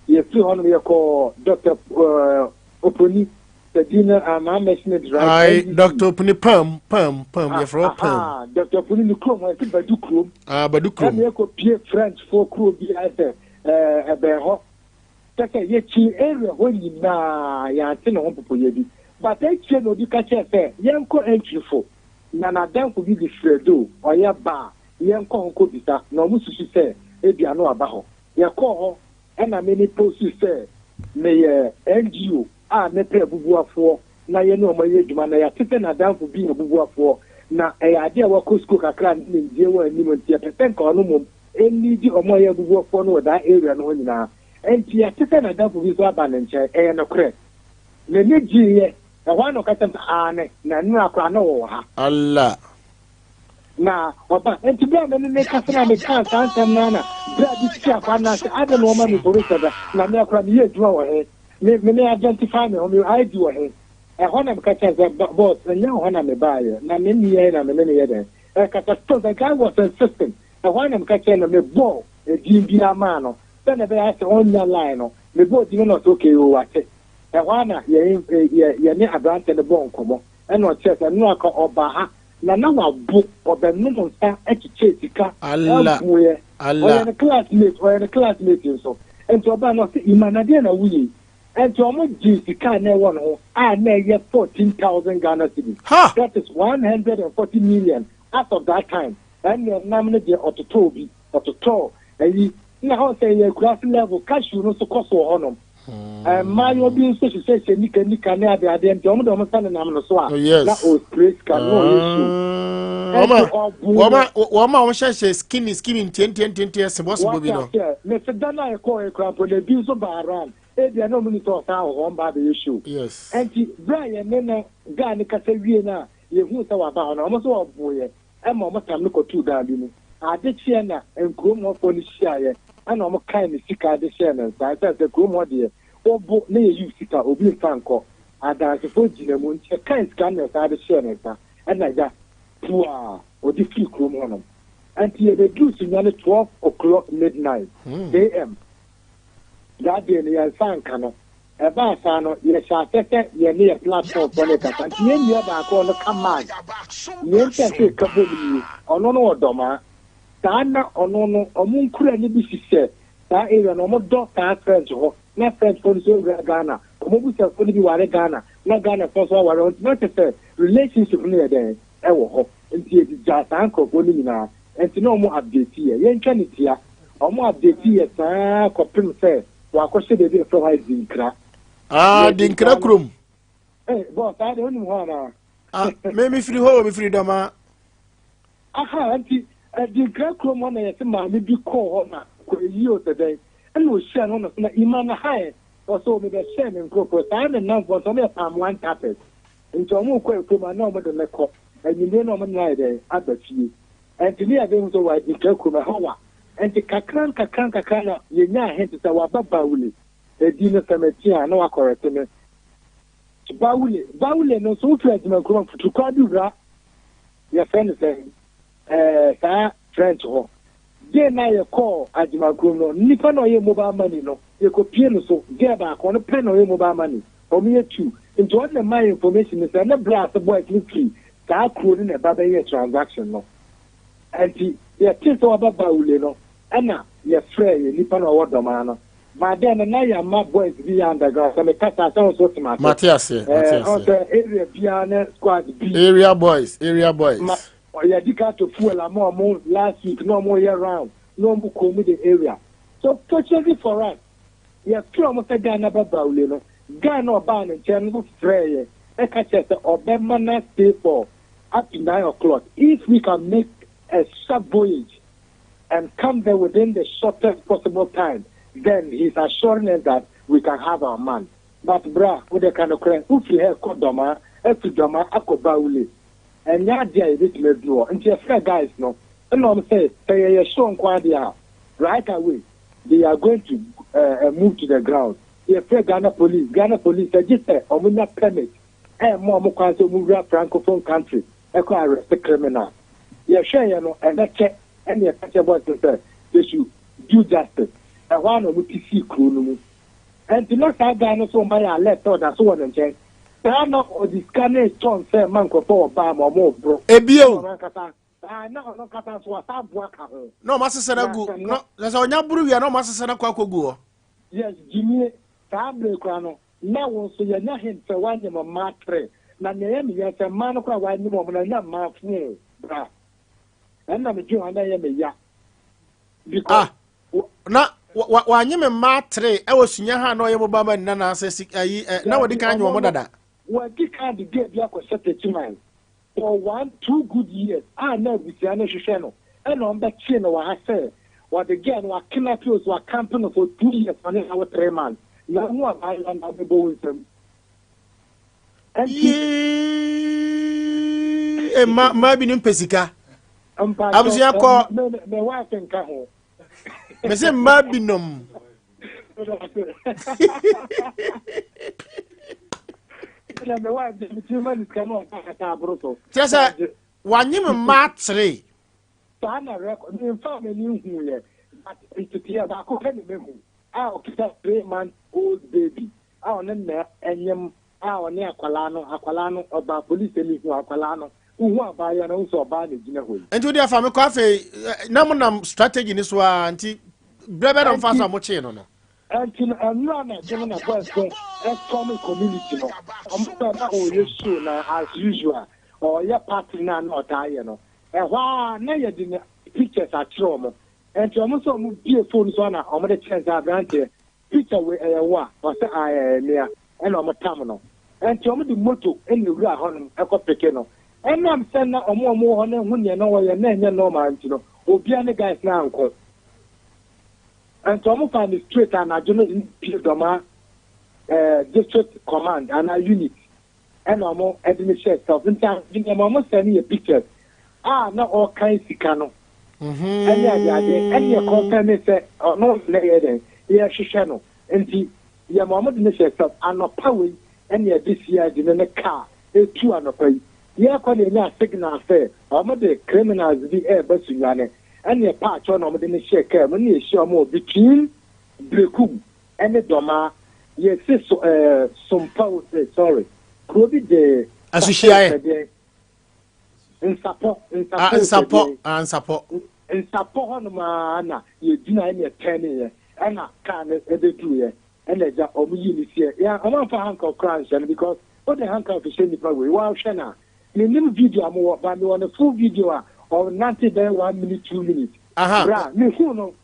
Yɛfiri hɔ nom yɛkɔɔ Doctor eh, Oponi, sɛ din no, am I mentioning it right? Aye, NDC. Doctor Oponi, Pam, Pam, Pam, yɛfrɛ hɔ Pam. Aha, Doctor Oponi ne kurom hɔ, yɛse Badu kurom. Ah, Badu kurom. Ɛna yɛkɔpie Frenchfoɔ kuro bi ayɛ sɛ, eh, ɛbɛn hɔ. Kyerɛ sɛ yɛkyii area hɔ nyinaa yɛante ne ho mpopoeɛ bi. But akyire na obi ka kyerɛɛ sɛ yɛnkɔ Antwifo na n'adamfo bi de Fredo ɔyɛ ba a yɛnkɔ hɔ nkɔbisa na ɔmo susu sɛ ebia na waba hɔ. Yɛkɔɔ hɔ ɛna me me post sɛ meyɛ NGO a mepɛ abubuafoɔ na yɛne ɔmo ayɛ adwuma na yɛate sɛ n'adamfo bi yɛ abubuafoɔ na ɛyɛ adeɛ a wakɔ sukuu kakra a ne nimdeɛ wɔ anim nti yɛpɛ sɛ nka ɔno mmom Ɛnniidi wɔn a wɔyɛ abubuafoɔ no wɔ daa area no hɔ nyinaa. Enti ɛte sɛ n'adamfo bi nso aba ne nkyɛn. Ɛyɛ nokorɛ. N'ani gyeeɛ. Ɛhɔ ara na ɔka kyerɛɛ me sɛ, Aane, na nnora koraa na ɔwɔ ha. Allah. Na ɔba. Enti berɛ a me ne no rekasa no a mekaa saa nsɛm no ara na berɛ a bi te akwa no ase, adɛn na wɔma me information da? Na me koraa meyɛ adwuma wɔ he? Me, me, me identify me ho, me ID wɔ he? Ɛhɔ na meka kyerɛɛ no sɛ, Boss, ɛnyɛ wo hɔ na mebaeɛ, na me nua yi na me ne no yɛ dɛn? Ɛrekasa. Still, the guy was insisting. Ɛhɔ ara na meka kyerɛɛ no, mebɔɔ edin biara maa no sɛnea ɛbɛyɛ a sɛ ɔnnya line no, mebɔɔ din no na ɔse okay oo wate. Ɛhɔ ara na yɛn yɛ yɛne aberanteɛ no bɔɔ nkɔmmɔ ɛna ɔkyerɛɛ sɛ nnora ka ɔbaa ha na na wabo, ɔbɛnom nsa kyekyɛɛ sika Allah ɛboeɛ. Allah. Ɔyɛ ne classmate, ɔyɛ ne classmate nso. Nti ɔbaa no ɔse Ima na deɛn na woyɛ yi? Nti wɔn gyee sika a na ɛwɔ ne ho a na ɛyɛ 14,000 Ghana cedis, Ha! that is 140 million as of that time. Ɛnneɛ nam no deɛ ɔtotɔɔ bi, ɔtotɔɔ ayi. Na ɔn sɛ ɛyɛ akuraase level, cashew no nso kɔ so wɔ hɔnom. Mmaayewa bi nso hyehyɛhyɛ nika nika ne adeadeɛ nti wɔn de wɔn nsa nenam no so a Oh, yes. na ɔspray sika no na ɔyɛ show. Wɔn Ɛnti a ɔboo wɔn no. a wɔn a wɔhyehyɛ skinny skinny ntiantiantiantia sebɔ sebɔ Wate bi no. aseɛ? Mese da no a yɛkɔɔ yɛ koraa mpo na ebi nso baa around. Ebia na wɔn nim sɛ ɔsan wɔ hɔ, wɔn ba abɛyɛ show. Yes. Ɛnti berɛ a yɛne no guy no kasa wie no a yɛhuu sɛ waba hɔ no, wɔn nso wɔboo yɛn. ma wɔtam no kɔtoo dan bi mu. Ade kyeeɛ na nkurom hɔfoɔ no hyiaeɛ na wɔkae ne sika de hyɛɛ ne nsa. Ɛsiane sɛ kurom hɔ deɛ, wobo na yɛyi wo sika, obi mfa nkɔ. Adansefoɔ gyina mu nti, yɛkae sika no na yɛsan de hyɛɛ ne nsa na agya puaa ɔde firii kurom hɔnom. Nti yɛbɛduru Sunyani 12 o'clock midnight AM. That day no yɛn nsa anka no. Ɛbaa saa no, yɛhyɛ aseɛ sɛ yɛne yɛn platform foɔ no rekasa. Nti yɛn nua baako a ɔno ka Mag, nea nti a sɛ yɛka bom nie, ɔno no wɔ Dɔmaa. Saa na ɔno no, wɔn nkura no bi hyehyɛ saa area no, wɔdɔ saa French hɔ. Na French foɔ no nso awura Ghana. Wɔn abusuafoɔ no bi ware Ghana, na Ghana foɔ nso aware wɔn. Nti na kyerɛ sɛ relationship no yɛ dɛn? Ɛwɔ hɔ. Nti yɛgyigyaa saa nkorɔfoɔ no nyinaa. Nti na wɔn update yɛ. Yɛntwa no tia, wɔn update yɛ saa kɔpem sɛ wɔakɔhyɛ baabi a yɛfrɛ hɔ Adinkra. Ah, Adinkra kurom. Eh, bɔ saa deɛ wonim hɔ anaa? Ah, me mefiri hɔ, mefiri Dɔma. Aha, nti Adinkra kurom hɔ na yɛse maame bi kɔɔ hɔ na kɔyi o sɛ dɛn. Ɛna ɔhyia no na so na ima na ha ɛ. Ɔsɛ o mebɛhyɛɛ me nkurɔfoɔ saa ne nnamfoɔ nso wɔn yɛ palm wine tappers. Nti wɔn rekɔ afuom a na wɔn de me kɔ. Anwummere na wɔn nyinaa yɛ dɛn aba fie. Ɛnti ne yɛbɛhu sɛ wɔ Adinkra kurom ɛhɔ wa. Ɛnti kakra nkakra nkakra na yɛnyaa hint sɛ waba Bawule. Ɛdi no sɛ mete a na wakɔrɛte me. Bawule, Bawule no nso wofiri Adwuma kurom a futukwa bi wura yɛfrɛ no sɛn ɛɛ saa French hɔ. Day no a yɛkɔɔ Adwuma kurom no, nipa na ɔyɛ mobile money no, yɛkɔpie no so, girl baako ɔno pɛ na ɔyɛ mobile money, wɔn yɛ two. Nti ɔno na ɛmaa yɛ information no sɛ ne bra ase boys no firi saa kuro no na ɛba bɛyɛɛ transaction no. Ɛnti yɛtee sɛ waba Bawule no ɛna yɛfrɛɛ yɛn nipa no a ɔwɔ Dɔmaa no. By then no na yɛama boys bi yɛ underground, sɛ meka saa sɛ wo nso wote m'ase. Mate aseɛ, mate Ɛɛ, ɔn aseɛ. sɛ area biara ne squad bi. Area boys, area boys. Ma yɛadi ka to fuel ama ɔmo last week na ɔmo yɛ round na ɔmo kɔ mu the area. So fortunately for us, yɛfrɛ ɔmo sɛ guy no aba Bawule no, guy no a ɔbaa ne nkyɛn no nso frɛɛ yɛ ɛka kyerɛɛ sɛ ɔbɛma no stay for up to 9 o'clock if we can make a sharp voyage and come there within the shortest possible time, then he's assuring us that we can have our man. But bra, wo de ka nokorɛ, wofiri ha rekɔ Dɔmaa, afiri Dɔmaa akɔ Bawule, ɛnyɛ adeɛ a yɛbɛtumi aduru hɔ. Nti yɛfrɛɛ guys no, ɛna wɔn sɛ, sɛ yɛyɛ sure nko ara deɛ a, right away, they are going to uh, move to the ground. Yɛfrɛ Ghana police, Ghana police sɛ gye sɛ wɔn nya permit ɛmma wɔn kwan sɛ wɔn wura francophone country ɛkɔ arrest criminal. Yɛhwɛeɛ no, ɛbɛkyɛ ɛna yɛka kyerɛ boys no sɛ they should do justice. Ɛhɔ ara na wɔn ti sii kuro no mu. Ɛnti na saa guy no nso mma yɛ alert sɛ ɔda so wɔ ne nkyɛn. Saa na ɔde sika no retɔ nsa ɛma nkurɔfoɔ wɔ bar ma wɔn reboro. Ebio. Ɛna ɔno ankasa, ah, na ɔno ankasa nso wasan aboa ka ho. Na wɔn asesa no Na agu, sɛ na na. sɛ ɔnya boro wie a na wɔn asesa no akɔ akɔgu hɔ. Yes, gyimie, saa bere koraa no, na wo nso yɛanya hint sɛ woanyem mmaa tre. Na nea ɛyɛ me ya sɛ mmaa no koraa a woanyem wɔn no ɛnyɛ mmaa fo o, bra. Ɛno na medwen ho a na ɛyɛ me ya. Because Ah, na wanyem mmaa tre ɛwɔ sunya ha na ɔyɛ mobile money na naasɛ si ayi ɛ na wɔde Dabi, kan nye ɔno wɔn no, dada. wadi kan de girl bi akɔhyɛ Techiman for one, two good years a na abusua no hwehwɛ no, ɛna wɔbɛkyee no wɔ ha sɛ wɔde girl no wakidnap o, so wakampe no for 2 years ɔne no awo 3 months. Na wohu abaayewa no a wobɛbɔ wo nsam. Ɛnti. Yee, mmaa mmaa binom pɛ sika. Mpakyɛ, Abusua kɔ. me wife nka ho. Mese mmaa binom. Na me wife de metumi ma ne sika na ɔka kasa aboro so. Kyerɛ sɛ wanyem mmaa tere. Saa na record memfa m'ani nhu yɛ but nteteɛ baako pɛ na mehu a ɔkita 3 month old baby a ɔne na ɛnyem a ɔne akwadaa no akwadaa no ɔbaa police ani hu akwadaa no wohu abaayewa no wohu sɛ ɔbaa na gyina hɔ yi. Nti wode afa me kɔ afei na monam strategy ni so a nti berɛ bɛ na mfa so a mokyee no no. Ɛnti no ɛnora na ɛde no na boys no ɛsɔme community no ɔmo sɛ na ɔyɛ show na as usual ɔyɛ party na na ɔtaa yɛ no ɛhɔ a na yɛde ne pictures akyerɛ ɔmo ɛnti ɔmo sɛ ɔmo bie phone so na ɔmo de kyerɛ sɛ aberanteɛ picture wei ɛyɛ wo a ɔsɛ ayɛ mia ɛna ɔmo tam no ɛnti ɔmo de moto ɛna ewura hɔnom ɛkɔ pick no ɛnam sɛ na ɔmo a ɔmo wɔ hɔ no ehu nea na wɔyɛ na ɛnyɛ normal nti no obia ne guys na anko nti ɔmo fa ne straight anadwo no pie Dɔma district command anaa unit ɛna ɔmo ɛde ne hyɛ self nti anadwo nneɛma ɔmo sɛ ne yɛ pictures a na ɔkan sika no ɛne adeade ɛne yɛ confirm sɛ ɔno na yɛ dɛ yɛhwehwɛ no nti yɛ ma ɔmo de ne hyɛ self anɔpa wei ɛne yɛde CID ne ne car etu anɔpa yi yɛkɔ na yɛnya signal sɛ ɔmo de criminals bi ɛɛba Sunyane. Ɛna ɛpaa kyɛw na wɔde no hyɛɛ kaa mu. Ɛna yɛhyia wɔn wɔ between Berekum ɛne Dɔmaa. Yɛsi so ɛɛ Sompa o sɛ sorry. Kuro bi de Asuhyiaeɛ. Sɛdeɛn? Nsapɔ. Nsapɔ Ah, o Nsapɔ. sɛdeɛn? Ah, Nsapɔ. Nsapɔ hɔnom ara na yɛgyina ɛna ɛtɛneeɛ. Ɛna kaa no ɛbɛduruiɛ. Ɛna agya wɔn yii no siɛ. Yɛn wɔn amfa handcuff koraa anhyɛ no because wode handcuff hyɛ nipa wei woahwɛ no a mennim video a mowɔ but mewɔ ne full video a ɔnante bɛyɛ one minute 2 minutes. Aha. Bra mehuu no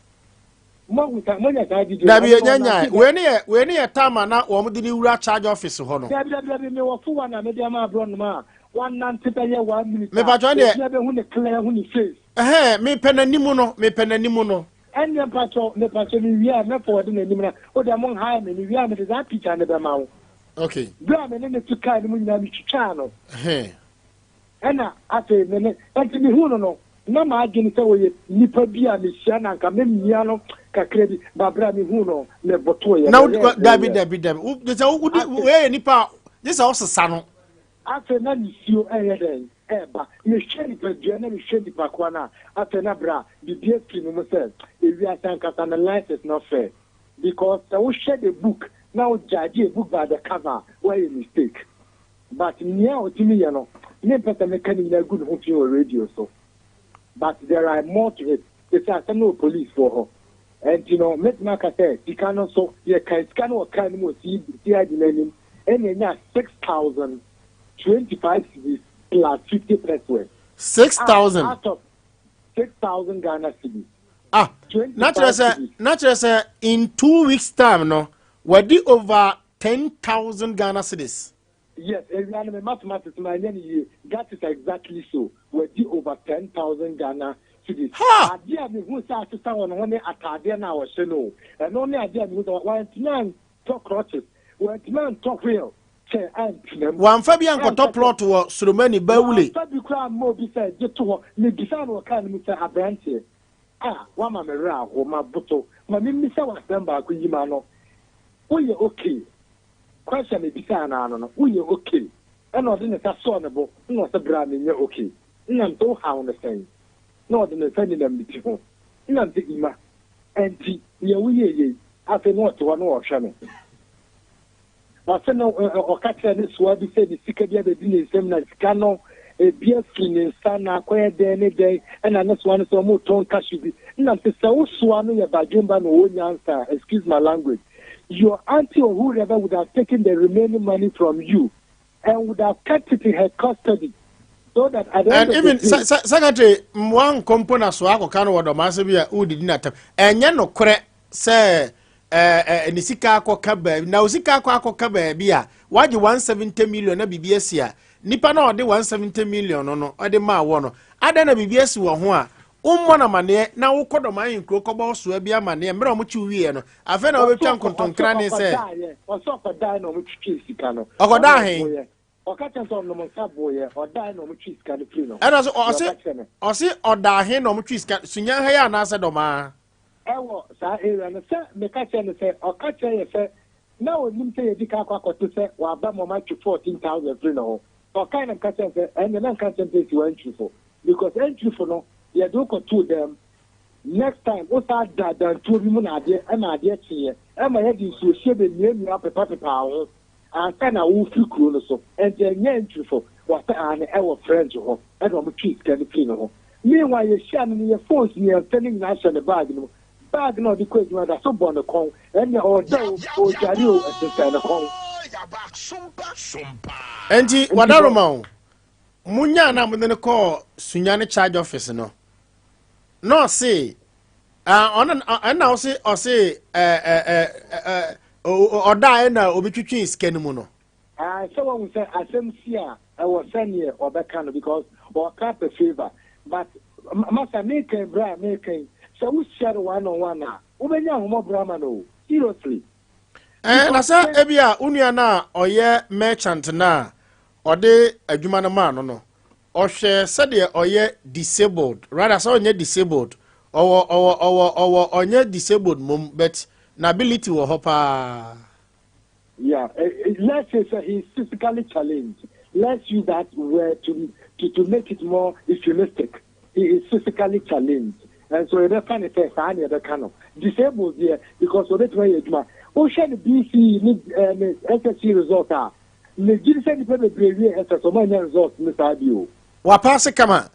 moahu saa moanya saa video no Dabi ɔno yɛnya nyae. ɔnante bɛ Wei ne yɛ wei ne yɛ time a na wɔn de ne wura charge office hɔ no. Dabi dabi dabi mewɔ full one a mede ama aborɔnoma a wanante bɛyɛ one minute a Mepatwa deɛ obiara bɛhu ne clear hu ne face. Ɛhɛn, mepɛ n'anim no, mepɛ n'anim no. Ɛnneɛ mpakyɛw mepakyɛw mewie a mɛ forward n'anim na wo deɛ mo nhae me mewie a mede saa picture no bɛma wo. Okay. Berɛ a me ne no te car no mu nyinaa metwitwaa no. Ɛhɛn. Ɛna afei me ne ɛnti mehuu no no na m'adwene sɛ ɔyɛ nipa bi a mehyia no anka mɛmia no kakra bi but berɛ a mehuu no mebotoeɛ Na wo meyɛɛ dabi hwee. dabi dabi wo gye sɛ wo wode Afei. wei yɛ nipa a gye sɛ wosesa no. Afei na nisuo reyɛ dɛn? Reba. Mehwɛ nipadua na mehwɛ nipa koa no a, afei na bra, biribi afiri me mu sɛ, ewiase ankasa no life is not fair. Because sɛ wohwɛ the book na wo judge a book by the cover a, woayɛ mistake. But nea ɔtumi yɛ no, mempɛ sɛ meka ne nyinaa gu ne ho fi wɔ radio so. But there are more to it. Te sɛ asɛm no wɔ policefoɔ hɔ. Ɛnti no, mɛtumi aka sɛ sika no nso, yɛkan sika no wɔ car no mu wɔ CID no anim, ɛna ɛnyaa 6,025 cedis plus 50 pesewas. Six A thousand. out of 6,000 Ghana cedis. Ah, na kyerɛ 25 sɛ cedis. na kyerɛ sɛ in 2 weeks time no wadi over 10,000 Ghana cedis. Yes, ewia no me mathematics ma ɛnyɛ ne yie. That is exactly so. Wadi over 10,000 Ghana cedis. Ha! Adeɛ a mehu sɛ asesa wɔ ne ho ne ataadeɛ no a ɔhyɛ no o. Ɛno ne adeɛ a mehu sɛ wantumi antɔ crutches, wantumi antɔ wheel chair antena mu. Wamfa bi ankɔtɔ Anka sɛ plot wɔ Soromani Bawule. Wamfa bi koraa amma obi sɛ gye to hɔ. Mebisaa no wɔ kaa no mu sɛ aberanteɛ a wama me werɛ aho, maboto, ma memmisa wo asɛm baako yi ma no. Woyɛ okay? Question a mebisaa no ano no, woyɛ okay? Ɛna ɔde ne nsa sɔɔ ne bo na ɔsɛ bra menyɛ okay. Nna mese wo haw no sɛn? Na ɔde ne nsa nenam ne ti ho. Nna mese Ima, ɛnti deɛ woyɛɛ yei? Afei na ɔte hɔ na ɔrehwɛ me. Ɔse no ɔka kyerɛɛ ne soa bi sɛ ne sika bi abɛdi ne nsam na sika no ebi afiri ne nsa na akɔyɛ dɛn ne dɛn ɛna ne soa no sɛ ɔmo tɔn cashew bi. Nna mese sɛ wo soa no yɛ badwemba na ɔwɔ nyansa a, excuse my language, your auntie or whoever would have taken the remaining money from you and would have kept it in her custody so that at the end And of the even day. Secretary mmoa nkɔ mpo na soa akɔka no wɔ dɔm ase bi a wodidi n'atam. Ɛnyɛ nokorɛ sɛ ɛɛ ne sika akɔka baabi na o sika akɔ akɔka baabi a wagye 170 million na biribi asi a nipa na ɔde 170 million no ɔde maa wɔ no adan na biribi asi wɔ ho a wommɔ no amanneɛ na wokɔ dɔm ahenkuro kɔbɔ soa bi amanneɛ mmerɛ a ɔmo kyi wieɛ no afei na wobɛtwa nkontonkrane sɛ Ɔsɛ ɔkɔdae na ɔmo twitwi sika no. Ɔkɔdaa Ɔno he? ɔboyɛ. Ɔka kyerɛ sɛ ɔnom nsa boyɛ ɔdae na ɔmo twi sika no firi no. Ɛna so Deɛ ɔse ɔka kyerɛ me. Ɔse ɔda he na ɔmo twi sika Sunya ha yi anaasɛ Dɔmaa? Ɛwɔ saa area no sɛ meka kyerɛ no sɛ ɔka kyerɛ yɛ sɛ na onim sɛ yɛdi ka akɔ akɔto sɛ waba ma ɔma atwi 14,000 firi ne ho. Ɔkae na meka kyerɛ no sɛ ɛnyɛ na nka nkyɛn sɛ esi wɔ ntwirifo because ntwirifo no yɛde wokɔtoo dɛm next time wosaa da dantuo bi mu na adeɛ ɛma adeɛ kyeeɛ ɛma yɛde nsuohyie bɛmiamia pepapepa wo ho ansa na wofiri kuro no so. Ɛnti ɛnyɛ ntwirifo wɔsɛ ane ɛwɔ French hɔ ɛna ɔmo twi sika no firi ne ho. Meanwhile yɛhyia no no yɛ phones mmiɛnsa no nyinaa hyɛ ne bag no mu. Bag na ɔde kɔ adwuma da so bɔ ne kɔn ɛnna ɔda o ɔdware o ɛsensɛn ne kɔn. Enti wadaroma o munyaa na mode no kɔɔ Sunya ne charge office no na ɔse ɔno ɛna ɔse ɛɛ ɛɛ ɛɛ ɔda ɛna obi twitwi sika no mu no. Sɛ wɔn sɛ asɛm si a ɛwɔ sɛneɛ ɔbɛka no because ɔka pɛ favour but masa mekan bere a mekan sɛ wohyia no one on one a wobɛnya ahomɔborɔ ama no o, seriously. Na sɛ ebi a wo nua no a ɔyɛ merchant no a ɔde adwuma no maa no ɔhwɛ sɛdeɛ ɔyɛ disabled, rather sɛ ɔnyɛ disabled, ɔwɔ ɔnyɛ disabled mom but n'ability wɔ hɔ paa. Yeah, let's say so he's physically challenged. Let's use that word to make it more euphemistic. He is physically challenged. Nso yɛbɛfa no sɛ saa na yɛbɛka no. Disabled deɛ because ɔbɛtumi ayɛ adwuma. Wohwɛ ne BCE ne eh, ne SSC result a, megye di sɛ nnipa bebree wie SS wɔn annya result no saa bi o. Wapaase kama.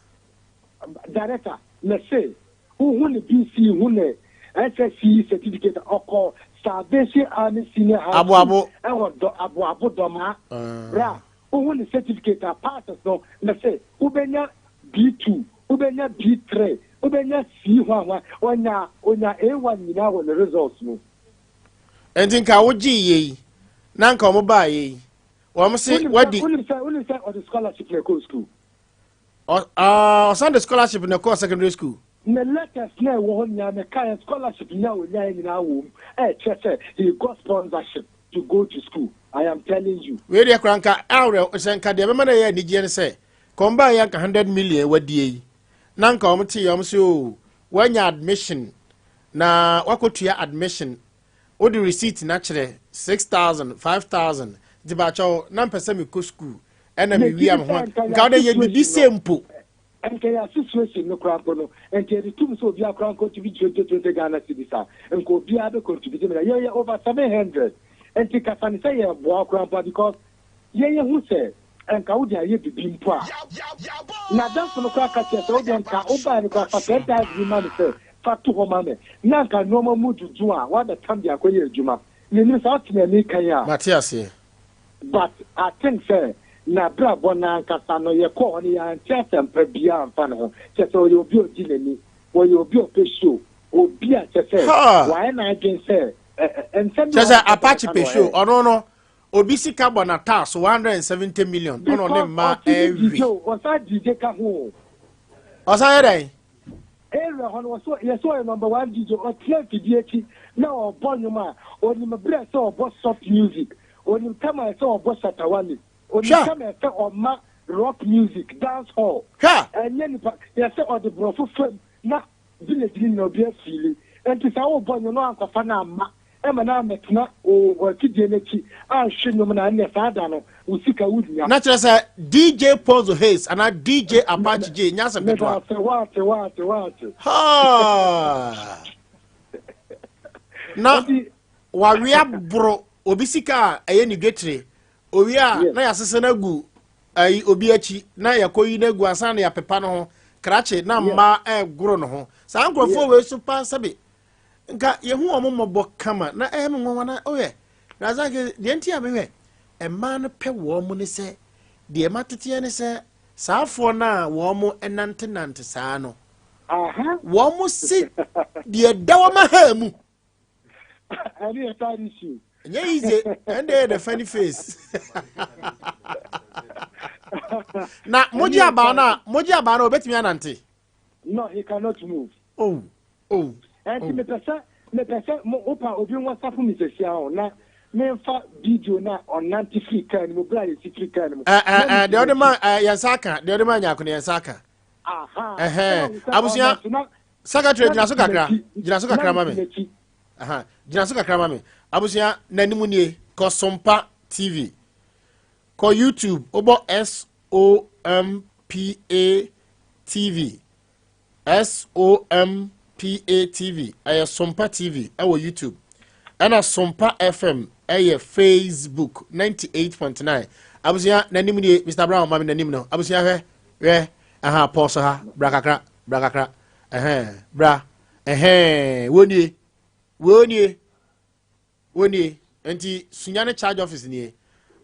Director, mese wohu ne BCE hu ne SSC certificate a, ɔkɔ Salvation Army Senior High School Aboabo. ɛwɔ dɔ Aboabo Dɔmaa. Bra, wohu ne certificate a, passes no, mese wobɛnya B2, wobɛnya B3, wobɛnya C hwanhwan, ɔnya ɔnya A1 nyinaa wɔ ne results mu. Enti nka wogyee yɛ yi na nka wɔn baa yɛ yi wɔn se Wonim sɛ wadi. wonim sɛ wonim sɛ ɔde scholarship na ɛkɔɔ school. Ɔ ah ɔsan de scholarship na ɛkɔɔ secondary school. Ne letters na ɛwɔ hɔ nyinaa mekaeɛ scholarship nya a ɔnyaeɛ nyinaa wɔ mu ɛkyerɛ sɛ he got sponsorship to go to school I am telling you. Wei deɛ koraa nka awerɛ sɛ nka deɛ ɛbɛma no ɛyɛ anigyeɛ ne sɛ ka wɔn baeɛ anka 100 million wadie yi na nka wɔn teeɛ wɔn sɛ oo wanya admission na wakɔtua admission wode receipt no akyerɛ 6000 5000 nti baakyɛw na mpɛ sɛ mekɔ school ɛna Megye mewia di me ho sɛ nka nka yɛn wode yɛ biribi situation sɛ no mpo Nka yɛn association no koraa mpo no, nka yɛde tum sɛ obiara koraa ncontribute 20 20 Ghana cedis a, nka obiara bɛ contribute ma yɛyɛ over 700. Nti ka fa no sɛ yɛboa wo koraa mpo a because yɛn yɛhu sɛ nka wode ayɛ bibi mpo a. N'adamfo no koraa ka kyerɛɛ sɛ wodeɛ nka wobaeɛ no koraa fa 10,000 yi ma me sɛ fa to hɔ ma me na nka nnoɔma mu dwodwo a woabɛtam de akɔyɛ adwuma. Mennim sɛ wote nea mereka yi a. Mate aseɛ. But I think sɛ n'abrabɔ no ankasa no yɛkɔɔ hɔ no yɛante asɛmpa biaa amfa ne ho. Kyerɛ sɛ ɔyɛ obi a ɔgye n'ani, ɔyɛ obi a ɔpɛ show, obi a kyerɛ sɛ Haa! wayɛ n'adwene sɛ ɛ ɛ nsɛm bi Kyerɛ wɔ hɔ sɛ a ɔmpɛ sɛ Apache ɔbɛka pɛ no show, ɛ. ɔno no obi sika bɔ n'ataa so 170 million ɔna ɔne Because mmaa ɔtumi ɛrewe. DJ o, ɔsan DJ ka ho o. Ɔsan yɛ dɛn? Area hɔ no wɔsɛ yɛsɛ ɔyɛ number one DJ, ɔtena mfidie akyi na ɔbɔ nnwom a, ɔnim berɛ a ɛsɛ ɔbɔ soft music, ɔnim time a ɛsɛ ɔbɔ Shatta Wale, ɔnim Hwɛ! time a ɛsɛ ɔma rock music, dance hall. Hwɛ! Ɛnyɛ nipa, yɛsɛ ɔde borɔfo fam na village no nyinaa obiara fiili. Enti sɛ wobɔ nnwom na wankɔfa no amma ɛma no ammɛtena wo afidie no akyi anhwe nnwom no a, ɛnneɛ saa da no wo sika wonnya. Na kyerɛ sɛ DJ Ponzo Hayes anaa DJ Apache J nyɛ asɛm ketewa. Medase, woate, woate, woate. Haa! Na Enti, wawe aboro obi sika a ɛyɛ ne dwetire. Owie a yes. na yɛasesa no agu ayi obi akyi na yɛakɔyi no agu ansa na yɛapepa no ho krakye na Yes. mmaa ɛregoro no ho. Saa nkurɔfoɔ Yes. wei so paa sɛbe nka yɛhu wɔn mmɔbɔ kama na ɛyɛ me nwanwa na ɔyɛ razak deɛ nti a mehwɛ mmaa no pɛ wɔn mo ne sɛ deɛ mateteɛ ne sɛ saafoɔ no a wɔn mo nantenante saa no wɔn mo se deɛ da wɔn aha mu ɛne yɛ side issue ɛnyɛ easy ɛnde yɛ the funny face na mogye abaa no a mogye abaa no a obetumi anante No, he cannot move. Oh, oh, Ɛnti oh. mepɛ sɛ mepɛ sɛ mo wopa obi nwɔsafo me sesia ho na memfa video no a ɔnante firi kaa no mu berɛ a yɛsi firi kaa no mu Ɛ ɛ na ɛ medi deɛ ɔde ma n'akyi. ɛ yɛn nsa aka deɛ ɔde ma nyaako no yɛn nsa aka. Aha, sɛ Ɛhɛn wahu sɛ abusua ɔnante na secretary na gyina so medi kakra n'akyi gyina so na kakra ma medi me. n'akyi. Aha gyina so kakra ma me. Abusua n'anim nie kɔ Sompa TV kɔ YouTube wobɔ S O M P A TV SOMPA TV ɛyɛ Sompa TV ɛwɔ YouTube ɛna Sompa FM ɛyɛ Facebook 98.9 abusua n'anim nie Mr Brown maame n'anim no abusua hwɛ hwɛ ɛha pɔs ha bra kakra bra kakra ɛhɛn bra ɛhɛn wɔnie wɔnie Wo nie, nti Sunyani charge office nie.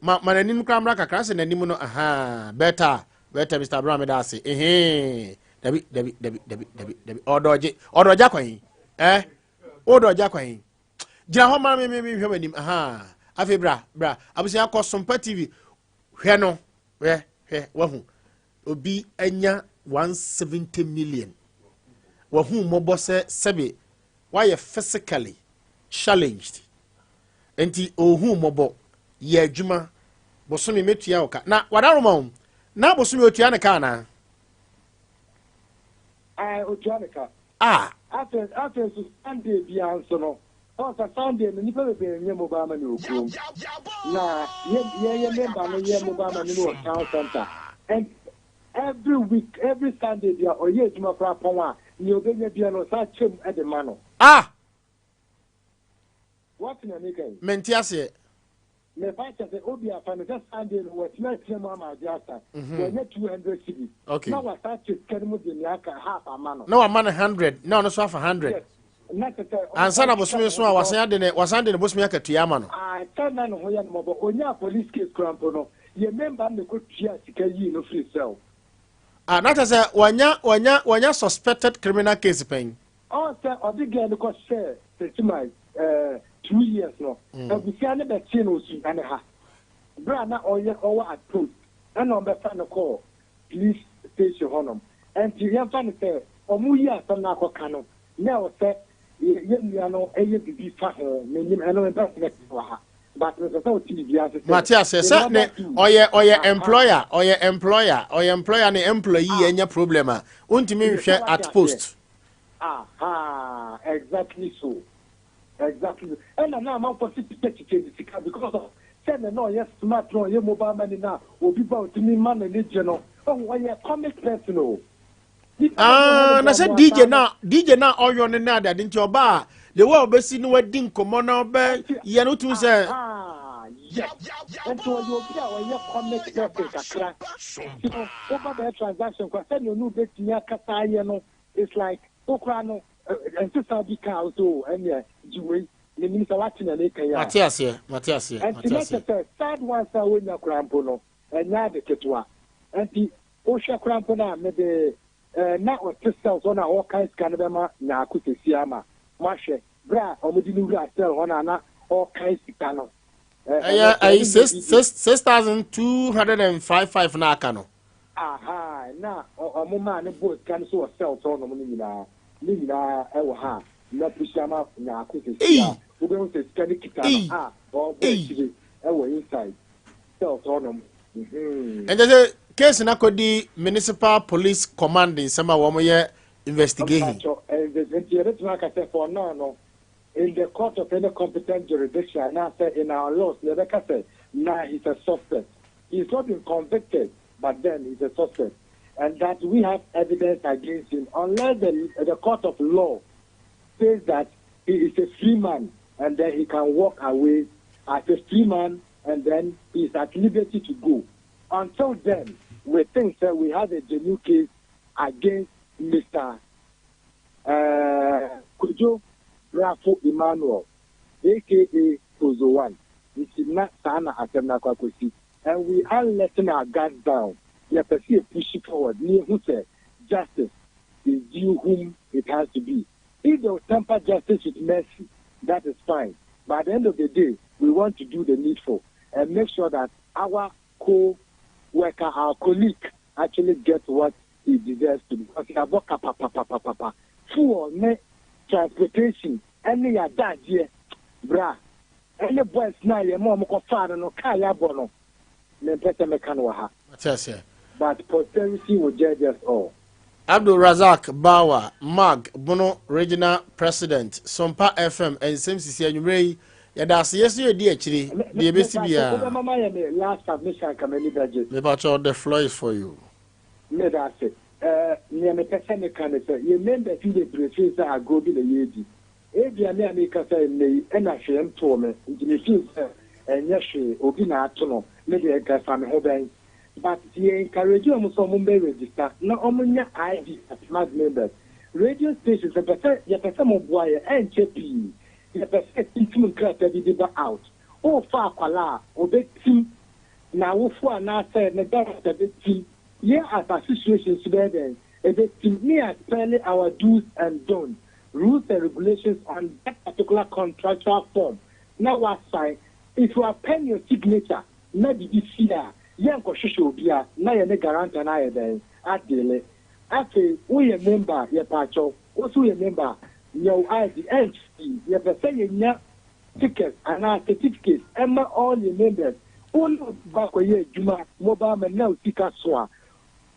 Ma ma n'anim koraa mmra kakra sɛ n'anim no ahaa better better Mr. Brown meda ase ehee dabi dabi dabi dabi dabi dabi ɔdɔgye ɔdɔgye akwan yi eh ɔdɔgye akwan yi gyina hɔ ma me me me hwɛ m'anim ahaa afei bra bra abusua kɔ Sompa TV hwɛ no hwɛ hwɛ wahu obi anya 170 million wahu mmɔbɔ sɛ sɛbe Wayɛ physically challenged nti ohu mmɔbɔ yɛ adwuma bosome mɛtua wo ka na wadaroma o na bosome otua ne ka anaa? Ae otua ne ka. Ah. Afei afei nso Sunday biara nso no ɔn sɛ Sunday no nnipa bebree nyɛ mobile money wɔ kurom na yɛ yɛyɛ member no yɛ mobile money no wɔ town center and Every week, every Sunday bia ɔyɛ adwuma koraa pɔn a, Nea ɔbɛnya biara no, ɔsan kyɛ mu de ma no. Ah! Woate nea meka yi? Mente aseɛ. Mepa kyɛ sɛ obi afa no sɛ Sunday no watumi atena mu ama ade asa. Wanya 200 cedis. Okay. Na wasan akyɛ sika no mu de nea aka half ama no. Na wama no 100 na ɔno nso afa 100. Yes. Na kyɛ sɛ Ansa na bosome so a wasan ade ne wasan de ne bosome akatua ama no. Ah, sɛ na ne ho yɛ no mmɔbɔ. Onyaa police case koraa mpo no, yɛn member no na ɛkɔtuaa sika yii no firii cell. Ah, na kyerɛ sɛ wanya wanya wanya suspected criminal case pɛn. Ɔn sɛ ɔde girl no kɔ hyɛɛ Techiman eh, 2 years no, abusua no bɛkyee no wɔ Sunyani ha. Berɛ a na ɔyɛ ɔwɔ at post, ɛna ɔmbɛfa no kɔɔ police station hɔnom. Ɛnti yɛmfa no sɛ ɔmo yi asɛm no akɔka no, na ɛwɔ sɛ yɛn nua no yɛ biribi fa ho. Mennim, ɛno mempɛ sɛ mɛka wɔ ha. But mepɛ sɛ wote biribi ase sɛ, Mate aseɛ in sɛ order ne to ɔyɛ aha employer, ɔyɛ employer ne employee anya problem a wontumi nti sɛ nhwɛ wate at aseɛ. post. Aha, exactly so. Exactly. Ɛna na amanfoɔ si kyekyɛ ne sika because of sɛ ne na ɔyɛ smart na ɔyɛ mobile money na obi ba otumi ma n'ani gye no. Ɔhu ɔyɛ comic person o. Nipa na Ah, ɔhɔ na no sɛ boaboa DJ saa no. na DJ na ɔyɔ ne na ade ade nti ɔba a, the way a ɔbɛsi no wadi nkɔmmɔ na ɔbɛ Nti yɛ no, wotumi sɛ aha, yes. Nti ɔyɛ obi a ɔyɛ comic person kakra. Nti no woba bɛyɛ transaction kora sɛnea ɔne wobɛtumi akasa ayɛ no, it's like wokora no nsesa bi kaa wo so o, ɛneɛ gye wei. Menim sɛ woate nea meka yi a. Mate aseɛ, mate aseɛ. Nti mate na aseɛ. kyɛ sɛ sad ones a wonya koraa mpo no, ɛnyɛ ade ketewa. Nti wohwɛ koraa mpo no a, mede na ɔte cells hɔ na ɔrekan sika no bɛma Nyaako sɛsi ama moahwɛ berɛ a ɔmode no wura cell hɔ no a na ɔrekan sika no. Ɛyɛ ɛno nso ɛyi ɔne six nyɛ video. six 6,205 5 na aka no. Aha, na ɔmo maa ne bɔɔ sika no so wɔ cells hɔnom no nyinaa, ne nyinaa ɛwɔ ha a na pusi ama Nyaako sɛsi a wobɛhu sɛ sika no kita no a ɔrebɔ akyire ɛwɔ inside cells hɔnom. Ɛnkyɛ sɛ case na kɔdi Municipal Police Command nsɛm a wɔn yɛ investigation. Mpakyɛ, nti yɛbɛtumi aka sɛ for now no, in the court of any competent jurisdiction anaasɛ in our laws, yɛbɛka sɛ now he's a suspect. He's not been convicted, but then he's a suspect and that we have evidence against him unless the court of law says that he is a free man and then he can walk away as a free man and then he is at liberty to go. Until then, we think that we have a genuine case against Mr. Kojo Brafo Emmanuel, aka Kozo One. Nti na saa na asɛm no akɔ akɔsi. And we are letting our guards down. Yɛpɛ sɛ yɛ push forward. Ne yɛhu sɛ justice is due whom it has to be. If they will temper justice with mercy, that is fine. But at the end of the day, we want to do the needful and make sure that our co-worker, our colleague, actually gets what he deserves to be. Because yɛabɔ ka papapapapa. Fuel ne transportation ɛne yɛadagyeɛ bra ɛne boys na yɛ ma ɔmo kɔfaa no kaa yɛabɔ no, mempɛ sɛ meka no wɔ ha. Mate aseɛ. But posterity will judge us all. Abdul Razak Bawa, MAG Bono Regional President, Sompa FM nsɛm sisi anwummerɛ yi, yɛda ase. Yɛ so yɛdi akyire deɛ ɛbɛsi biara. Wobɛma ma yɛ me last submission ka m'ani bɛgye. Mepakyɛw, the floor is for you. Meda ase. Nea mepɛ sɛ meka ne sɛ yɛ members yi bebree fii sɛ agorɔ bi na yɛredi. Ebia me a meka sɛ nnɛ yi ɛna hwee ntoo me nti mefii sɛ ɛnyɛ hwee, obi na ato no, me deɛ nka fa me ho bɛn. But yɛ encourage ɔmo sɛ ɔmo mbɛ register na ɔmo nya ID as MAG members. Radio stations, yɛpɛ sɛ yɛpɛ sɛ mo boa yɛ. Ɛnkyɛ pii yɛpɛ sɛ tintim nkrataa bi de ba out. Ɔɔfa akwalaa a ɔbɛtim na awofo anaasɛ ne director bɛtim, yɛ as association nso bɛyɛ dɛn ɛbɛtim ne yɛ spelling our do's and don'ts, rules and regulations on that particular contractual form na wasign. If you append your signature na bibi si a, yɛnkɔhwehwɛ obi a na yɛ ne guarantor no ayɛ dɛn adeal. Afei woyɛ member, yɛpa akyɛw, wo nso woyɛ member, nyɛ wo ID. Ɛnkyɛ yɛpɛ sɛ yɛnya ticket anaa certificate ɛma all your members. Wo ne obi kɔ akɔyɛ adwuma mobile money na wo sika so a,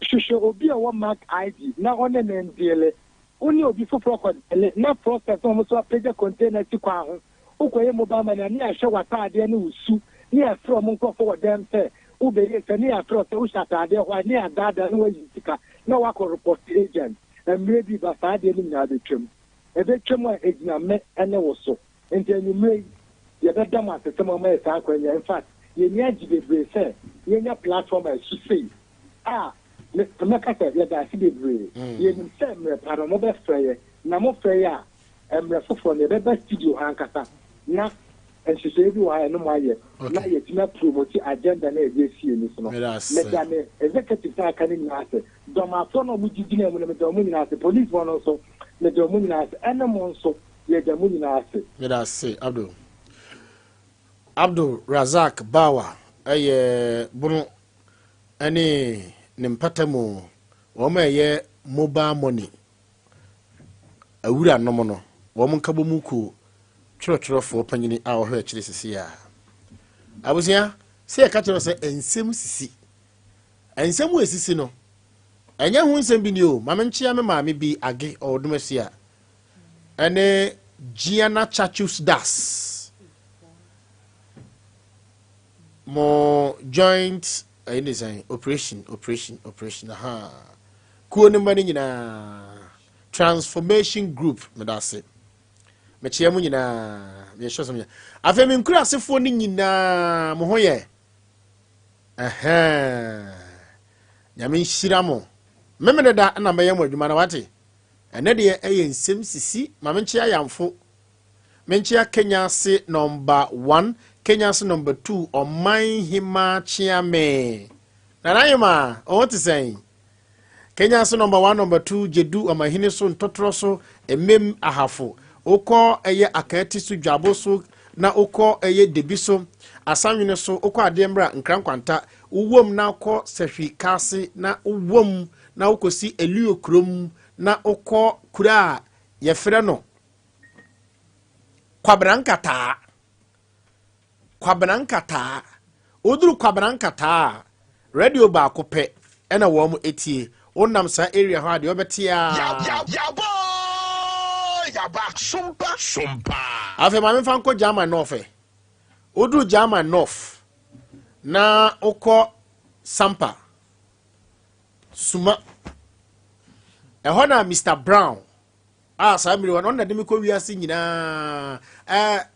hwehwɛ obi a ɔwɔ MAG ID na ɔne ne ndeal. Wo ne obi foforɔ kɔdeal na process na ɔmo nso apagya container si kwan ho. Wokɔyɛ mobile money a, ne yɛahwɛ w'ataadeɛ ne wo su, ne yɛafrɛ ɔmo nkurɔfoɔ wɔ dɛm sɛ wobɛyɛ sɛ ne yɛafrɛ sɛ wohyɛ ataadeɛ hɔ a, ne yɛadaadaa ne woayi sika na woakɔ report agent. Mmerɛ bi reba, saa adeɛ no nyinaa bɛtwam. Ɛbɛtwam a, ɛgyina me ne wo so. Enti anwummerɛ yi, yɛbɛda mo ase sɛ moama yɛ saa akwanya yi. In fact, yɛn ani agye bebree sɛ yɛanya platform a ɛso sei a me, mɛka sɛ yɛda ase bebree. Yɛnim sɛ mmerɛ pa no mobɛfrɛ yɛ, na mofrɛ yɛ a, mmerɛ foforɔ no yɛbɛba studio ha ankasa na nhyehyɛeɛ bi wɔ ha a yɛne mo ayɛ na yɛatumi apromoti agenda no a yɛde asi yɛn ani so no. Meda me executives a aka no nyinaa ase. Dɔmafoɔ no a wɔgyegyinaa mu no, meda wɔn nyinaa ase. Policefoɔ no nso, meda wɔn nyinaa ase. Ɛne mo nso. Yɛda mo nyinaa ase. Meda ase Abdul. Abdul Razak Bawa yɛ Bono ne ne mpatamu wɔn a ɛyɛ mobile money awura nom no wɔn nkabɔmu kuo twerɛtwerɛfoɔ panyini a ɔhwɛ akyire sisi a. Abusua, sɛ yɛka kyerɛ sɛ nsɛm sisi. Nsɛm a esisi no, ɛnyɛ ho nsɛm bi ni o. Ma menkyea me maame bi age ɔwɔ Domasia. ɛne Gianna Chachus Das mo joint ɛyi ne sɛn operation operation operation aha kuo no mma no nyinaa transformation group meda ase mekyea mu nyinaa meyɛhyɛ sɛ mo afei me nkura asefoɔ no nyinaa mo ho yɛ ɛhɛn nyame nhyira mo memene da na mɛyɛ mo adwuma na wate Ɛnɛ deɛ ɛyɛ nsɛm sisi ma menkyea yamfo menkyea Kenya ase nɔmba one Kenya ase nɔmba two ɔman hemaa kyea me Nana Hemaa ɔho te sɛn Kenya ase nɔmba one nɔmba two Gyedu ɔmahene so ntɔtorɔ so Emem Ahafo wokɔ ɛyɛ Akaati so Dwabo so na wokɔ ɛyɛ Debi so Asanwene so wokɔ adeɛ mmra Nkrankwanta wowom na wokɔ Sahwi Kaase na wowom na wokɔsi Elio kurom na wokɔ kuro a yɛfrɛ no Kwabena Nkataa. Kwabena Nkataa. Woduru Kwabena Nkataa a, radio baako pɛ ɛna wɔn etie. Wonam saa area hɔ a deɛ wɔbɛte a. Afei maame nfa nkɔ German North ɛ. Woduru German North na wokɔ Sampa. Suma. Ɛhɔ na Mr. Brown a saa mmiri hɔ no ɔno na de me kɔ wiase nyinaa ɛɛ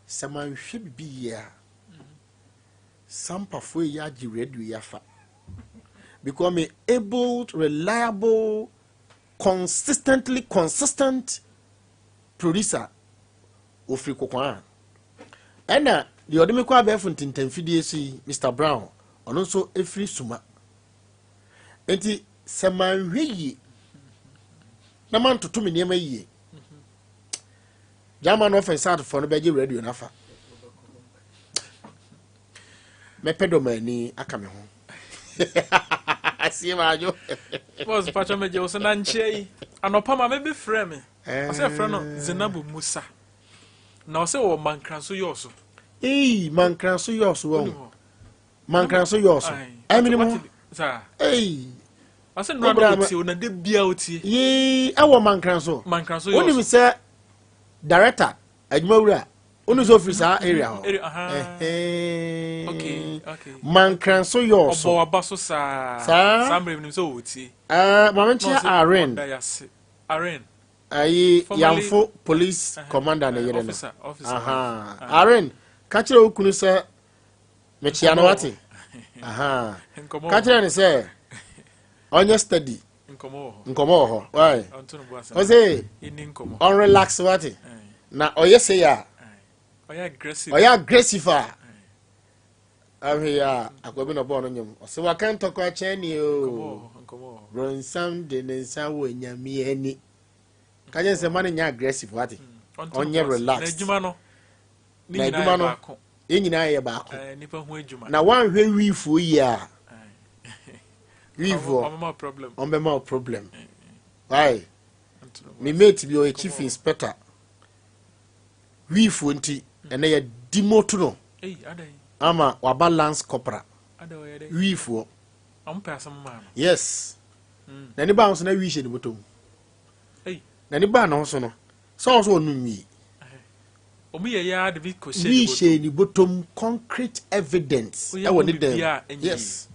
sɛ manhwɛ bibi yie a sampafoɔ yi agye radio yi afa because me able reliable consistently consistent producer ofiri kokoa ɛna deɛ ɔde me kɔ abɛɛfo ntentanfidie so yi Mr. Brown ɔno nso efiri suma. Enti sɛ manhwɛ yie na mantoto me nneɛma yie gyama no ɔfɛn southfoɔ no bɛgye radio no afa mɛpɛ dɔm ani aka me ho asie maadwo bɔs patwa megye wo so na nkyea yi anɔpa ma mebe frɛ me ɔsɛ frɛ no Zenabu Musa na ɔsɛ wɔ mankranso yɔɔ so ei mankranso yɔɔ so wɔn Mankran so yɔɔ so. Ɛmene mu. Ei. Ɔsɛ nnura na otie na de bia otie. Yee ɛwɔ mankran so. Mankran so yɔɔ so. Wonim sɛ director adwumawura wonim sɛ ofiri saa area hɔ. Okay okay. Mankran so yɔɔ so. Ɔbɔ waba so saa. Saa. Saa mmerɛ nim sɛ otie. Ɛɛ maame nkyɛn Aren. Aren. Ayi Yamfo police commander ne yere no. Aren ka kyerɛ wo kunu sɛ mekyea no wate ka kyerɛ no sɛ ɔnyɛ steady nkɔmmɔ wɔ hɔ why ɔsɛ ɔnrelax wate na ɔyɛ sei a ɔyɛ aggressive a ahwɛ yi a akwa bi na ɔbɔɔ no nwom ɔsɛ waka ntɔkwa kyɛn ni o bronsam de ne nsa wɔ nyame ani ka kyerɛ sɛ ma no nyɛ aggressive wate ɔnyɛ relax na adwuma no yɛn nyinaa yɛ baako na woanhwɛ wiifoɔ yie a wiifoɔ ɔmbɛma wo problem why me mate bi ɔyɛ chief inspector wiifoɔ nti ɛnɛ yɛ demote no ama waba lance corporal wiifoɔ yes na ne baa ho so na wii hyɛ ne bɔtɔ mu na ne baa ne ho so no sɛ ɔsɛ ɔnom wii Ɔmo yɛ yɛ ara de bi kɔ hyɛ ne bɔtɔm. Wii hyɛ ne bɔtɔm concrete evidence ɛwɔ ne dɛm. Yes.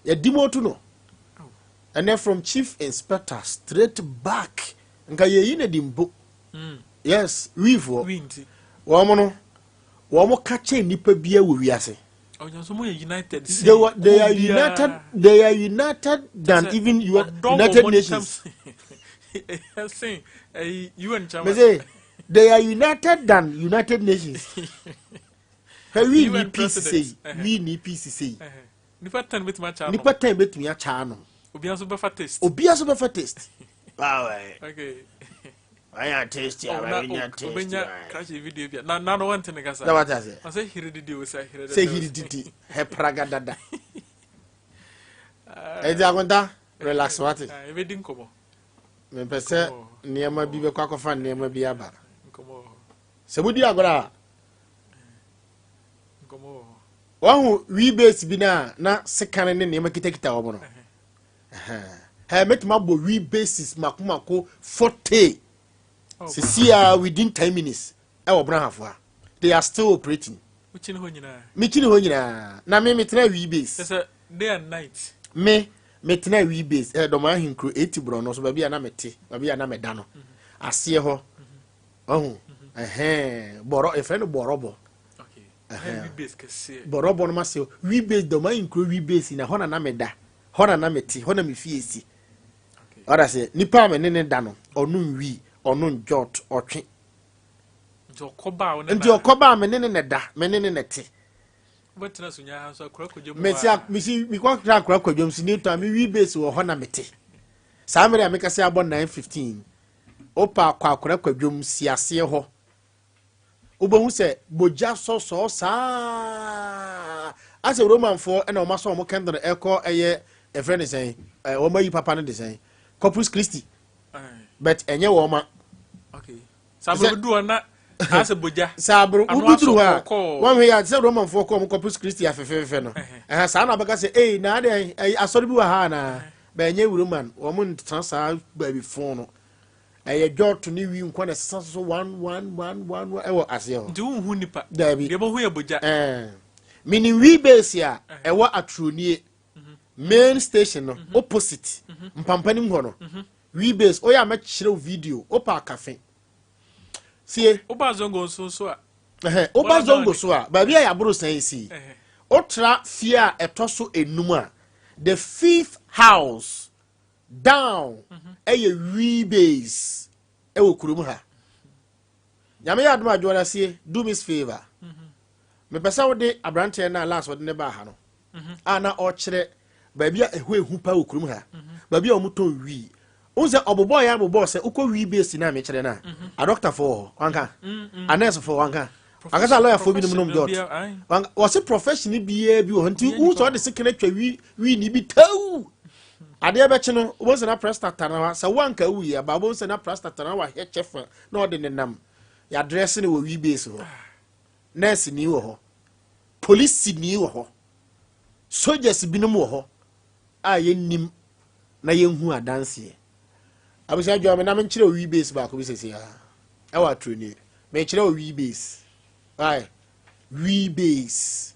Yɛ demote no. Ɛnɛ from chief inspector straight back. Nka yɛyi na di mpo. Yes, wiifoɔ. Wi nti. Wɔn no, wɔn ka kyɛn nipa bia wɔ wiase. Ɔnyɛ nso mo yɛ united. They are united. They are united than even United Nations. Ɛsɛn ɛyi UN chairman. Mese, they are united than United Nations. Hɛ wi ni UN peace president. sei, wi ni peace sei. Nipa 10 betumi akyɛ ano. Nipa 10 betumi akyɛ ano. Obiara nso bɛfa taste. Obiara nso bɛfa taste. Wow. Okay. Wanya taste Oh, a, na wanya taste. obenya crash video bi a. Na no wante ne kasa. Na wate ase. Ɔsɛ hiri didi o sɛ hiri didi. Sɛ hiri didi, hɛ praga dada. Ɛdi akonta, relax wate. Ah, ebedi nkɔmɔ. Mepɛ sɛ nneɛma bi bɛkɔ akɔfa nneɛma bi aba. Nkɔmɔ wɔ hɔ. Sɛ modi agorɔ a, Nkɔmɔ wɔ hɔ. wahu wii base bi na na sekan ne nneɛma kitakita wɔn no. Hɛ mɛtumi abɔ wii bases mako mako 40. Oh, Sisi a within 10 minutes ɛwɔ Brahafo a they are still operating. Wokyini hɔ nyinaa. Mekyini hɔ nyinaa na me metena wii base. Sɛ day and night. Me metena wii base dɔm ahenkuro 80 borɔ no so baabi a na mete, baabi a na meda no. Aseɛ hɔ. Ɔho. Ɛhɛn bɔrɔ yɛfrɛ no bɔrɔbɔ. Okay. Ɛhɛn wii base kɛseɛ. Bɔrɔbɔ no ma se wii base dɔm ahenkuro wii base na hɔ na na meda. Hɔ na na mete, hɔ na me fie si. Ɔda sɛ nipa a me ne ne da no, ɔno nwi, ɔno njɔt, ɔtwe. Nti ɔkɔba a wo ne Nti ɔkɔba a me ne ne ne da, me ne ne ne te. Wobɛtena so nyaa nso akora kɔdwa mu. Mesi a mesi mekɔ kra akora kɔdwam si Newton me wi base wɔ hɔ na mete. Saa mmere a meka sɛ abɔ 9:15. Opa akɔ akora kɔdwam si aseɛ hɔ. Wobɛhu sɛ bogya sɔsɔɔ saa. Asɛ Romanfoɔ ɛna wɔn asɔ wɔn candle ɛkɔ ɛyɛ ɛfrɛ ne sɛn wɔn ayi papa no de sɛn Corpus Christi. But ɛnyɛ wɔn ma. Okay. Saa bere du hɔ na asɛ bogya. Saa bere wobɛduru hɔ a wɔn hwɛ yɛ sɛ Romanfoɔ kɔ wɔn Corpus Christi afɛfɛɛfɛ no. Ɛhɛn saa na abɛka sɛ ee na adeɛ ɛyɛ asɔre bi wɔ ha anaa bɛn nyɛ Roman wɔn ntena saa baabi fon no. Ɛyɛ dwɔto ne wi nkwa na ɛsesa so 1 1 1 1 1 ɛwɔ aseɛ hɔ. Nti wonhu nipa. Daabi. Deɛ ɛbɛhu yɛ bogya. Meaning wi base a ɛwɔ Atronie main station no opposite mpampanim hɔ no. Wi base oyɛ a mɛkyerɛw video opa akafe. Sie. Oba zongo nso so a. Oba zongo so a baabi a yɛaboro sɛn si. Otra fie a ɛtɔ so enum a the fifth house down ɛyɛ wi base ɛwɔ kurom ha. Nyame yɛ adom adwoɔ na sie do me favor. Mepɛ sɛ wode aberanteɛ no a last wɔde ne baa ha no a na ɔkyerɛ baabi a ɛhɔ ehu pa wɔ kurom ha. Baabi a wɔtɔn wii. Wohu sɛ ɔbobɔɔ yɛ abobɔɔ sɛ wokɔ wii base no a mekyerɛ no a adɔktafoɔ wɔ hɔ wanka anɛɛsefoɔ wanka ankasa lɔyafoɔ binom nom dɔt wɔse profession biara bi wɔ hɔ nti wohu sɛ ɔde sekene atwa wii ni bi taw adeɛ bɛkye no wobɛhu sɛ na presta tara hɔ sɛ woanka wuyi aba wobɛhu sɛ na presta tara hɔ wahɛ kyɛ fa na ɔde nenam yɛadrɛse no wɔ wii base hɔ. Nurse ni wɔ hɔ, polisi ni wɔ hɔ, soldiers binom wɔ hɔ a yɛnnim na yɛnhu adanseɛ. Abusua dwa me na menkyerɛ wii base baako bi sɛsɛ a ɛwɔ aturoni mekyerɛ wii base ai wii base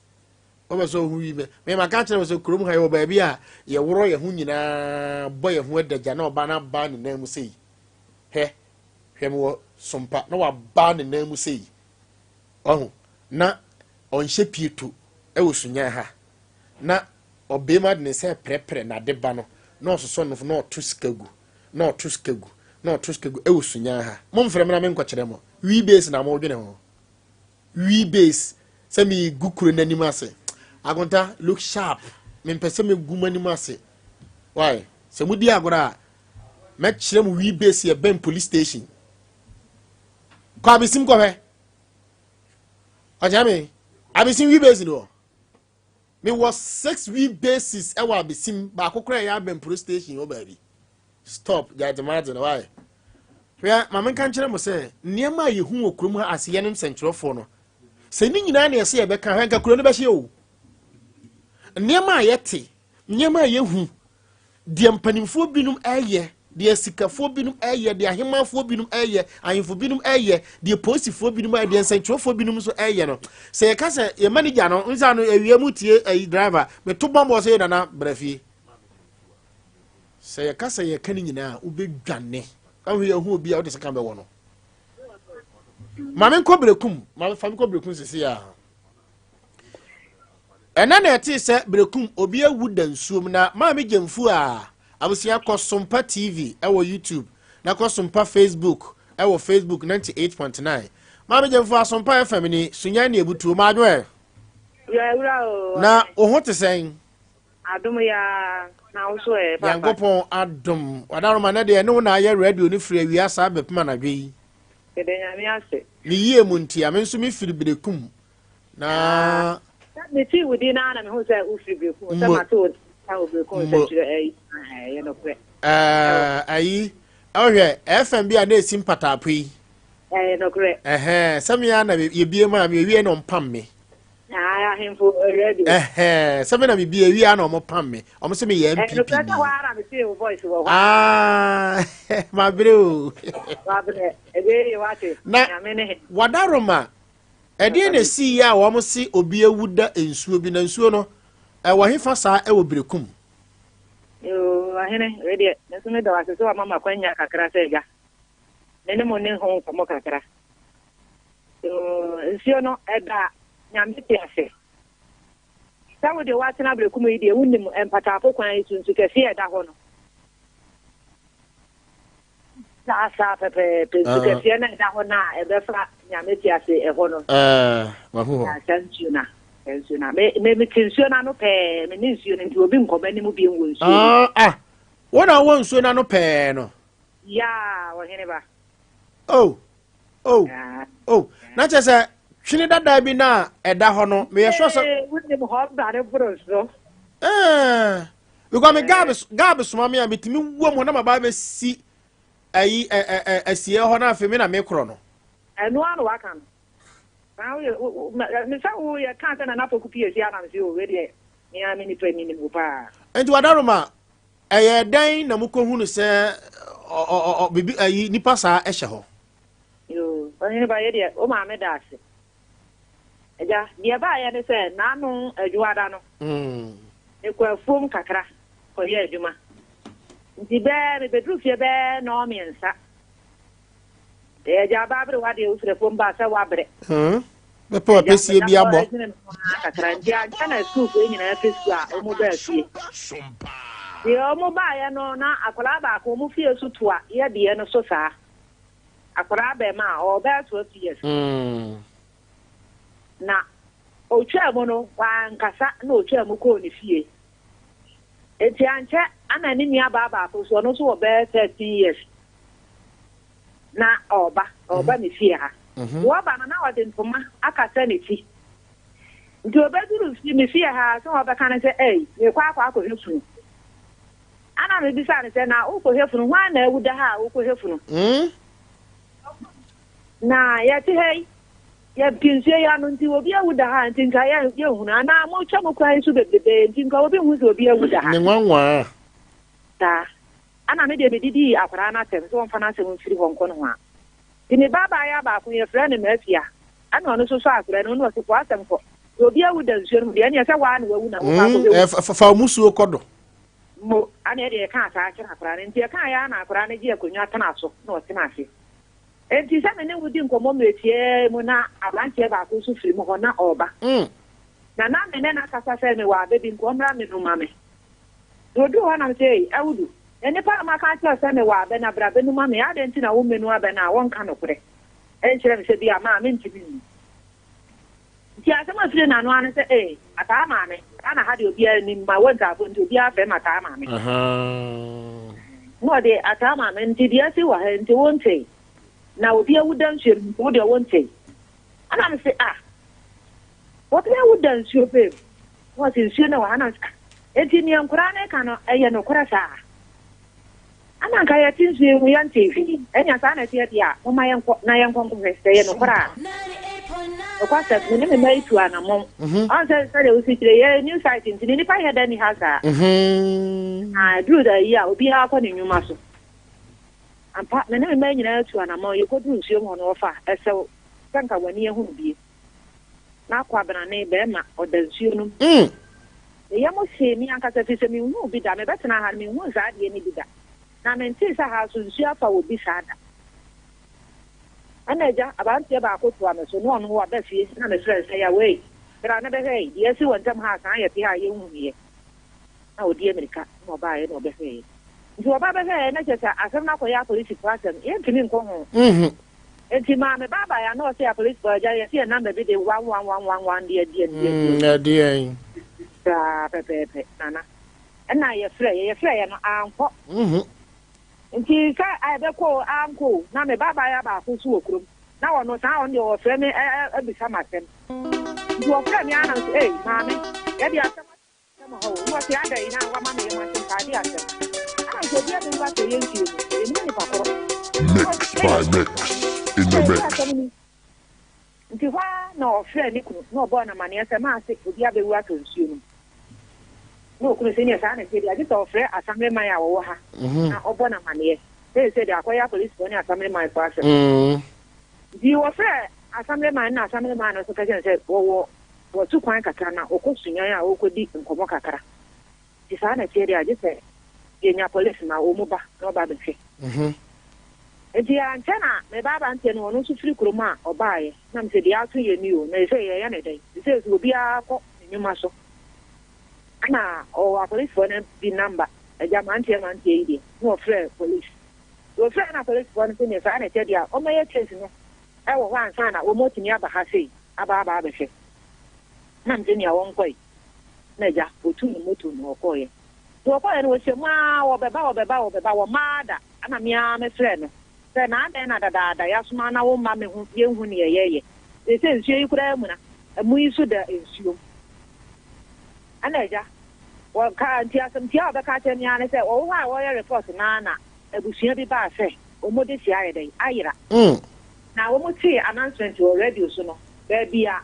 wɔbɛ sɛ ɔhu wii base me maka kyerɛ wɔ sɛ kurom ha yɛwɔ baabi a yɛworɔ yɛn ho nyinaa bɔ yɛn ho adagya na ɔba no aba ne nan mu sei hwɛ hwɛ me wɔ sompa na waba ne nan mu sei ɔho na ɔnhyɛ pieto ɛwɔ sunya ha na ɔbɛma de ne nsa prɛprɛ n'ade ba no na ɔsosɔ no na ɔto sika gu na ɔto sika gu na ɔto sika gu ɛwɔ sunya ha momfrɛ me na menkɔkyerɛ mo wii base na modwene ho wii base sɛ megu kuro n'anim ase akonta look sharp mempɛ sɛ megu m'anim ase why sɛ modi agorɔ a mɛkyerɛ mo wii base yɛ bɛn police station kɔ abesim kɔhwɛ ɔkyerɛ me abesim wii base ni wɔ me wɔ 6 wii bases ɛwɔ abesim baako koraa yɛ abɛn police station wɔ baabi stop gyagyemaadze no why hwɛ maame nka nkyerɛ mo sɛ nneɛma a yɛhu wɔ kurom ha ase yɛnom nsɛnkyerɛfoɔ no sɛ ne nyinaa na yɛsɛ yɛbɛka hwɛ nka kuro no bɛhyɛ o nneɛma a yɛte nneɛma a yɛhu deɛ mpanimfoɔ binom ɛyɛ deɛ sikafoɔ binom ɛyɛ deɛ ahemafoɔ binom ɛyɛ ahemfo binom ɛyɛ deɛ polisifoɔ binom ɛyɛ deɛ nsɛnkyerɛfoɔ binom nso ɛyɛ no sɛ yɛka sɛ yɛ manager no nsa no awia mu tie ayi driver meto bɔmbɔ sɛ yɛ nana brɛ fie. Sɛ yɛka sɛ yɛka ne nyinaa a, wobɛdwane. Ahu yɛ hu obi a wode sika bɛwɔ no. Ma menkɔ Berekum, ma fa menkɔ Berekum sisi a. Ɛnɛ na ɛtee sɛ Berekum obi awu da nsuom na maame Gyamfu a abusua kɔ Sompa TV ɛwɔ YouTube na kɔ Sompa Facebook ɛwɔ Facebook 98.9. Maame Gyamfu Asompa FM ni Sunyan ne Ebutuo maadwoɛ. Na wo ho te sɛn? Adom yi ara, na wo so ɛ, Papa? Nyankopɔn adom. Wadaroma nɛ deɛ ɛne wo na ayɛ radio no firi awia saa bɛpem anadwo yi. Yɛda Nyame ase. Ne yie mu ntia, me nso me firi Berekum. Na. Ah, me tii wo din naa na me hu sɛ wo firi Berekum, sɛ mate wo nka wɔ Berekum sɛ kyerɛ ɛyi, ɛyɛ nokorɛ. Ɛɛ, ayi, ɔhwɛ, FM bi a na esi mpataapo yi. Ɛyɛ nokorɛ. Ɛhɛn, sɛ me ara na yɛbie maa me, ewie na ɔmpam me. Ah, ahemfo radio. Ɛhɛn, sɛ me na me bie ewie a na ɔmo pam me. Ɔmo sɛ me yɛ NPP ni. Ɛhɔ ara me see wo voice wɔ hɔ. Ah, mabrɛ o. Mabrɛ, ebe yɛ wate. Na wadaroma, ɛdeɛ na esi yɛ a wɔn se obi ewu da nsuo bi na nsuo no ɛwɔ hefa saa ɛwɔ Berekum. Yoo, ɔhene, wei deɛ, me nso meda wo ase sɛ wama m'akwanya kakra sɛ agya. Me ne mo ne ho nkɔmmɔ kakra. Nsuo no, ɛda Nyame te ase. Sɛ wo deɛ woatena Aberekum yi deɛ, wonim Mpataafo kwan yi so nsu kɛseɛ a ɛda hɔ no. Saa saa pɛpɛɛpɛ, nsu ah. kɛseɛ no a ɛda hɔ no a ɛbɛfa Nyame te ase ɛhɔ no. Ah, wahu hɔ. Saa nsuo no a, nsuo no a. Me, me, mete nsuo no ano pɛɛ, me ne nsuo no nti obi nkɔ m'anim bio wɔ nsuo no. Ah, ah. Wo na wɔ nsuo no ano pɛɛ no. Yaa, ɔhene ba. Oh. Oh, oh, na kyerɛ sɛ twene dada bi na ɛda hɔ no meyɛ sure sɛ. Wonim hɔ bare boro so. Ɛɛ because me gaab gaab soma me a metumi wɔ mu na ma ba bɛsi ayi ɛ ɛ ɛ asie hɔ na afei me na mekorɔ no. Ɛno ara na waka no. Na woyɛ me sɛ woyɛ kaa sɛ Nana Poku pie si anam si o wei deɛ me ara me nipa ni nim wo paa. Nti wadaroma Ɛyɛɛ dɛn na mukohunu sɛ ɔ ɔ ɔ biribi ayi nipa saa hyɛ hɔ? Yoo, ɔhene ba, yei deɛ, wo maame da ase. Agya, deɛ ɛbaeɛ ne sɛ, n'ano Adwoada no, mekɔɔ afuom kakra kɔyɛɛ adwuma. Nti bɛɛ, mebɛduru fie bɛɛ nnɔnmiɛnsa. Agya, aba aberewa deɛ, wofiri afuom baa sɛ woabrɛ. Bɛpɛ w'apɛsie bi abɔ. Ɛdwene me ho ara kakra nti ankyɛ na sukuufoɔ yi nyinaa firi sukuu a wɔn baa fie. Deɛ wɔn baeɛ no na akwadaa baako wɔn fie so toa yɛ deɛ no so saa. Akwadaa bɛrima a ɔwɔ bɛyɛ 12 years. Na ɔtwaa mu no wankasa na ɔtwaa mu kɔɔ ne fie. Nti ankyɛ ana ne nua baa baako nso ɔno nso wɔ bɛyɛ 13 years. na ɔreba, ɔreba mhm. me fie ha. Mhm. Wɔba no na ɔde ntoma akata ne ti. Nti obeduru fie me fie ha sɛ ɔbɛka no sɛ, ei, mekɔ akɔ akɔhwɛ funu. Ana mebisa no sɛ, na wokɔhwɛ funu, hwan na awu da ha a wokɔhwɛ funu? Mm. Na yɛte ha yi, yɛte nsuo yi ano nti obi awu da ha nti nka yɛnhunu anaa motwa mo kwan so bebrebe nti nka obi nhu sɛ obi awu da ha. Ne nwanwaa. Saa. Ɛna me deɛ medidii akwadaa no atɛm sɛ ɔmfa n'asɛm mfiri hɔ nkɔ nohoa. Nti me ba abaayewa baako, yɛfrɛ no Mafia, ɛna ɔno nso sɔɔ akwadaa no mu na ɔse, fa w'asɛm kɔ. Sɛ obi awu da nsuo no mu deɛ, ɛneɛ sɛ woaa na wawu na wokɔ akɔhwɛ wo. Fa wo musuo kɔ do. Mo, ɛna ɛdeɛ yɛkaa saa kyerɛ akwadaa no. Nti yɛkaeɛ ara na akwadaa no gyee akonnwa tenaa so na ɔtena ase. Nti sɛ me ne wo di nkɔmmɔ mmerɛ tiaa mu na aberanteɛ baako nso firi mu hɔ na ɔreba. Na na me ne no akasa sɛ mewɔ abɛ bi nka ɔmmra mmɛnu ma me. Na oduu hɔ na mese, Ei, Awudu, nnipa a maka akyerɛ wo sɛ mewɔ abɛ na bra bɛnu ma me, adɛn nti na wommɛnu abɛ no a wonka nokorɛ nkyerɛ me sɛ bi a maa mentumi nnu? Nti asɛm a ɛfirii n'ano ara ne sɛ, Ei, Ataa maame, Ghana ha deɛ obiara nnim, mawɔ ntaafo nti obiara frɛ me Ataa maame. Na ɔde Ataa maame nti deɛ asi wɔ ha yi nti wontee, na obi awu da nsuo no mu nti wo deɛ wontee. Ɛna mese, Ah, obi awu da nsuo bɛn mu? Na ɔse, Nsuo no wɔ ha. Na mese, Ah, enti nea nkwadaa no reka no, ɛyɛ nokorɛ saa? Ɛna anka yɛte nsuo yi ho, yɛntee hwee. Ɛnea saa na ɛteɛ deɛ a, momma yɛnkɔ na yɛnkɔ nkɔhwɛ sɛ ɛyɛ nokorɛ a. Nokwasɛm, me ne me mma yi tu anammɔn. Ɔn sɛ sɛdeɛ wosi kyerɛ, yɛ new site nti no, nnipa nyɛ dɛ nni ha saa. Na ɛduru da yi a, obiara kɔ ne nnwuma so. Ampa, me ne me mma yi nyinaa tu anammɔn, yɛkɔduru nsuom hɔ no, wɔfa ɛsɛw sɛ nka w'ani ahunu bie. Na Kwabena ne bɛrima, ɔda nsuo no mu. Me yam hyee me ankasa ɛfiri sɛ menhuu bi da. Mebɛtenaa ha no, menhuu saa adeɛ no bi da. Na mentee sɛ ha nso nsuo afa obi saa da. Ɛnna agya, aberanteɛ baako toa me so, na ɔno waba fie, ɛnna mefrɛɛ no sɛ, Yaw ei, bra na bɛhwɛ ei, deɛ asi wɔ ntam ha a saa yɛte ha a yɛnhunuiɛ. Na ɔdii ammirika na ɔbaeɛ na ɔbɛhwɛeɛ. Nti ɔba bɛhwɛeɛ na kyerɛ sɛ asɛm no akɔyɛ apolisifoɔ asɛm, yɛntumi nkɔ ho. Nti maa me ba baeɛ a na ɔse apolisifoɔ agya yɛse yɛn number bi de one one one one one deɛ deɛn deɛn deɛn. Ɛdeɛn. Saa pɛpɛɛpɛ Nana. Ɛna yɛfrɛeɛ, yɛfrɛeɛ no ankɔ. Nti sɛ ɛbɛkɔ o ankɔ o na me ba abaayewa baako nso wɔ kurom na ɔno saa ɔno deɛ ɔfrɛ me abisa me asɛm. Nti ɔfrɛ me ara na mese ei maame yɛde asɛm Asɛm wɔ hɔ o. Na ɔse adɛn na wama me yam ase nka ade asɛm. Ɛna nka obi ade mba sɛ yɛntie no, yɛnim nipa korɔ. Mix by mix in the Ɛde mix. asɛm ni. Nti hɔ ara na ɔfrɛɛ ne kunu na ɔbɔɔ no amaneɛ sɛ maase obi abɛwu atɔ nsuo no mu. Na okunu se neɛ saa na ɛteɛ deɛ agye sɛ ɔfrɛ asamleman a wɔwɔ ha na ɔbɔ no amaneɛ. Seesei deɛ akɔyɛ apolisifoɔ ne asamlemanfoɔ asɛm. Nti wɔfrɛɛ asamleman no na asamleman no nso ka kyerɛɛ no sɛ wɔwɔ Watu kwan kakra na ɔkɔ Sunyani a ɔrekɔdi nkɔmmɔ kakra. Nti saa na ɛteɛ deɛ a, gye sɛ yɛnya police ma wɔn ba na wɔba abɛhwɛ. Nti ankyɛ na me ba aberanteɛ no, ɔno nso firi kurom a ɔbaeɛ. Na mese deɛ ato yɛn ni o, na seesei yɛyɛ no dɛn? Seesei nso obiara kɔ ne nnwuma so. Ɛna ɔwɔ apolisifoɔ no bi number, agya mmeranteɛ mmeranteɛ yi deɛ, na ɔfrɛɛ police. Nti ɔfrɛɛ na apolisifoɔ no se neɛ saa na ɛteɛ deɛ a, wɔmmɛyɛ case no wɔ hɔ ansa na wɔatumi aba ha sei. aba aba abɛhwɛ. Na mese nea wɔnkɔe. Na agya, otuu ne moto na ɔkɔeɛ. Nti wɔkɔeɛ no, wɔhyɛ mu ara, wɔbɛba, wɔbɛba, wɔbɛba, wɔmmaa da. Ɛna me ara mefrɛɛ no sɛ, na adɛn na dadaada yɛasoma na womma me ho, yɛnhu nea yɛreyɛ. Seesei nsuo yi koraa amuna, amu yi so da nsuom. Ɛna agya, wɔkaa, nti asɛm tiaa a wɔbɛka akyerɛ me ara ne sɛ, wɔwɔ hɔ a wɔreyɛ report no ara na abusua bi baa sɛ wɔn de hyia ayɛ dɛn? Ayera. Na wɔtee announcement wɔ radio so no, baabi a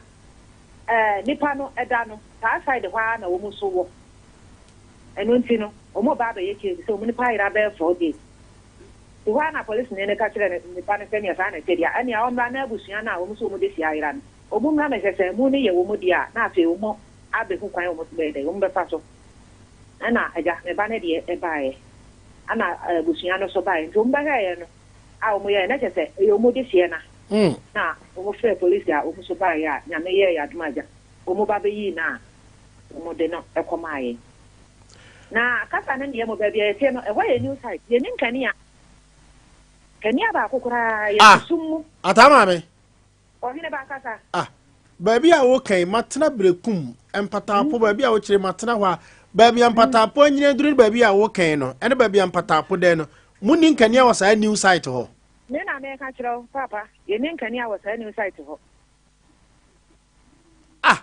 eh, nipa no da no, saa side hɔ ara na wɔn nso wɔ. Ɛno nti no, wɔreba abɛyɛ case sɛ wɔn nipa ayera bɛyɛ 4 days. Nti hɔ ara na polisini no ka kyerɛɛ ne ne ba no sɛ nea saa na ɛte deɛ, ɛnea ɔmmra na abusua no a wɔn nso wɔn de hyia ayera no, wɔn mmra mmɛhwɛ sɛ amu no yɛ wɔn dea a, na afei wɔn abɛhu kwan a wɔn nso bɛyɛ dɛn, wɔn bɛfa so. Ɛna agya, me ba no deɛ ɛbaeɛ, ɛna abusua no nso baeɛ. Nti wɔn bɛhwɛeɛ no, a wɔn yɛɛ na kyerɛ sɛ ɛyɛ wɔn dehyeɛ na na wɔn frɛɛ polisi a wɔn nso baeɛ a Nyame yɛɛ yɛn adom agya wɔn ba bɛyii no a wɔn de no kɔ maa yɛn. Na kasa no neɛ mo baabi a yɛteɛ no ɛhɔ yɛ new site yɛnni nkanea kanea baako koraa yɛte Ah, sum mu. Ataa maame. Ɔhene ba kasa. Ah, baabi a woka yi, matena Berekum, Mpataapo, baabi a wokyerɛ matena hɔ a, baabi a Mpataapo anyini aduru ne baabi a woka yi no, ɛne baabi a Mpataapo dɛn no, monni nkanea wɔ saa new site hɔ. Me na meka kyerɛ wo, Paapa, yɛnni nkanea wɔ saa new site hɔ. Ah!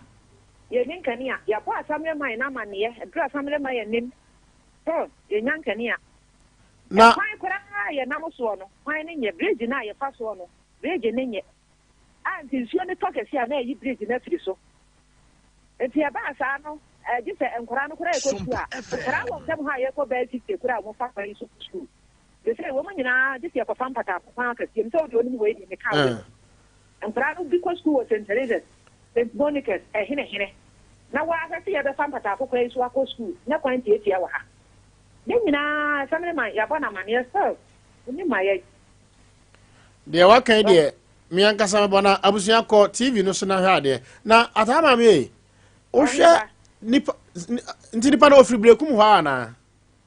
Yɛnni nkanea. Yɛabɔ Asamle man no amanneɛ, aduru Asamle man anim, so yɛnnya nkanea. Na. Ɛkwan koraa a yɛnam soɔ no, kwan no nyɛ, bridge no a yɛfa soɔ no, bridge no nyɛ. A nti nsuo no tɔ kɛse a na ayi bridge no afiri so. Nti ɛbaa saa no gye sɛ nkwadaa no koraa ɛkɔ sukuu a, nkwadaa wɔ ntam hɔ a yɛkɔ bɛyɛ 50 koraa a wɔfa kwan yi so kɔ sukuu. Seesei wɔn nyinaa gye sɛ yɛkɔfa mpataako kwan akɛseɛ mu sɛ wodeɛ wonim wei deɛ meka wo bɛ. Nkwadaa no bi kɔ sukuu wɔ St. Teresa's, St. Monica's, ɛhene hene. Na woahwɛ sɛ yɛbɛfa mpataako kwan yi so akɔ sukuu na kwan tiatia wɔ ha. Ne nyinaa Assemblyman yɛabɔ no amaneɛ still onim ma yɛn. Deɛ waka yi deɛ me ankasa mebɔ na abusua kɔ TV no so na hwɛ adeɛ. Na ataa maame ei, wohwɛ nipa nti nipa no ofiri Berekum hɔ anaa?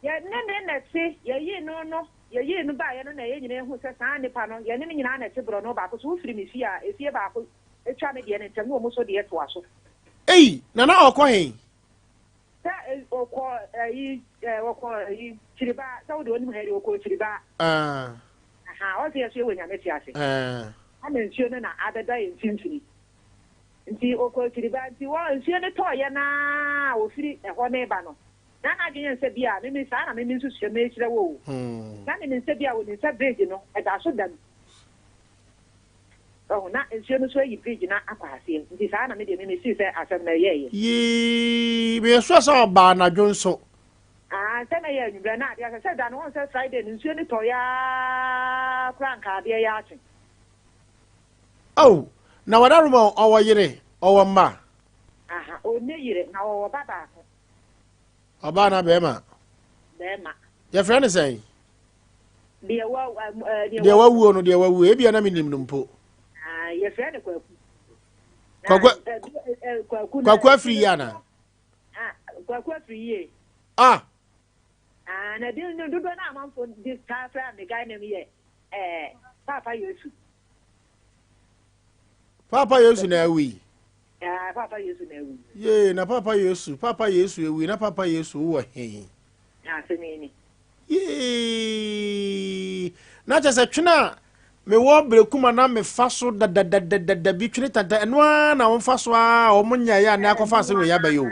Yɛ ne ne na ɛte, yɛyii no no, yɛyii no baeɛ no na yɛn nyinaa hu sɛ saa nipa no, yɛne no nyinaa na ɛte borɔno baako so, wofiri me fie a, efie baako twa me deɛ no ntam na wɔn nso deɛ toa so. Ei, na na ɔkɔ he? Sɛ ɔkɔ ɛyi ɔkɔ ɛyi kyiriba sɛ wode onim ha yi ɔkɔ kyiriba. Aha ɔsɛ yɛ so yɛ wɔ nyame te ase. Ama nsuo no na abɛda yɛ mfimfini. Nti ɔkɔ kyiriba nti wɔ nsuo no tɔɔ yɛ naa ɔfiri ɛhɔ ne ba no. Na n'adwene yɛ nsɛ bi a mimi saa na mimi nso sua mekyerɛ wo o. Na mimi nsɛ bi a wɔnim sɛ bridge no ɛda so da mu. Wahu, na nsuo no nso ayi bridge no akɔ aseɛ, nti saa na me deɛ me mesii sɛ asɛm no ɛyɛɛyɛ. Yii, meyɛ sure sɛ ɔbaa anadwo nso. Aah, sɛ na ɛyɛ anwummerɛ na adeɛ asɛ, sɛ da no woahu sɛ Friday no nsuo no tɔeɛ ara koraa anka adeɛ yɛ akye. Oh, na wada room a ɔwɔ yere, ɔwɔ mma? Aha, ɔnni yere, na ɔwɔ ba baako. Ɔbaa na bɛrima? Bɛrima. Yɛfrɛ no sɛn? Deɛ wa deɛ deɛ wawuo no, deɛ wawuo ebia na menim no mpo. Ah, yɛfrɛ no Kwaku. Kwaku Kwaku Kwaku afiri yie ana? Ah, Kwaku afiri yie. Ah. Ah, na din no dodoɔ na amanfoɔ de taa frɛ me guy name yɛ ɛɛ Papa Yesu. Papa Yesu na awu yi. Ah, Papa Yesu na awu. Yee, na Papa Yesu, Papa Yesu ewu na Papa Yesu wɔ he? Asɛm yi ni. Yee, na kyerɛ sɛ twene a mewɔ berekuma na mefa so dadadadada bi twene tanta ɛno ara na wɔmfa so ara a wɔn nyaeɛ a na akɔfa asɛm wei aba yi o.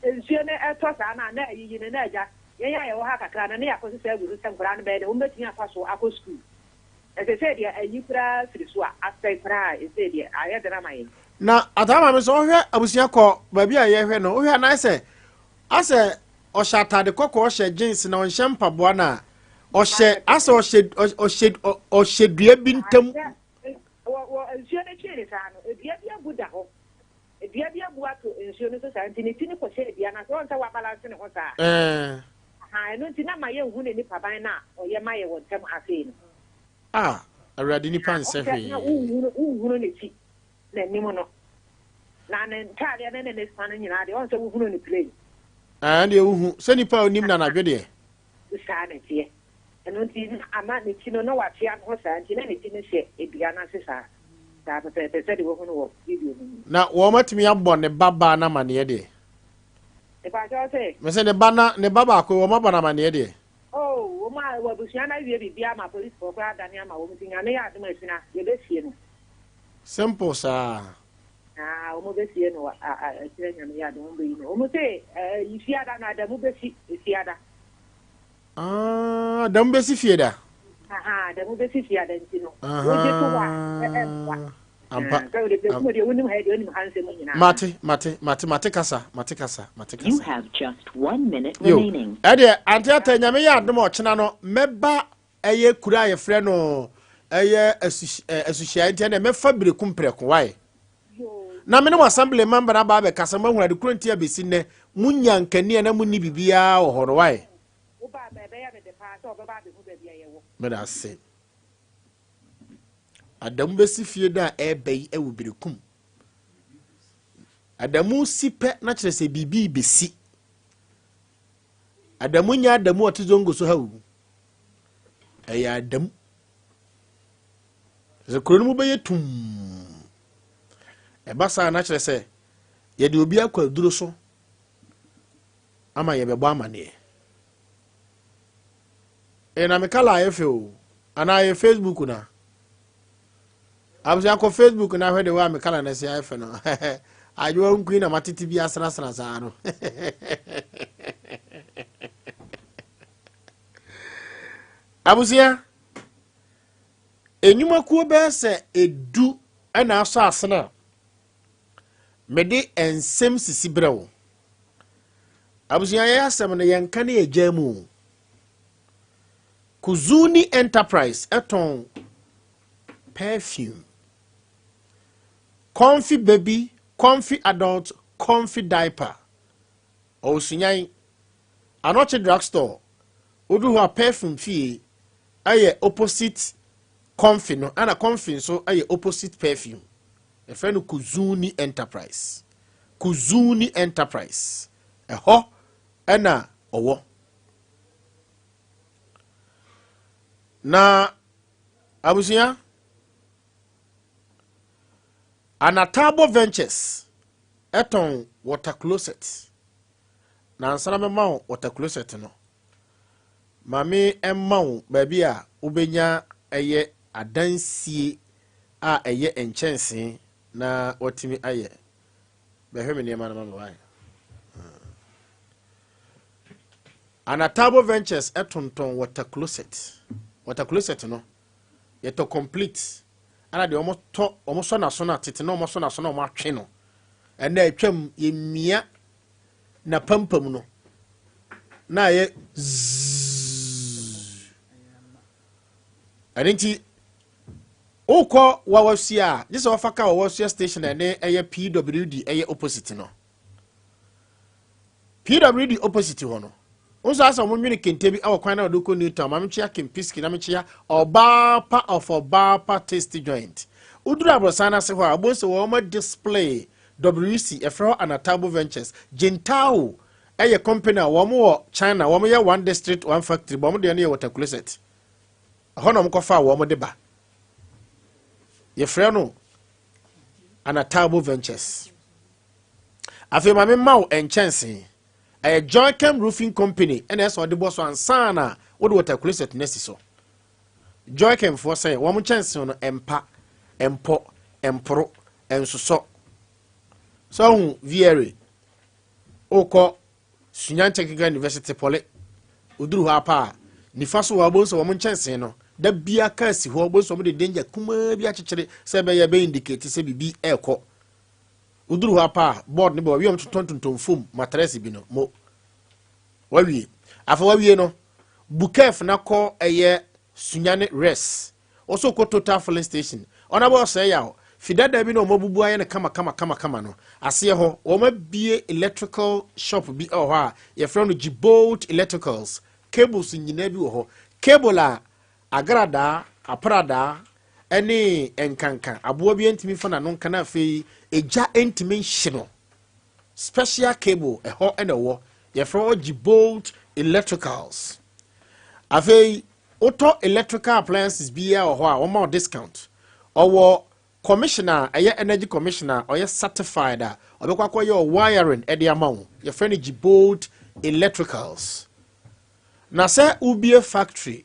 Nsuo no ɛtɔ saa na na ayiyi no na agya yɛn a yɛwɔ ha kakra no na yɛakɔsesa agu so sɛ nkwadaa no bɛyɛ dɛ wɔbɛtumi afa so akɔ sukuu. Na seesei deɛ ayi koraa firi so a, asɛe koraa a, seesei deɛ ayɛ den ama yɛn. Na ataa maame sɛ ɔhwɛ abusua kɔ baabi a yɛhwɛ no, wohwɛ a na ayɛ sɛ asɛ ɔhyɛ ataade kɔkɔɔ ɔhyɛ jeans na ɔnhyɛ mpaboa na ɔhyɛ asɛ ɔhyɛ ɔhyɛ ɔhyɛ dua bi ntam. Wɔ wɔ nsuo no twee ne saa no, dua bi abu da hɔ. Dua bi abu ato nsuo no so saa nti ne ti no kɔhyɛɛ dua no ase. Wɔn sɛ wabalanse ne ho saa. Ɛɛ. Ahaa, ɛno nti na ma yɛnhu ne nipaban no a ɔyɛ ma yɛ wɔ ntam ha sei no. Ah, Awurade nipa nsɛ hwee. Na wonhunu, wonhunu ne ti, n'anim no. Na ne ntaadeɛ ne ne ne fa no nyinaa deɛ, ɔn sɛ wohunu no plain. Ah, ɛndeɛ wohu, sɛ nipa a onim no anadwo deɛ. Saa na ɛteɛ. Ɛno nti na ama ne ti no, na wakyea ne ho saa nti na ne ti no hyɛ dua no ase saa, saa pɛpɛɛpɛ sɛdeɛ wohunu wɔ video no mu. Na wɔatumi abɔ ne ba baa no amaneɛ deɛ. Mepakyɛw sɛ. Mese ne ba na ne ba baako yi wɔn abɔ no amaneɛ deɛ. Oh wɔn a wɔ abusua no awie biribiara ama policefoɔ koraa adane ama wɔn nti Nyame yɛ adom a ɛkyina yɛbɛsie no. Simple saa. Ah wɔn bɛsie no ɛkyina Nyame yɛ adom wɔn bɛyi no wɔn se ɛyi fiada no adamu bɛsi fiada. Ah, adamu bɛsi fie da. Aha, adamu bɛsi fie ada nti no. Wogye to hɔ a, ɛmmoa. Ampa. Sɛ wode bɛkum deɛ wonim ha deɛ wonim ha nsɛm nyinaa. Mate, mate, mate, mate kasa, mate kasa, mate kasa. You have just one minute Yo, remaining. ɛdeɛ, ante ata nyame yɛ adom a ɔkyena no, mɛba ɛyɛ kuro a yɛfrɛ no ɛyɛ asuhyia nti ɛnɛ mɛfa berekum prɛko wae. Na me ne mo assembly member no aba abɛkasa mo ahunu ade koro nti a bɛsi nnɛ monya nkanea na monni biribiara wɔ hɔ no wae. Meda ase. Adamu bɛsi fie da a ɛreba yi wɔ Berekum. Adamu si pɛ na kyerɛ sɛ biribi bɛsi. Adamu nyɛ Adamu ɔte zongo so ha o. Ɛyɛ Adamu. Sɛ kuro no mu bɛyɛ tumm. Ɛba saa na kyerɛ sɛ yɛde obi akɔ aduro so ama yɛbɛbɔ amaneɛ. Ɛyɛ na me kala ayɛ fɛ o. Anaa yɛ Facebook na. Abusua kɔ Facebook na hwɛ de wa me kala na se ayɛ fɛ no. Adwoa nkui na matete bi asrasra saa no. Abusua Nnwumakuo bɛyɛ sɛ edu na asɔ asene a mede nsɛm sisi brɛ wo. Abusua yɛn asɛm no yɛnka ne yɛgyaa mu o. Kuzuni Enterprise tɔn perfume, comfy baby, comfy adult, comfy diaper. Ɔwɔ Sunyan, Anɔkye drugstore. Wodu hɔ a perfume fie yɛ opposite Comfy no ɛna Comfy nso yɛ opposite perfume. Yɛfrɛ no Kuzuni Enterprise. Kuzuni Enterprise. Ɛhɔ ɛna ɔwɔ. Na abusua Anatabo Ventures ɛtɔn water closet. Na ansa na mɛma wo water closet no, Ma me mma wo baabi a wobɛnya ɛyɛ adansie a ɛyɛ nkyɛnsee na watumi ayɛ. Bɛhwɛ me nneɛma no ma me wae. Anatabo Ventures tontɔn water closet. Water closet no, yɛtɔ complete. Ɛna deɛ wɔtɔ, wɔsɔ n'aso no a, tete na wɔsɔ n'aso na wɔatwe no. Ɛnna atwam, yɛmia n'apampam no na ayɛ zzz. Ɛno nti wokɔ wawasua a gye sɛ wɔfa ka wawasua station a ɛne ɛyɛ pwd ɛyɛ opposite no. PWD opposite hɔ no, wo nso asɛ wɔn nwene kente bi wɔ kwan na wɔde kɔ New Town. Maame kyea Kempiski na mekyea Ɔbaa Pa of Ɔbaa Pa Tasty Joint. Woduru aborosan no ase hɔ a, wobɛhu sɛ wɔn display WC, ɛfrɛ hɔ Anatabo Ventures. Jintao ɛyɛ company a wɔn wɔ China, wɔn yɛ one district one factory, bɔn deɛ no yɛ water closet. Ɛhɔ na wɔn kɔfa wɔn de ba. Yɛfrɛ no Anatabo Ventures. Afei ma memma wo nkyɛnsee. Ɛyɛ Joycam Roofing Company ɛna ɛsɛ ɔde bɔ so ansa na wode water closet no asi so. Joycam foɔ sɛ wɔn nkyɛnsee no ɛmpa, ɛmpɔ, ɛmporo, ɛnsosɔ. Sɛ ɔhu VRA, wokɔ Sunyani Technical University Pɔle, woduru hɔ apa a, nifa so wɔ wobɛhu sɛ wɔn nkyɛnsee no, da bia kaa si hɔ, wobɛhu sɛ wɔn de danger kumaa bi akyekyere sɛ ɛbɛyɛ ɛbɛ indicate sɛ biribi ɛrekɔ. Woduru hɔ apa a, board no bɛ wɔwie wɔn tontɔn tontɔn foam matress bi no mo. Wawie. Afei wawie no, bukɛf na kɔ ɛyɛ Sunyani res. Wɔsɔ kɔ Total filling station. Ɔna bɛ ɔsɛe yaw. Fi dada bi na wɔn abubu ayɛ no kama kama kama kama no. Aseɛ hɔ, wɔn abie electrical shop bi wɔ hɔ a yɛfrɛ no Gibolt Electricals. Cables nyinaa bi wɔ hɔ. Cable a agradaa, apradaa, ne nkanka, aboa bi ntumi mfa n'ano nka na afei egya ntumi nhye no. Special cable ɛhɔ na ɛwɔ. Yɛfrɛ hɔ Gibolt Electricals. Afei wotɔ electrical appliances biara wɔ hɔ a wɔma wo discount. Ɔwɔ commissioner a ɛyɛ energy commissioner a ɔyɛ certified a ɔbɛkɔ akɔyɛ wiring de ama wo. Yɛfrɛ no Gibolt Electricals. Na sɛ wobie factory,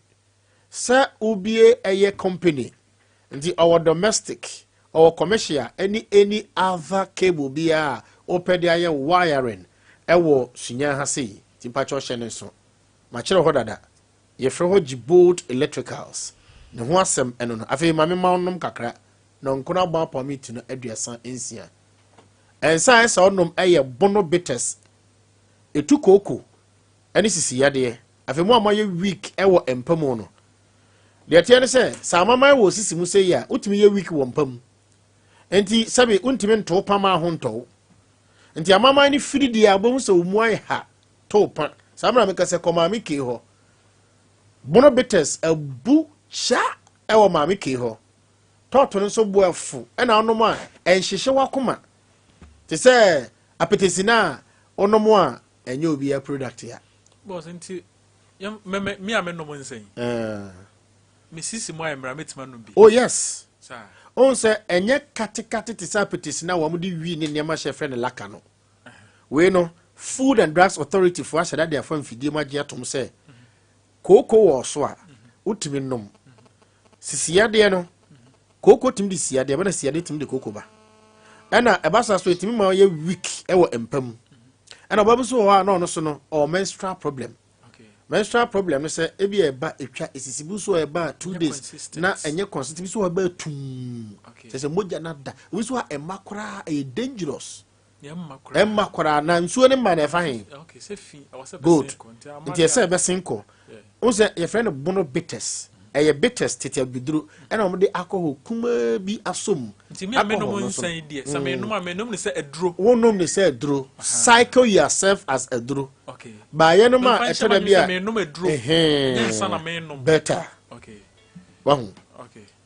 sɛ wobie ɛyɛ company, nti ɔwɔ domestic, ɔwɔ commercial ɛne any other cable biara a wopɛ de ayɛ wiring ɛwɔ Sunyani ha sei. Nti mpakyɛ ɔhyɛ ne nso. Makyerɛ hɔ dada. Yɛfrɛ hɔ Gibolt Electricals. Ne ho asɛm ɛno no. Afei ma memma wo nom kakra. Na nkono abɔ apam me ti no 36. Nsa a ɛsɛ ɔnom ɛyɛ Bono Bitters. Ɛtu kooko ɛne sisi yadeɛ. Afei mo a moayɛ weak ɛwɔ mpa mu no. Deɛ ɛteɛ ne sɛ, sɛ amaman wɔ sisi mu sei a, wotumi yɛ weak wɔ mpa mu. Nti sɛbe wontumi ntow pama ho ntɔw. Nti amaman no firi deɛ a wobɛhu sɛ wo mu ayɛ ha tow pa. Saa mmerɛ meka sɛ kɔ Maame Kay hɔ. Bono bitters abu kya ɛwɔ Maame Kay hɔ. Tɔɔto no nso bo afu ɛna wonom a ɛnhyehye w'akoma. Te sɛ apetesi no a wonom a ɛnyɛ obiara product a. Boss nti mɛmɛ mi a menom nsɛn. Me sisi mu ayɛ mmerɛ mɛtumi anom bi. Oh yes. Ohun sɛ ɛnyɛ katekate te sɛ apetesi no a wɔn de wi ne nneɛma hyɛ frɛ no laka no. Wei no, Food and Drugs Authority foɔ ahyɛ da de afa mfidie mu agye atom sɛ kooko wɔ so a wotumi nom. Sisiyadeɛ no, kooko tumi de siyadeɛ ba na siyadeɛ tumi de kooko ba. Ɛna ɛba saa so ɛtumi ma ɔyɛ weak ɛwɔ mpa mu. Ɛna ɔba bi so wɔ hɔ a na ɔno so no ɔwɔ menstrual problem. Menstrual problem no sɛ ebi a ɛba etwa esisi bi so ɛba 2 days na ɛnyɛ consistent, bi so ɛba tum kyerɛ sɛ mogya no ada, ebi so a ɛma koraa ɛyɛ dangerous. Ɛmma koraa na nsuo no mma na ɛfa he. Good, nti ɛsɛ ɛbɛsen kɔ. Wo sɛ yɛfrɛ no Bono Bitters, ɛyɛ bitters tete abiduro ɛna wɔn de alcohol kumaa bi asom. Alcohol no so wonom ne sɛ aduro, cycle yourself as aduro baayɛ no ma ɛtɔ da bi a ɛhɛn better. Wahu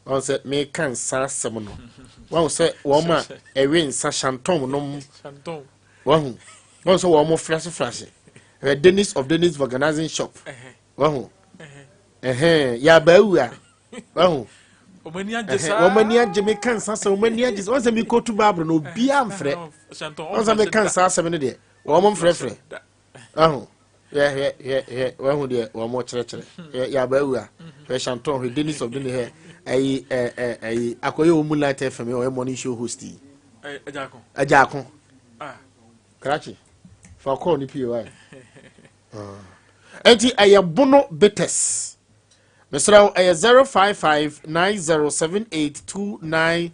wɔn sɛ meka nsa asɛm no, wahu sɛ wɔn a ɛwe nsa shantom nom, wahu wɔn sɛ wɔn mo flase flase ɛyɛ Dennis of Dennis Vulcanizing Shop, wahu ɛhɛn yabaawu a wahu wɔn ani agye saa, wɔn ani agye. Meka nsa asɛm, wɔn ani agye. Wɔn sɛ mekɔ tu baaburo na obiara mfrɛ wɔn sɛ meka nsa asɛm no deɛ wɔn mfrɛfrɛ. Wahu hwɛ hwɛ hwɛ hwɛ, wahu deɛ wɔn kyerɛkyerɛ. Hwɛ yabaawu a, hwɛ shanton, hwɛ Dennis of Dennis, hwɛ ɛyi ɛ ɛ ɛyi akɔyɛ wɔn mu Light FM ɔyɛ morning show host yi. Agyako krakye fa kɔɔ ne pie wae. Nti ɛyɛ Bono Bitters, mesrɛ wo, ɛyɛ 0559078292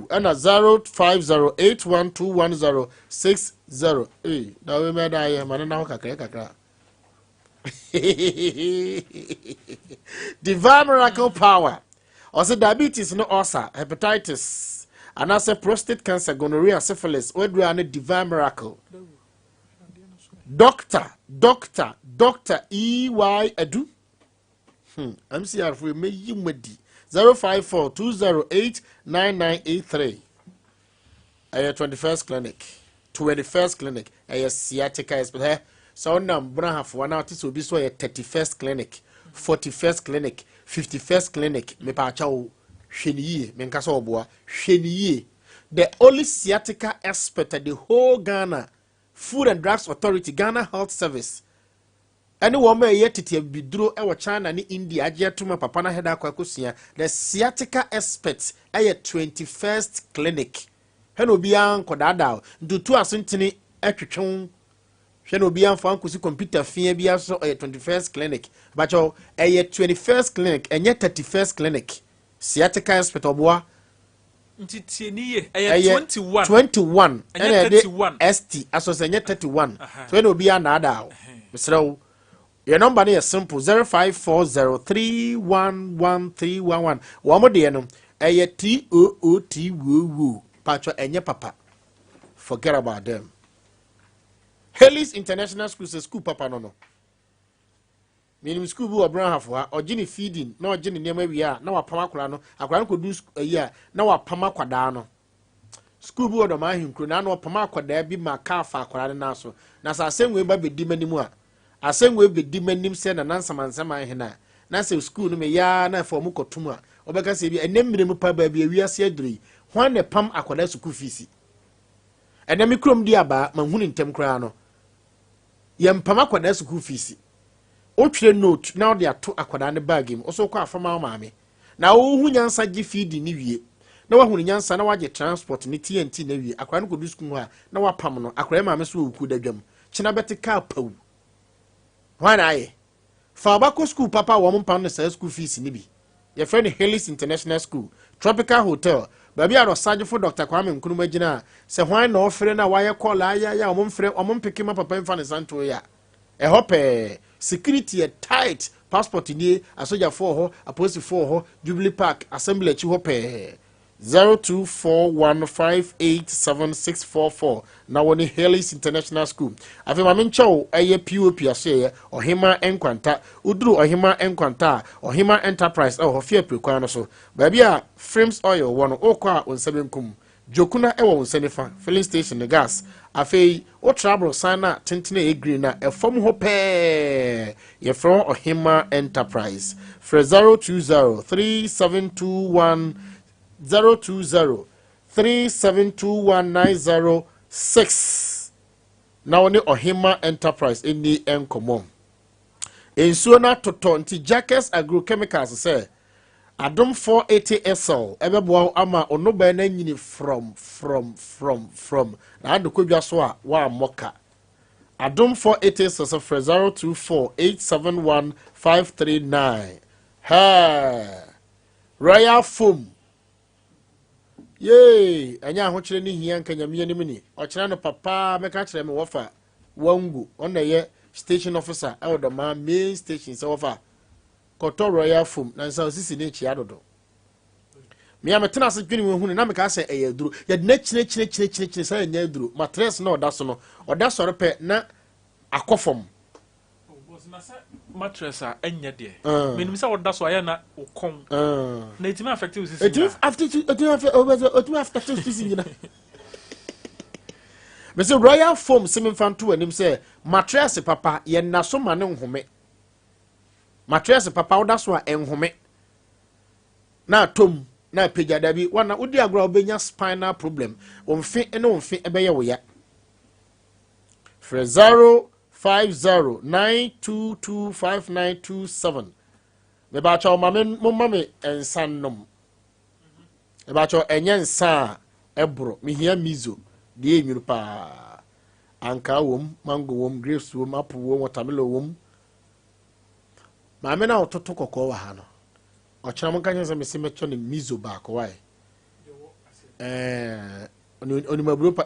ɛna 0508121060. Ee, na wei mɛda ayɛ ma ne na ho kakra kakra. Divine Miracle Power ɔsɛ diabetes no, ulcer, hepatitis anaasɛ prostate cancer, gonorrhea, syphilis, wadura ne Divine Miracle. Doctor, Doctor, Doctor EY Adu. MCR fo meyi mo adi. 054 208 9983. Ɛyɛ 21st Clinic. 21st Clinic. Ɛyɛ sciatica expert. Hɛ, sɛ wonam Brahafoɔ na wote sɛ obi so ɔyɛ 31st Clinic, 41st Clinic, 51st Clinic, mepaakyɛ wo, hwɛ ne yie, menka sɛ ɔboa, hwɛ ne yie. The only sciatica expert at the whole Ghana, Food and Drugs Authority, Ghana Health Service, ɛne wɔn a ɛyɛ tete abibiduro wɔ China ne India agye atom a papa no ahɛda akɔ akɔsua. The sciatica expert ɛyɛ 21st Clinic. Hwɛ na obiara nkɔdaadaa ntutu aso ntene atwetwe wo. Hwɛ na obiara mfa nkɔsi kɔmputa fia bi aso ɔyɛ 21st Clinic. Bakyɛw, ɛyɛ 21st Clinic, ɛnyɛ 31st Clinic. Sciatica expert ɔboa. Nti tie ni yie, ɛyɛ 21. 21. Ɛnyɛ ɛna yɛde 31. St aso sɛ ɛnyɛ 31. So ɛna obiara naadaa o, mesrɛ wo, yɛ number no yɛ simple, 0540311311. Wɔn mo deɛ no ɛyɛ t o o t wo wo patro, ɛnyɛ papa, forget about them. Haley's International School sɛ school papa no menim school bi wɔ Brahafo ha, ɔgye ne feeding na ɔgye ne nneɛma wie a, na wapam akwadaa no. Akwadaa no kɔdu ayi a, na wapam akwadaa no. School bi wɔ dɔm ahenkuro na ɔpam akwadaa bi ma kaa fa akwadaa no nan so. Na sɛ asɛm wei ba bɛdi m'anim a, asɛm wei bɛdi m'anim sɛ nana nsamansɛm ahene a, na sɛ school no meyɛ na afɔ ɔmo kɔtum a, ɔbɛka sɛ bi ɛnɛ mmerɛ mu pa baabi awiase aduro yi, hwan na pam akwadaa sukuu fees? Ɛnɛ me kurom di abaa mahunu ntɛm koraa no, yɛmpam akwadaa sukuu fees. Wotwerɛ note na wode ato akwadaa ne bag mu, ɔso kɔ afama wo maame na wohu nyansa gye feeding ne wie, na wahunu nyansa na wagye transport ne T&T na wie. Akwadaa no kɔdu sukuu hɔ a, na wapam no. Akwadaa maame so wɔ kuo da dwam kyena bɛte kaa pawu. Hwan na ayɛ fa ɔba school papa a wɔn mpam no saa school fees ni bi? Yɛfrɛ no Haley's International School, Tropical Hotel, baabi a ɔsagyefo Dr Kwame Nkrumah gyina a, sɛ hwan na ɔfrɛ no a wayɛ call ayaya, ɔmo mfrɛ, ɔmo mpeke ma papa mfa ne nsa nto yɛ a, ɛhɔ pɛɛ security yɛ tight. Passport nie, asogyafoɔ hɔ, apolisifoɔ hɔ, Jubilee Park Assembly akyi hɔ pɛɛ. 0241587644 na wɔne Haley's International School. Afei maame nkyɛw, ɛyɛ POP asoɛyɛ Ɔhema Nkwanta. Woduru Ɔhema Nkwanta a, Ɔhema Enterprise ɛwɔ hɔ, fie apirikwan no so, baabi a Frames Oil wɔ no. Wokɔ a, wo nsa benkum, Jokuna ɛwɔ wo nsa nifa, filling station ne gas. Afei wotra aborosan no a tenten a ɛyɛ green na ɛfam hɔ pɛɛ, yɛfrɛ wɔ Ɔhema Enterprise. Frɛ 020 3721 020 3721906 na wɔne Ɔhema Enterprise ani nkɔmmɔ. Nsuo no atotɔ nti Jackers Agrochemicals sɛ Adom 480 SL ɛbɛboa wo ama ɔnobaa no anyini from from from from na ade kɔdwa so a woammɔ ka. Adom 480 SL sɛ frɛ 024 871 539. Hɛɛ, Royal Foam yee, ɛnyɛ ahokyerɛ ne hia nka Nyame anim ni. Ɔkyerɛ no papaa, mɛka kyerɛ me wɔfa wangu, ɔna ɛyɛ station officer ɛwɔ Dɔmaa main station sɛ wɔfa kɔtɔ Royal Foam na nsa osisi ne kyia dodo. Mea metena ase dwene wɔn hunu na meka sɛ ɛyɛ aduro yɛde na kyerɛ kyerɛ kyerɛ kyerɛ kyerɛ sɛ ɛnyɛ aduro. Mattress na ɔda so no, ɔda sɔre pɛ na akɔ fam. Mattress a ɛnyɛ deɛ menim sɛ wɔda so ayɛ na wo kɔn na ɛtumi affect wo sisi. Ɛtumi affect, ɛtumi affect, ɛtumi affect wo sisi nyina. Mese Royal Foam sɛ memfa nto anim sɛ mattress papa yɛnna so ma ne nhome. Mattress papa woda so a ɛnhome na atom na apagya dabi. Wana wodi agorɔ a, wobɛnya spinal problem, wo mfe ne wo mfe ɛbɛyɛ wo ya. Frɛ 0509225927. Mebakyɛw, ma me momma me nsa nnom. Mebakyɛw, ɛnyɛ nsa a ɛboro. Mehia mizo deɛ ɛnwunu paa, ankaa wom, mango wom, grapes wom, apple wom, watermelon wom. Maame no a ɔtoto kɔkɔɔ wɔ ha no, ɔkyerɛ mo nka kyerɛ sɛ mese mɛtɔ ne mizo baako wae. Ɛɛ, onim aburo pa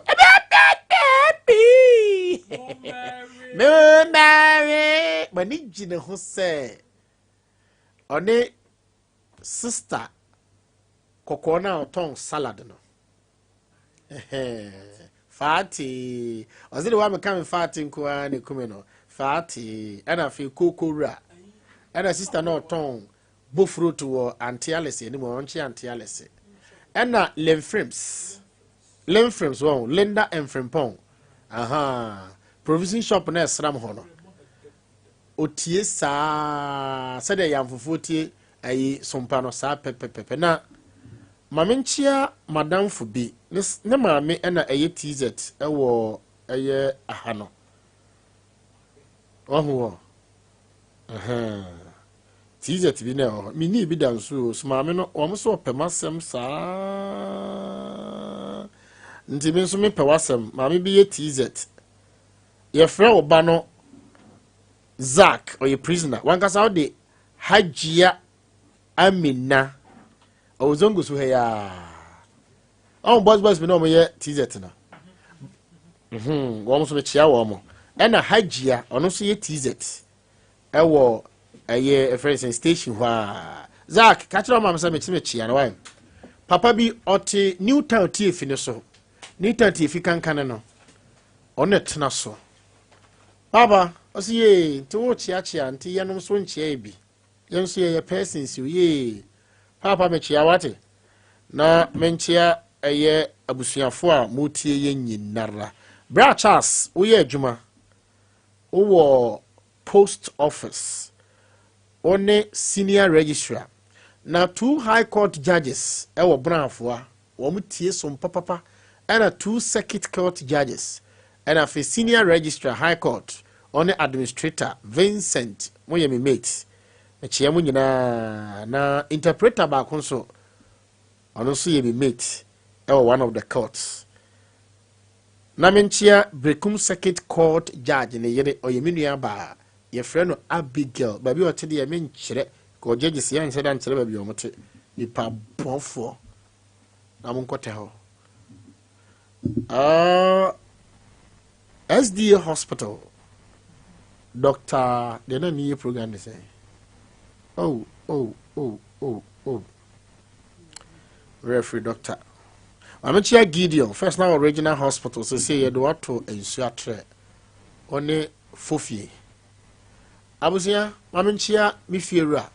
mary m'ani gye ne ho sɛ ɔne sister kɔkɔɔ no a ɔtɔn salad no. Faatee. Ɔse de wa meka me faate nko ara na ekume no. Faatee. Ɛna afei kooko wura. Ɛna sister na ɔtɔn bofrot wɔ Auntie Alice anim, ɔnkye Auntie Alice. Ɛna Lemfrims. Lemfrims wɔn, Linda Mfrimpɔn. Aha. Provision shop na ɛsram hɔ no. Otie saa sɛdeɛ yamfofoɔ tie ayi sompa no saa pɛpɛpɛpɛ. Na ma menkyea madamfo bi, ne, ne maame ɛna ɛyɛ TZ ɛwɔ ɛyɛ aha no. Wahu hɔ? Ɛhɛn. TZ bi na ɛwɔ hɔ. Menii bi da nso o. So maame no, wɔn so ɔpɛ m'asɛm saa. Nti me nso mepɛ w'asɛm. Maame bi yɛ TZ. Yɛfrɛ wo ba no Zack, ɔyɛ prisoner. Wankasa wode Hajia Amina. Ɔwɔ Zongo so ha yi ara. Ɔn boys boys bi na wɔn yɛ TZ no. Mhm, wɔn nso mekyia wɔn. Ɛna Hajia, ɔno nso yɛ TZ. Ɛwɔ ɛyɛ ɛfrɛ sɛ station hɔ a. Zack, ka kyerɛ ɔmaame sɛ mekyerɛ mekyia no wae. Papa bi ɔte New Town tiefi no so. New Town tiefi kankane no. Ɔno na ɛtena so. Papa, ɔsi yee, nti wo kyeakyea, nti yɛnom so nkyea yɛ bi. Yɛn nso yɛyɛ persons o, yee. Papa mekyea wate. Na menkyea ɛyɛ abusuafo a motie yɛn nyinara. Bra Charles, woyɛ adwuma. Wowɔ post office. Wo ne senior registrar. Na two high court judges ɛwɔ Braafoa. Wɔn tie som papapa ɛna two circuit court judges ɛna afei senior registrar high court ɔne administrator Vincent mo yɛ me mate mekyea mo nyinaa na interpreter baako nso ɔno nso yɛ me mate ɛwɔ one of the courts na menkyea Berekum circuit court judge ne yere ɔyɛ me nua baa yɛfrɛ no Abigail baabi a ɔte deɛ menkyerɛ kɔ judges yɛnhyɛ da nkyerɛ baabi a wɔte nipa bɔfoɔ na monkɔtɛ hɔ. Uh, SDA Hospital, Dr. Deɛ na ne yɛ program ne sɛ. Oh, oh, oh, oh, oh. Referee doctor. Maame Chia Gideon, first now regional hospital, sɛ sɛ yɛde wato nsuo atrɛ. Ɔne fofie. Abusua, ma menkyea me fie wura.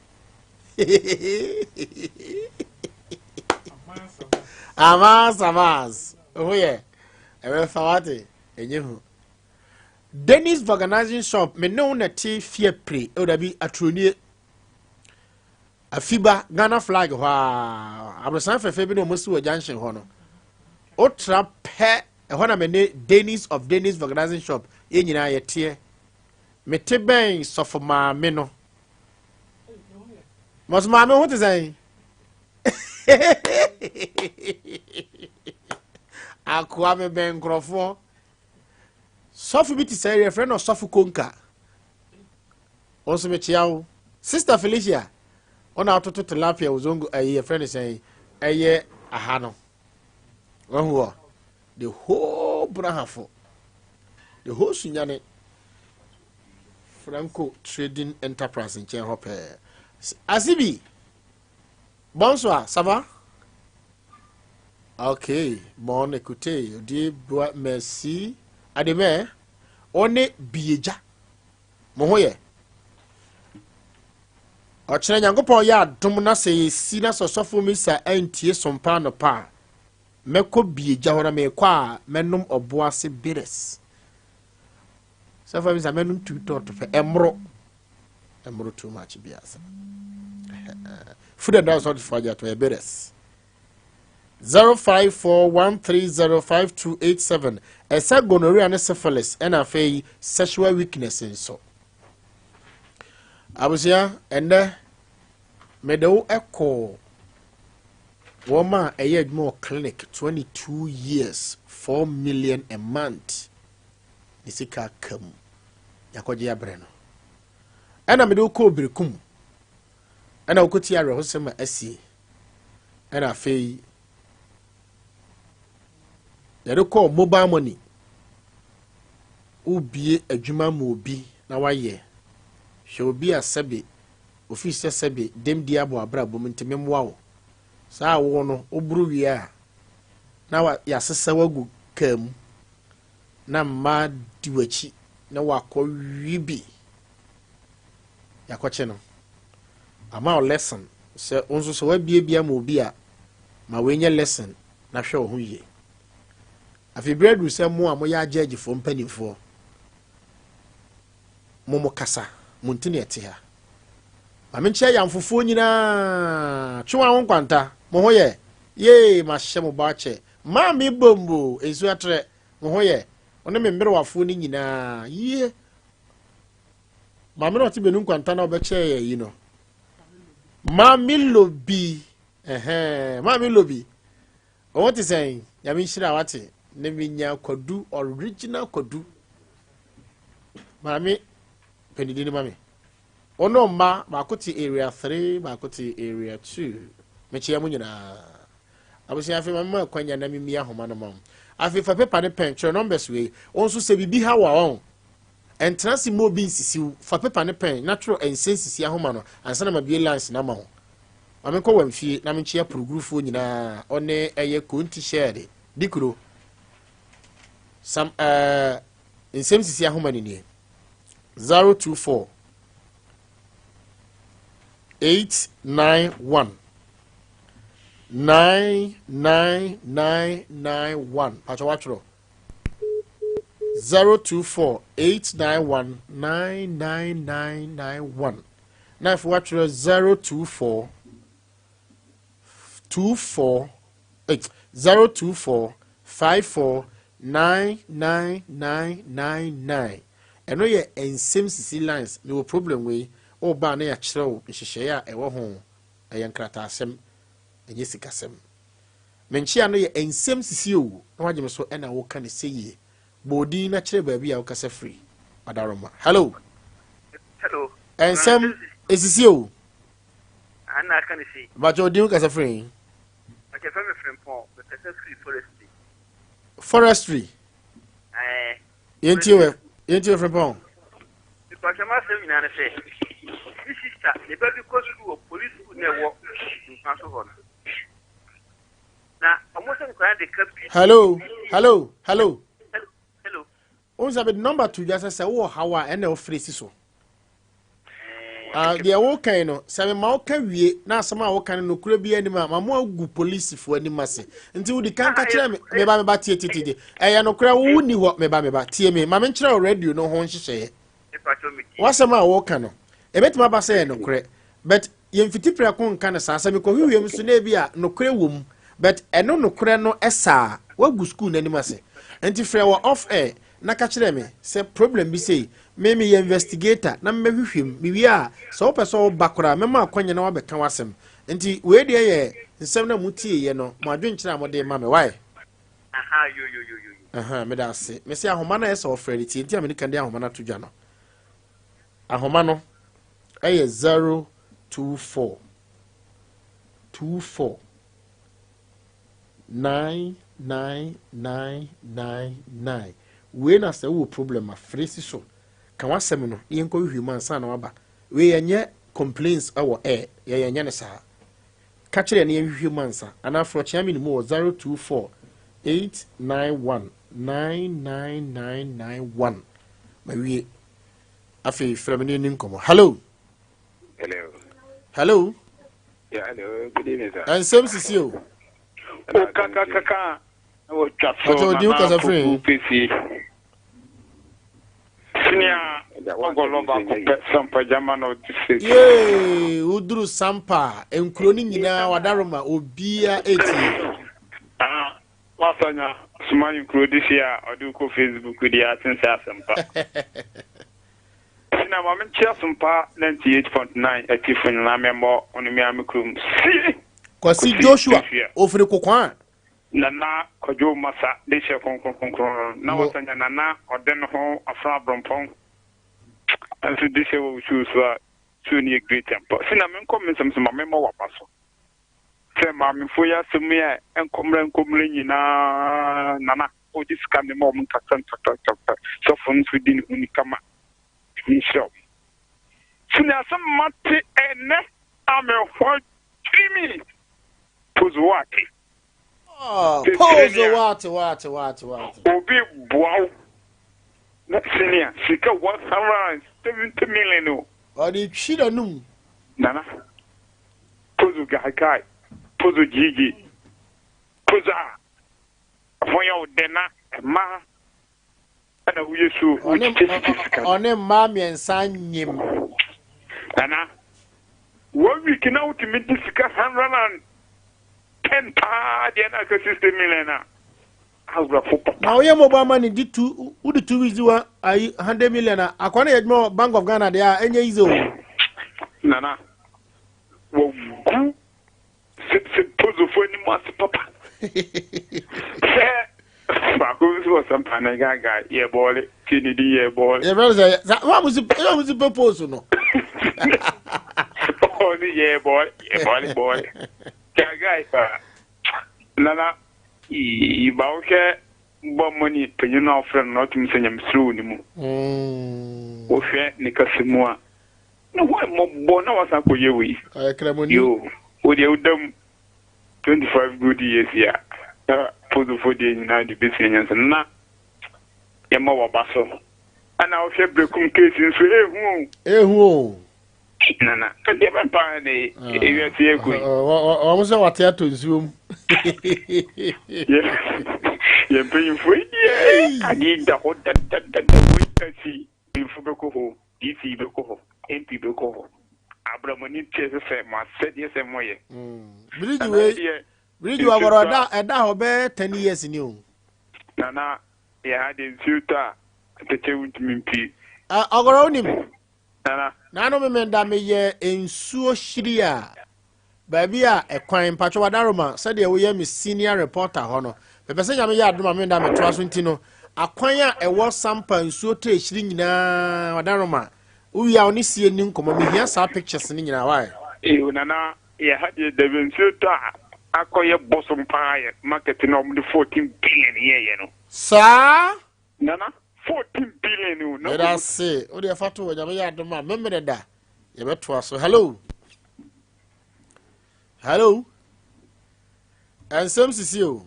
Amas, amas. Oh yeah. Ɛbɛfa wate. Ɛnyɛ hu. Dennis Vulcanizing Shop, me ne wo na te fie pere. Oh, dabi, aturonie. Afiba, Ghana flag hɔ a. Aborosan fɛfɛ bi na wɔn si wɔ junction hɔ no. Otra pɛ, ɛhɔ na me ne Dennis of Dennis Vulcanizing Shop, yɛn nyinaa yɛteɛ. Mete bɛn sɔfo maame no. Mɔso maame ho te sɛn? Akoa me bɛn nkurɔfoɔ. Sɔfo bi te sɛ yɛfrɛ no sɔfo konka. Wɔn nso mekyea wo. Sister Felicia, wɔn a atoto tilapia wɔ zongo ɛyɛ yɛfrɛ no sɛn ɛyɛ aha no. Wɔn wɔ the whole Brahafo. The whole Sunyani Franco Trading Enterprise nkyɛn hɔ pɛɛ. Asibi, bonsoir, ça va? Ok, bon, écoutez, Dieu bois, merci. À demain. On est bieja. Mo ho yɛ. Ɔkyerɛ Nyankopɔn yɛ adom na sɛ yɛsi na sɛ ɔsɔfo misa antie sompa anɔpa a Mɛkɔ biegya hɔ na mekɔ a mɛnom ɔbo ase bitters. Sɛ fa mi sɛ mɛnom tu tɔɔto pɛ ɛmoro ɛmoro too much bi asa. Food and Drugs Authority for agye ato yɛ bitters. 0541305287 ɛsɛ gonorrhea ne syphilis ɛna afei sexual weakness nso. Abusua ɛndɛ mede wo ɛkɔɔ Wɔn a ɛyɛ adwuma wɔ clinic 22 years 4 million a month ne sika aka mu yakɔgye abrɛ no ɛna mede wokɔɔ berekum ɛna wokɔtie awerɛhosɛm a asie ɛna afei yɛde kɔɔ mobile money wobie adwuma ma obi na wayɛ hwɛ obi a sɛbe Ofii sɛ sɛbe dɛmdi abɔ abrabɔ mu nti memmoa wo. Saa a wo no woboro wie a na yɛasesa wo agu kaa mu. Na mmaa di w'akyi na wakɔ wi bi. Yɛakɔkye no. Ama wo lesson sɛ wo nso sɛ woabie bi ama obi a, ma wei nyɛ lesson na hwɛ wo ho yie. Afei berɛ aduru sɛ mo a moyɛ agyɛɛgyefoɔ mpanimfoɔ, mo mo kasa, mo nti na ɛte ha. Ma menkyerɛ yamfofoɔ nyinaa, twe wɔn ho nkwanta, mo ho yɛ, yee, mahyɛ mo bɔ akyɛ, maame bombo, nsuo atrɛ, mo ho yɛ, wo ne me mmerewafoɔ no nyinaa, yie. Maame na ɔte benu nkwanta na ɔbɛkyɛɛ yɛ yi no. Maame Lobi, ɛhɛn, Maame Lobi. Ɔwɔ te sɛn? Nyame nhyira wate. Ne menya kwadu, original kwadu. Maame, pɛnidi no ma me. Ɔno mma baako te area 3, baako te area 2. Mekyia mu nyinaa. Abusua afei ma mema akwanya na mimia ahoma no ma wo. Afei fa paper ne pɛn kyerɛ numbers wei. Wo nso sɛ biribi ha wo a ɔn. Ɛntena ase mma obi nsisi wo. Fa paper ne pɛn na twerɛ ɛnsɛ nsisi ahoma no ansa na mabue lines no ama wo. Ma menkɔ wamfie na menkyea purugurufoɔ nyinaa ɔne ɛyɛ konti hyɛɛde dikuro. Sam ɛɛ nsɛm sisi ahoma no nie. 024 891 99991 patro watwerɛ 024 891 99991 na afei watwerɛ 024 24 8 024 54 99999 ɛno yɛ nsɛm sisi lines. Mewɔ problem wei, ɔba a na yɛakyerɛ wo nhyehyɛeɛ a ɛwɔ ho. Ɛyɛ nkrataasɛm, ɛnyɛ sikasɛm. Menkyea no yɛ nsɛm sisi o na wagye me so ɛna woka ne sɛ yie. Bɔ odin na kyerɛ baabi a wokasa firi. Adaroma, hello. Hello. Nsɛm esisi o. Ana aka ne sei. Bakyɛ odin wokasa firi? Bakyɛ fɛ me Frimpɔn, mekasa firi forestry. Forestry. Ɛɛ. Yɛntie wɛ, yɛntie wɛ Frimpɔn. Mepakyɛ m'asɛm nyinaa ne sɛ, me sister ne ba bi kɔ sukuu wɔ police school na ɛwɔ nkwa so hɔ no. Na ɔmo sɛ nkwadaa de ka bi. Hello, hello, hello. Hello. Ohun sɛ mede number to dwa sɛ sɛ wowɔ haw a ɛna wofrɛ si so. Ah, deɛ wokan no sɛ mema woka wie na asɛm a woka no nokorɛ bi anim a ma mo agu polisifoɔ anim ase. Nti wodi kan ka kyerɛ me. Meba, meba, tie tie tie. Ɛyɛ nokorɛ wo wonni hɔ. Meba, meba, tie me ma menkyerɛ wo radio no ho nhyehyɛeɛ. W'asɛm a woka no ɛbɛtumi aba sɛ ɛyɛ nokorɛ, but yɛmfiti prɛko nka no saa. Sɛ mekɔhwehwɛ mu so na ebi a nokorɛ wɔ mu, but ɛno nokorɛ no ɛsaa woagu school no anim ase. Nti frɛ wɔ off air na ka kyerɛ me sɛ problem bi sei, me meyɛ investigator na mɛhwehwɛ mu. Mewie a sɛ wopɛ sɛ woba koraa mɛma akwanya na wabɛka w'asɛm. Nti wei deɛ yɛ nsɛm na motieeɛ no mo adwenkyerɛ a mode ma me wae. Aha, meda ase. Mese ahoma no a ɛsɛ ɔfrɛ no tie nti a mede kan de ahoma no ato dwa no. Ahoma no ɛyɛ 024 24 99999. Wei na sɛ wowɔ problem a frɛ si so ka w'asɛm no na yɛnkɔ hwehwɛ mu ansa na waba. Wei yɛnyɛ complaints ɛwɔ air, yɛnyɛ no saa. Ka kyerɛ na yɛnhwehwɛ mu ansa anaa frɛ ɔkyea me no mu wɔ 024 891 99991. Mawie. Afei frɛ me ne yɛni nkɔmmɔ. Hello. Hello. Hello. Yeah, hello. Good evening, sir. Nsɛm sisi o. O kakakaka na wɔtwa so Ɔtɔ odi na kasa firi. poku pesi. Senior ɔgɔlɔ baako pɛ sampa gyama na ɔte sɛ. Yee, woduru Sampa a, nkuro no nyinaa wadaroma obia etie. Ah, wasanya soma nkuro de si a ɔde kɔ Facebook de aten sɛ asɛmpa. Senior ma menkyia sompa 98.9 atifo nyinaa mɛmmɔ ɔno mi a me kurom. Sie! Kwasi Joshua, ofiri Kokoa. Nana Kwadwo Masa de hyɛ kronkron kronkron no na wasanya Nana ɔde ne ho afra abrɔmpɔn nso de hyɛ wɔ show so a show no yɛ great ampa. Si na menkɔ me nsɛm so ma memmɔ waba so sɛ maamefoɔ yi asɛm yi a ɛnkɔmmrɛ nkɔmmrɛ nyinaa Nana ɔgye sika ne ma ɔmo nkasa ntɔtɔtɔtɔ sɔfo no nso di ne ho ni kama nhyira wo. Si na asɛm mate ɛnɛ a me ho dwiri mi pozo wate. Pozo wate wate wate wate. Obi boa wo. Na senior sika 170 million o. Ɔde twi n'anum. Nana pozo gaigai pozo gyigyi pozo a ɛho yɛ wo dɛ na mmaa ɛna woyɛ so wokyikyɛ sika. Ɔne mmaa mmiɛnsa nyim. Nana one week na wotumi di sika 110 paa deɛ na aka 60 million a. Awerɛfo papa. Na woyɛ mobile money di two wode 2 weeks di wa ayi 100 million a akwa na yɛ adwuma wɔ Bank of Ghana deɛ a ɛnyɛ easy o. Nana wagu sɛ pozofo anim ase papa sɛ baako nso wɔ sɛmpa ne gaga yɛ bɔɔle tie ne din yɛ bɔɔle. Yɛ fɛn sɛ sa wɔn a mo si wɔn a mo si pɛ post no. Ɔne yɛ bɔɔle yɛ bɔɔle bɔɔle gaga paa nana. Ii, ba wohwɛ bɔ mmɔne panyin no a wofrɛ no na ɔtumi sɛ nyamesuro wɔ ne mu. Wohwɛ ne kasa mu a, ne ho mmɔbɔ na wasan kɔyɛ wei. Ɔyɛ kramoni. Yo, wo deɛ woda mu 25 good years yi a, na posofo deɛ nyinaa de bɛsua nyansa na yɛma waba so. Ɛna wohwɛ Berekum case nso, ehu o. Ehu o. Nana, ɛdeɛ bɛn paa na ewiase yɛ kɔ yi. Wɔn sɛ wate atɔ nsuo mu. Yɛn mpanyinfoɔ yi deɛ adeɛ da hɔ dadadada wei asi mpanyinfoɔ bɛkɔ hɔ, DC bɛkɔ hɔ, MP bɛkɔ hɔ. Abramani teɛ sɛ sɛ mo asɛdeɛ sɛ moyɛ. Biriji wei biriji wa wɔrɔ ɛda ɛda hɔ bɛyɛ 10 years ni o. Nana yɛ ha deɛ nsuo tɔ a atɛkyɛ wontumi mpie. Ɔgɔrɔ wonim. Nana. Naano memenda meyɛ nsuo hyiri a baabi a ɛkwan mpatwɔ wadaroma sɛdeɛ woyɛ me senior reporter hɔ no mepɛ sɛ Nyame yɛ adom a memenda metoa so nti no akwan a ɛwɔ Sampa nsuo tɔ ahyiri nyinaa wadaroma wowie a wo ne sie ni nkɔmmɔ mehia saa pictures no nyinaa wae. Eyo nana yɛ ha deɛ dabi nsuo tɔ a akɔyɛ bosom paa yɛ market no a wɔde 14 billion yɛɛyɛ no. Saa. Nana 14 billion o. Meda ase wo deɛ fa to hɔ Nyame yɛ adom a memene da yɛbɛtoa so. Hello hello ɛnsɛm sisi o.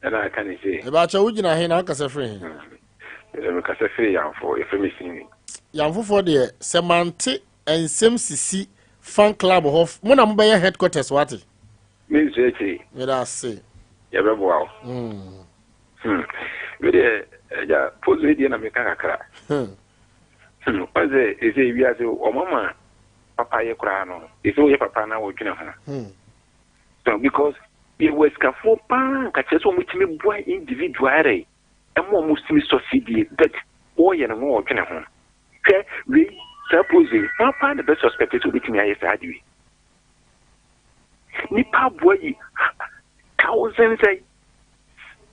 Ɛna aka ne se. Ɛbɛakyɛ wo gyina he na wokasa firi he? Mekasa firi Yamfo, yɛfrɛ me Sini. Yamfofoɔ deɛ sɛ mante ɛnsɛm sisi fan club hɔ mo na mobɛyɛ headquarters wate. Me nsu akyiri. Meda ase. Yɛbɛboa wo. Me deɛ agya pozo yi deɛ na meka kakra. Wɔn sɛ ɛsɛ wiase wɔn ama papa yɛ koraa no ɛsɛ woyɛ papa na wɔdwene ho. So because yɛwɔ asikafoɔ paa nka kyerɛ sɛ wɔtumi boa individual ayɛ ɛma wɔn tumi succeed but wɔyɛ no na wɔdwene ho. Hwɛ wei saa pozo yi wɔn paa na bɛ suspect sɛ wɔbɛtumi ayɛ saa adeɛ wei. Nipa aboa yi thousand sɛ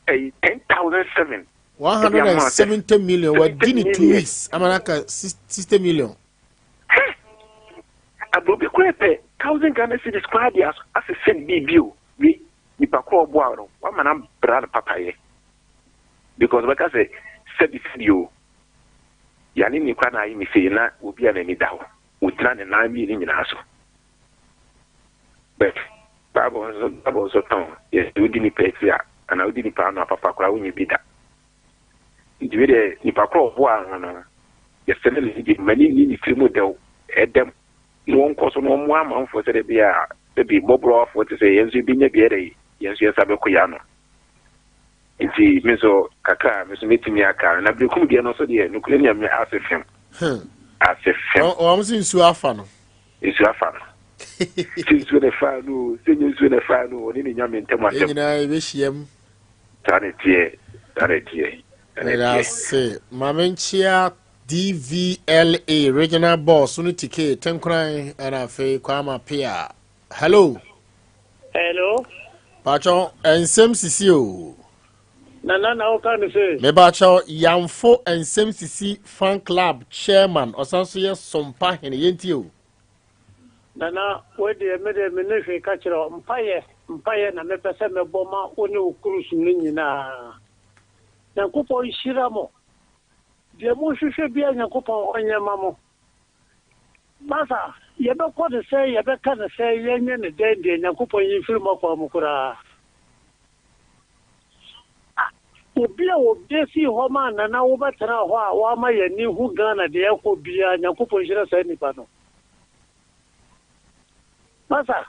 ɛyi 10,007. 170 million wadi ne 2 weeks ama no aka 60 million. Aburobi kura pɛ 1,000 Ghana cedis koraa de asesɛ ne biribi o. Wei nipa korɔ ɔboa no wama no abra no papayɛ because bɛka sɛ sɛbi sɛbi o yane ne kora na ayɛ me sei na obi a n'ani da hɔ ogyina ne nan mmienu nyinaa so. But Bible nso tɔn yɛ sɛ wodi nipa akyi a anaa wodi nipa ano a papa koraa wonyɛ bi da. Nti wei deɛ nipa korɔ ɔboa ho no yɛsɛ ne ne gye ma ne nni ne tiri mu dɛw ɛdɛm na wɔnkɔ so na wɔmmoa amanfoɔ sɛdeɛ ɛbɛyɛ a sɛbi mmɔborɔwafoɔ te sɛ yɛn nso yɛbɛnya bi ɛdɛ yɛn nso yɛn nsa bɛkɔ yɛn ano. Nti me nso kakra a me nso mɛtumi aka na berekum deɛ no nso deɛ nokorɛ Nyame ase fem ase fem. Wɔn sɛ nsuo afa no. Nsuo afa no sɛ nsuo na ɛfaa no o sɛ nyɛ nsuo na ɛfaa no o ɔne ne Nyame ntam asɛm. Yɛn nyinaa yɛbɛhyia mu. Saa na ɛteɛ, saa na ɛteɛ, saa na ɛteɛ. Ase maame nkyia DVLA regional boss no tike tenkoran ɛna afei Kwama Pia. Hello. Hello. Pakyɛw nsɛm sisi o. Nana na woka no sɛ. Mebakyɛw Yamfo nsɛm sisi fan club chairman ɔsan so yɛ Sompa hene yɛntie o. Nana wo deɛ me deɛ me ne hwee ka kyerɛ wo mpayɛ mpayɛ na mepɛ sɛ mɛbɔ ma wo ne wo kurusum no nyinaa. Nyankopɔn nhyira mo. Deɛ mohwehwɛ biara Nyankopɔn ɔnyɛ ma mo. Masa, yɛbɛkɔ no sɛ yɛbɛka no sɛ yɛnyɛ no dɛn deɛ Nyankopɔn yi mfiri mo akwan mu koraa. Obi a obie sii hɔ maa Nana wobɛtenaa hɔ a wama yɛn ani hu Ghana deɛ ɛkɔ biaa Nyankopɔn nhyira saa nipa no. Masa,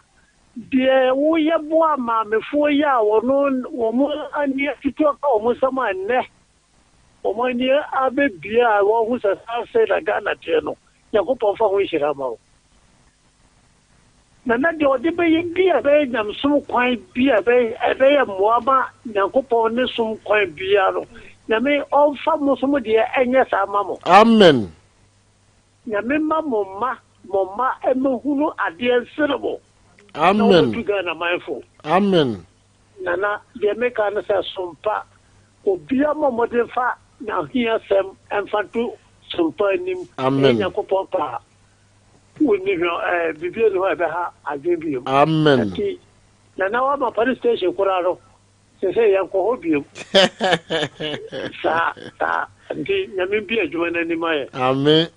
deɛ woyɛ boa maamefoɔ yi a wɔn wɔn ani atutu aka wɔn nsam a nnɛ wɔn ani abɛbie a wɔahu sɛ saa sei na Ghana teɛ no, Nyankopɔn mfa ho nhyira mma wo. Nana deɛ ɔde bɛyɛ bi a ɛbɛyɛ nyamesom kwan bi a ɛbɛyɛ mmoa ma Nyankopɔn ne som kwan biara no, Nyame ɔmfa mo nso mo deɛ ɛnyɛ saa mma mo. Amen. Nyame mma mo mma mo mma mmɛhunu adeɛ nsene mo na Amen. wɔbɛtu Ghana man fo. Amen. Nana deɛ meka ne sɛ sompa obia mmɔ mmɔden mfa n'ahiasɛm mfa nto sompa anim ɛyɛ Amen. Nyankopɔn pɛ a wonni hwɛ ɛɛ biribi nni hɔ a ɛbɛha adwene bio. Amen. Nti Nana wama police station koraa no sese yɛnkɔ hɔ bio. Saa saa nti Nyame bue adwuma no anim ayɛ. Amen.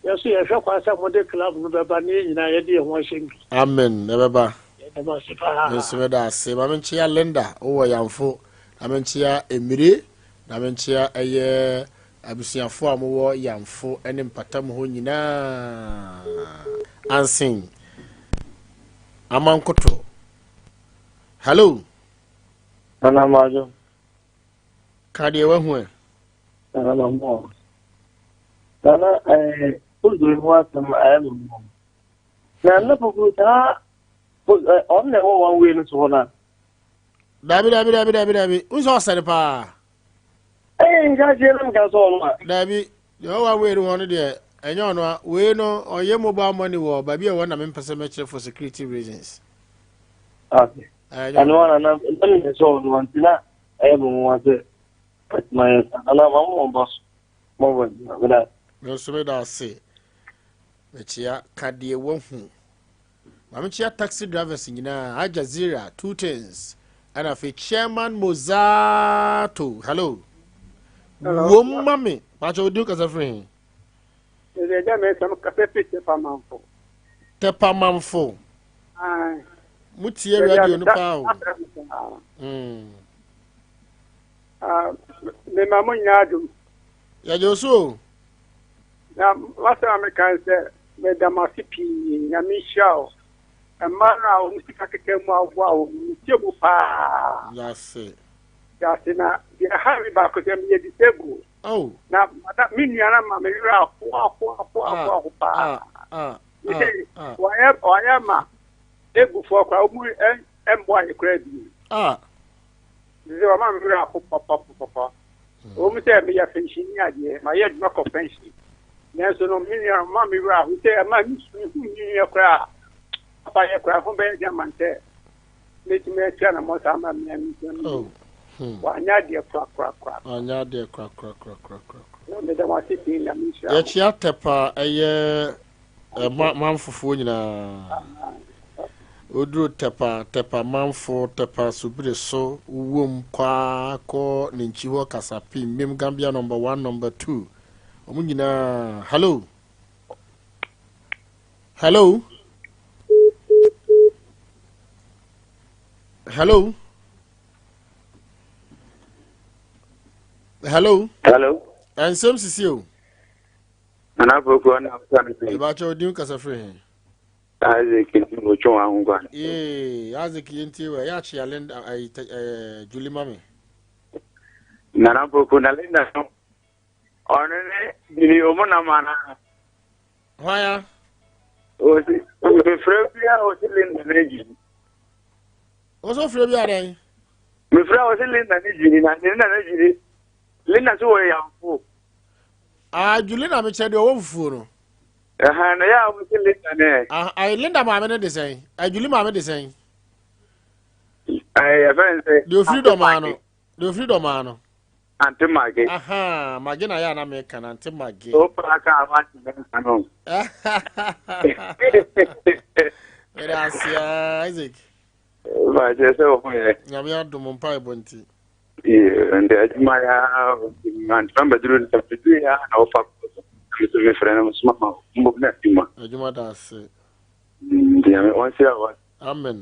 Yɛn nso yɛhwɛ kwan sɛ mode club no bɛba na yɛn nyinaa yɛde yɛn ho ahyɛ mu bi. Amen. Ɛbɛba. Yɛda mo ase paa. Me nso meda ase. Ma menkyea Linda wowɔ Yamfo. Na menkyea Emire. Na menkyea ɛyɛ abusuafo a mowɔ Yamfo ne mpatamu hɔ nyinaa. Ansen. Amankoto. Hello. Nana Majo. Ka deɛ wahu ɛ. Nana Mamoa. Nana ɛɛ ozori ho asɛm ayɛ me mmɔ. Na nna pokuru saa ɔno na ɛwɔ one way no so hɔ na. Dabi dabi dabi dabi dabi. N sɛ ɔsɛre paa. Ɛyɛ nhyɛ aseɛ na meka sɛ ɔno a. Dabi deɛ ɔwɔ one way no hɔ no deɛ ɛnyɛ ɔno a wei no ɔyɛ mobile money wɔ baabi a ɛwɔ na mempɛ sɛ mɛkyerɛ for security reasons. Okay. Ɛno ara na na meyɛ sɛ ɔno nti na ɛyɛ me nwanwa sɛ atumi ayɛ saa. Nana ma mo ba so. Mo bɔ adwuma. Meda ase. Me nso meda ase. Mekyea ka deɛ wahu. Ma mekyea taxi drivers nyinaa, Al Jazeera, Two Tins, ɛna afei Chairman Mozato. Hello. Hello. Wom ma me. Pakyɛ odi kasa firi he? Ɛdɛ ɛdɛ mɛ sɛm kasa firi Tɛpamanfo. Tɛpamanfo. Mo tie radio no paa o. Mema mo nyinaa adom. Yɛgye wo so o. Na masɛm a meka ne sɛ meda mo ase pii Nyame nhyira wo. Mmaa no a wɔn sika keka mu aboa wɔn metie mu paa. Yase. Yase na deɛ ɛha me baako sɛ meyɛ disable. Oh. Na mada me nua no ma me werɛ aho aho aho aho aho paa. Ah. Mesɛ wayɛ wayɛ ma ebufoɔ koraa wɔn mmoa yɛ koraa bi. Ah. Sɛ wama me werɛ aho papapapa. Ɛwɔ mu sɛ meyɛ fɛnhyini adeɛ, mayɛ adwuma kɔ fɛnhyin. Nanso no, me nua ma me werɛ aho sɛ ɛma me su hu me nua koraa. Papa yɛ koraa ho bɛyɛ den ama sɛ mɛtumi atua na mɔ saa ma me me nua me. Oh. Hmm. Wanyɛ adeɛ korakorakora. Wanyɛ adeɛ korakorakorakora. Na meda mo ase pii na menhyira mo. Yɛkyea Tɛpa ɛyɛ manfofoɔ nyinaa. Woduru Tɛpa, Tɛpa manfo, Tɛpa Subiri so, wowom kɔ ara kɔ Nenkyi hɔ, Kasapi, Mim, Gambia number one, number two. Wɔn nyinaa, hello. Hello. Hello. Hello. Hello. Nsɛm sisi o. Nana Poku ɔna ɔsa no sɛ. Ìbákyɛ odi kasa firi he. Isaac ni mo twɛn wɔn ahonkwa. Yee Isaac yɛn tie wɛ yɛ akyi Linda ayi ɛɛ Julie mami. Nana Poku na Linda no ɔno ne Julie ɔmo nam ana. Hwan ya? Osi mefrɛ bi a osi Linda ne Julie. Ɔsɔ frɛ bi adan. Mefrɛ a osi Linda ne Julie na Linda ne Julie Linda so wɔ yamfo. Ah, Julie na mekyɛ deɛ ɔwɔ fufuo no. Ɛhɛn, na yɛ a wɔsi Linda ne. Ah, ayi Linda maame no de sɛn? Ah, Julie maame de sɛn? Ɛɛ, yɛfrɛ no sɛ. Deɛ ofiri dɔmaa no. Deɛ ofiri dɔmaa no. Ante Mage. Aha, Mage na yɛ a na meka no, Ante Mage. O paa ka a wante mɛnka no. Mede ase ah, Isaac. Baakyɛ sɛ wɔ ho yɛ. Nyame adom mpaebɔ nti. Nti adwuma ya antuma mbɛduru no bɛduru ya na wɔfa kɔ so. Nso mefrɛ no soma ma mbom na adwuma. Adwuma da ase. Nti Nyame ɔnhyira wɔ. Amen.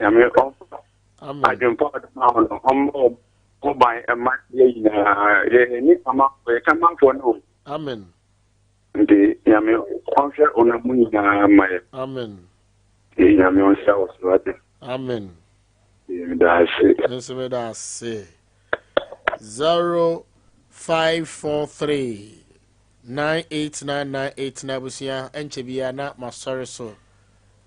Nyame ɔmfa Amen. adwempa ɔde ma wo no ɔmmɔ wo. ho ban mma yɛn nyinaa. Yɛ ne amanfoɔ, yɛka amanfoɔ no o. Amen. Nti Nyame ɔnhwɛ ɔno mu nyinaa mma yɛ. Amen. Nti Nyame ɔnhyira wo so ate. Amen. Nti meda ase. Me nso meda ase. 0543 989989 abusua ɛnkyɛ biara na masɔre so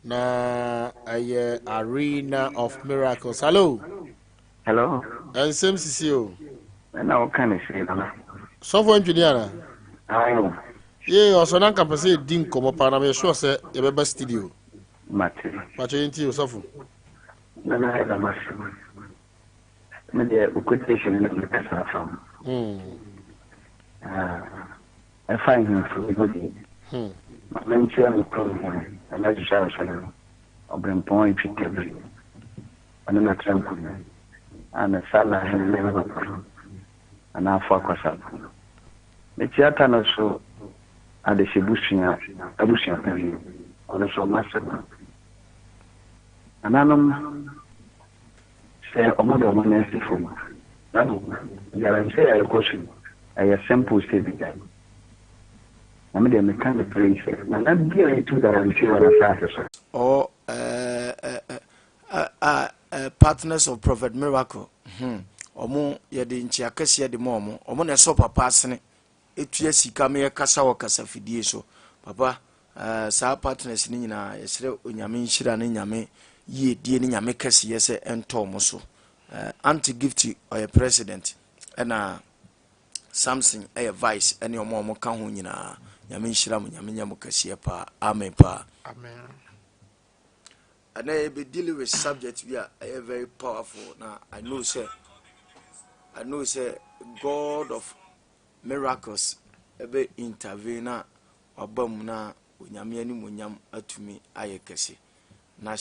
na ɛyɛ arena of miracles. Hello. Hello. Ɛnsɛm sisi o. Ɛna woka ne sei nana. Sɔfo ntwene ana? Ayo. Yee ɔsɔ na nka pɛ sɛ yɛdi nkɔmmɔ paa na meyɛ sure sɛ yɛbɛba studio. Mate. Pakyɛ yɛntie o sɔfo. Nana ɛda mase. Me deɛ wo quotation no na mekasa afa ho. Hmm. Ah, ɛfa nhemfo bi ho deɛ. Hmm. Ma menkyerɛ me kurom hene, Nana Hwehwɛ Ahwɛ no, Ɔberempɔn Antwi Tabiri. Ɔne n'atra nkonnwa a ne sa na hene ne me papa, Nana Afo Akwasapo. Mekyia ta no so adehye busua abusuapanin, ɔno nso ɔma asɛm. Nananom sɛ ɔmo de ɔmo nan si fam a, na mmom galamsey a ɛkɔ so yi, ɛyɛ simple sɛ bi gyae. Na me deɛ meka no pere sɛ, nana bi a yɛtu galamsey wɔ n'asase so. Or uh, uh, uh, uh, uh, partners of Prophet Miracle. Ɔmo yɛde nkyia kɛseɛ de ma ɔmo. Ɔmo na ɛsɔ papa asene. Etua sika ma yɛkasa wɔ kasafidie so. Papa, saa partners no nyinaa yɛsrɛ Onyame nhyira ne Nyame yiedie ne Nyame kɛseyɛ sɛ ɛntɔ ɔmo so. Auntie Gifty ɔyɛ president ɛna Samson ɛyɛ vice ɛne ɔmo a ɔmo ka ho nyinaa. Nyame nhyira mo, Nyame nyɛ mo kɛseɛ paa. Amen paa. Amen. Ɛnɛ yɛbɛ deal with subject bi a ɛyɛ very powerful na I know sɛ God of miracles ɛbɛ intervene na waba mu na Onyame animonyam atumi ayɛ kɛse.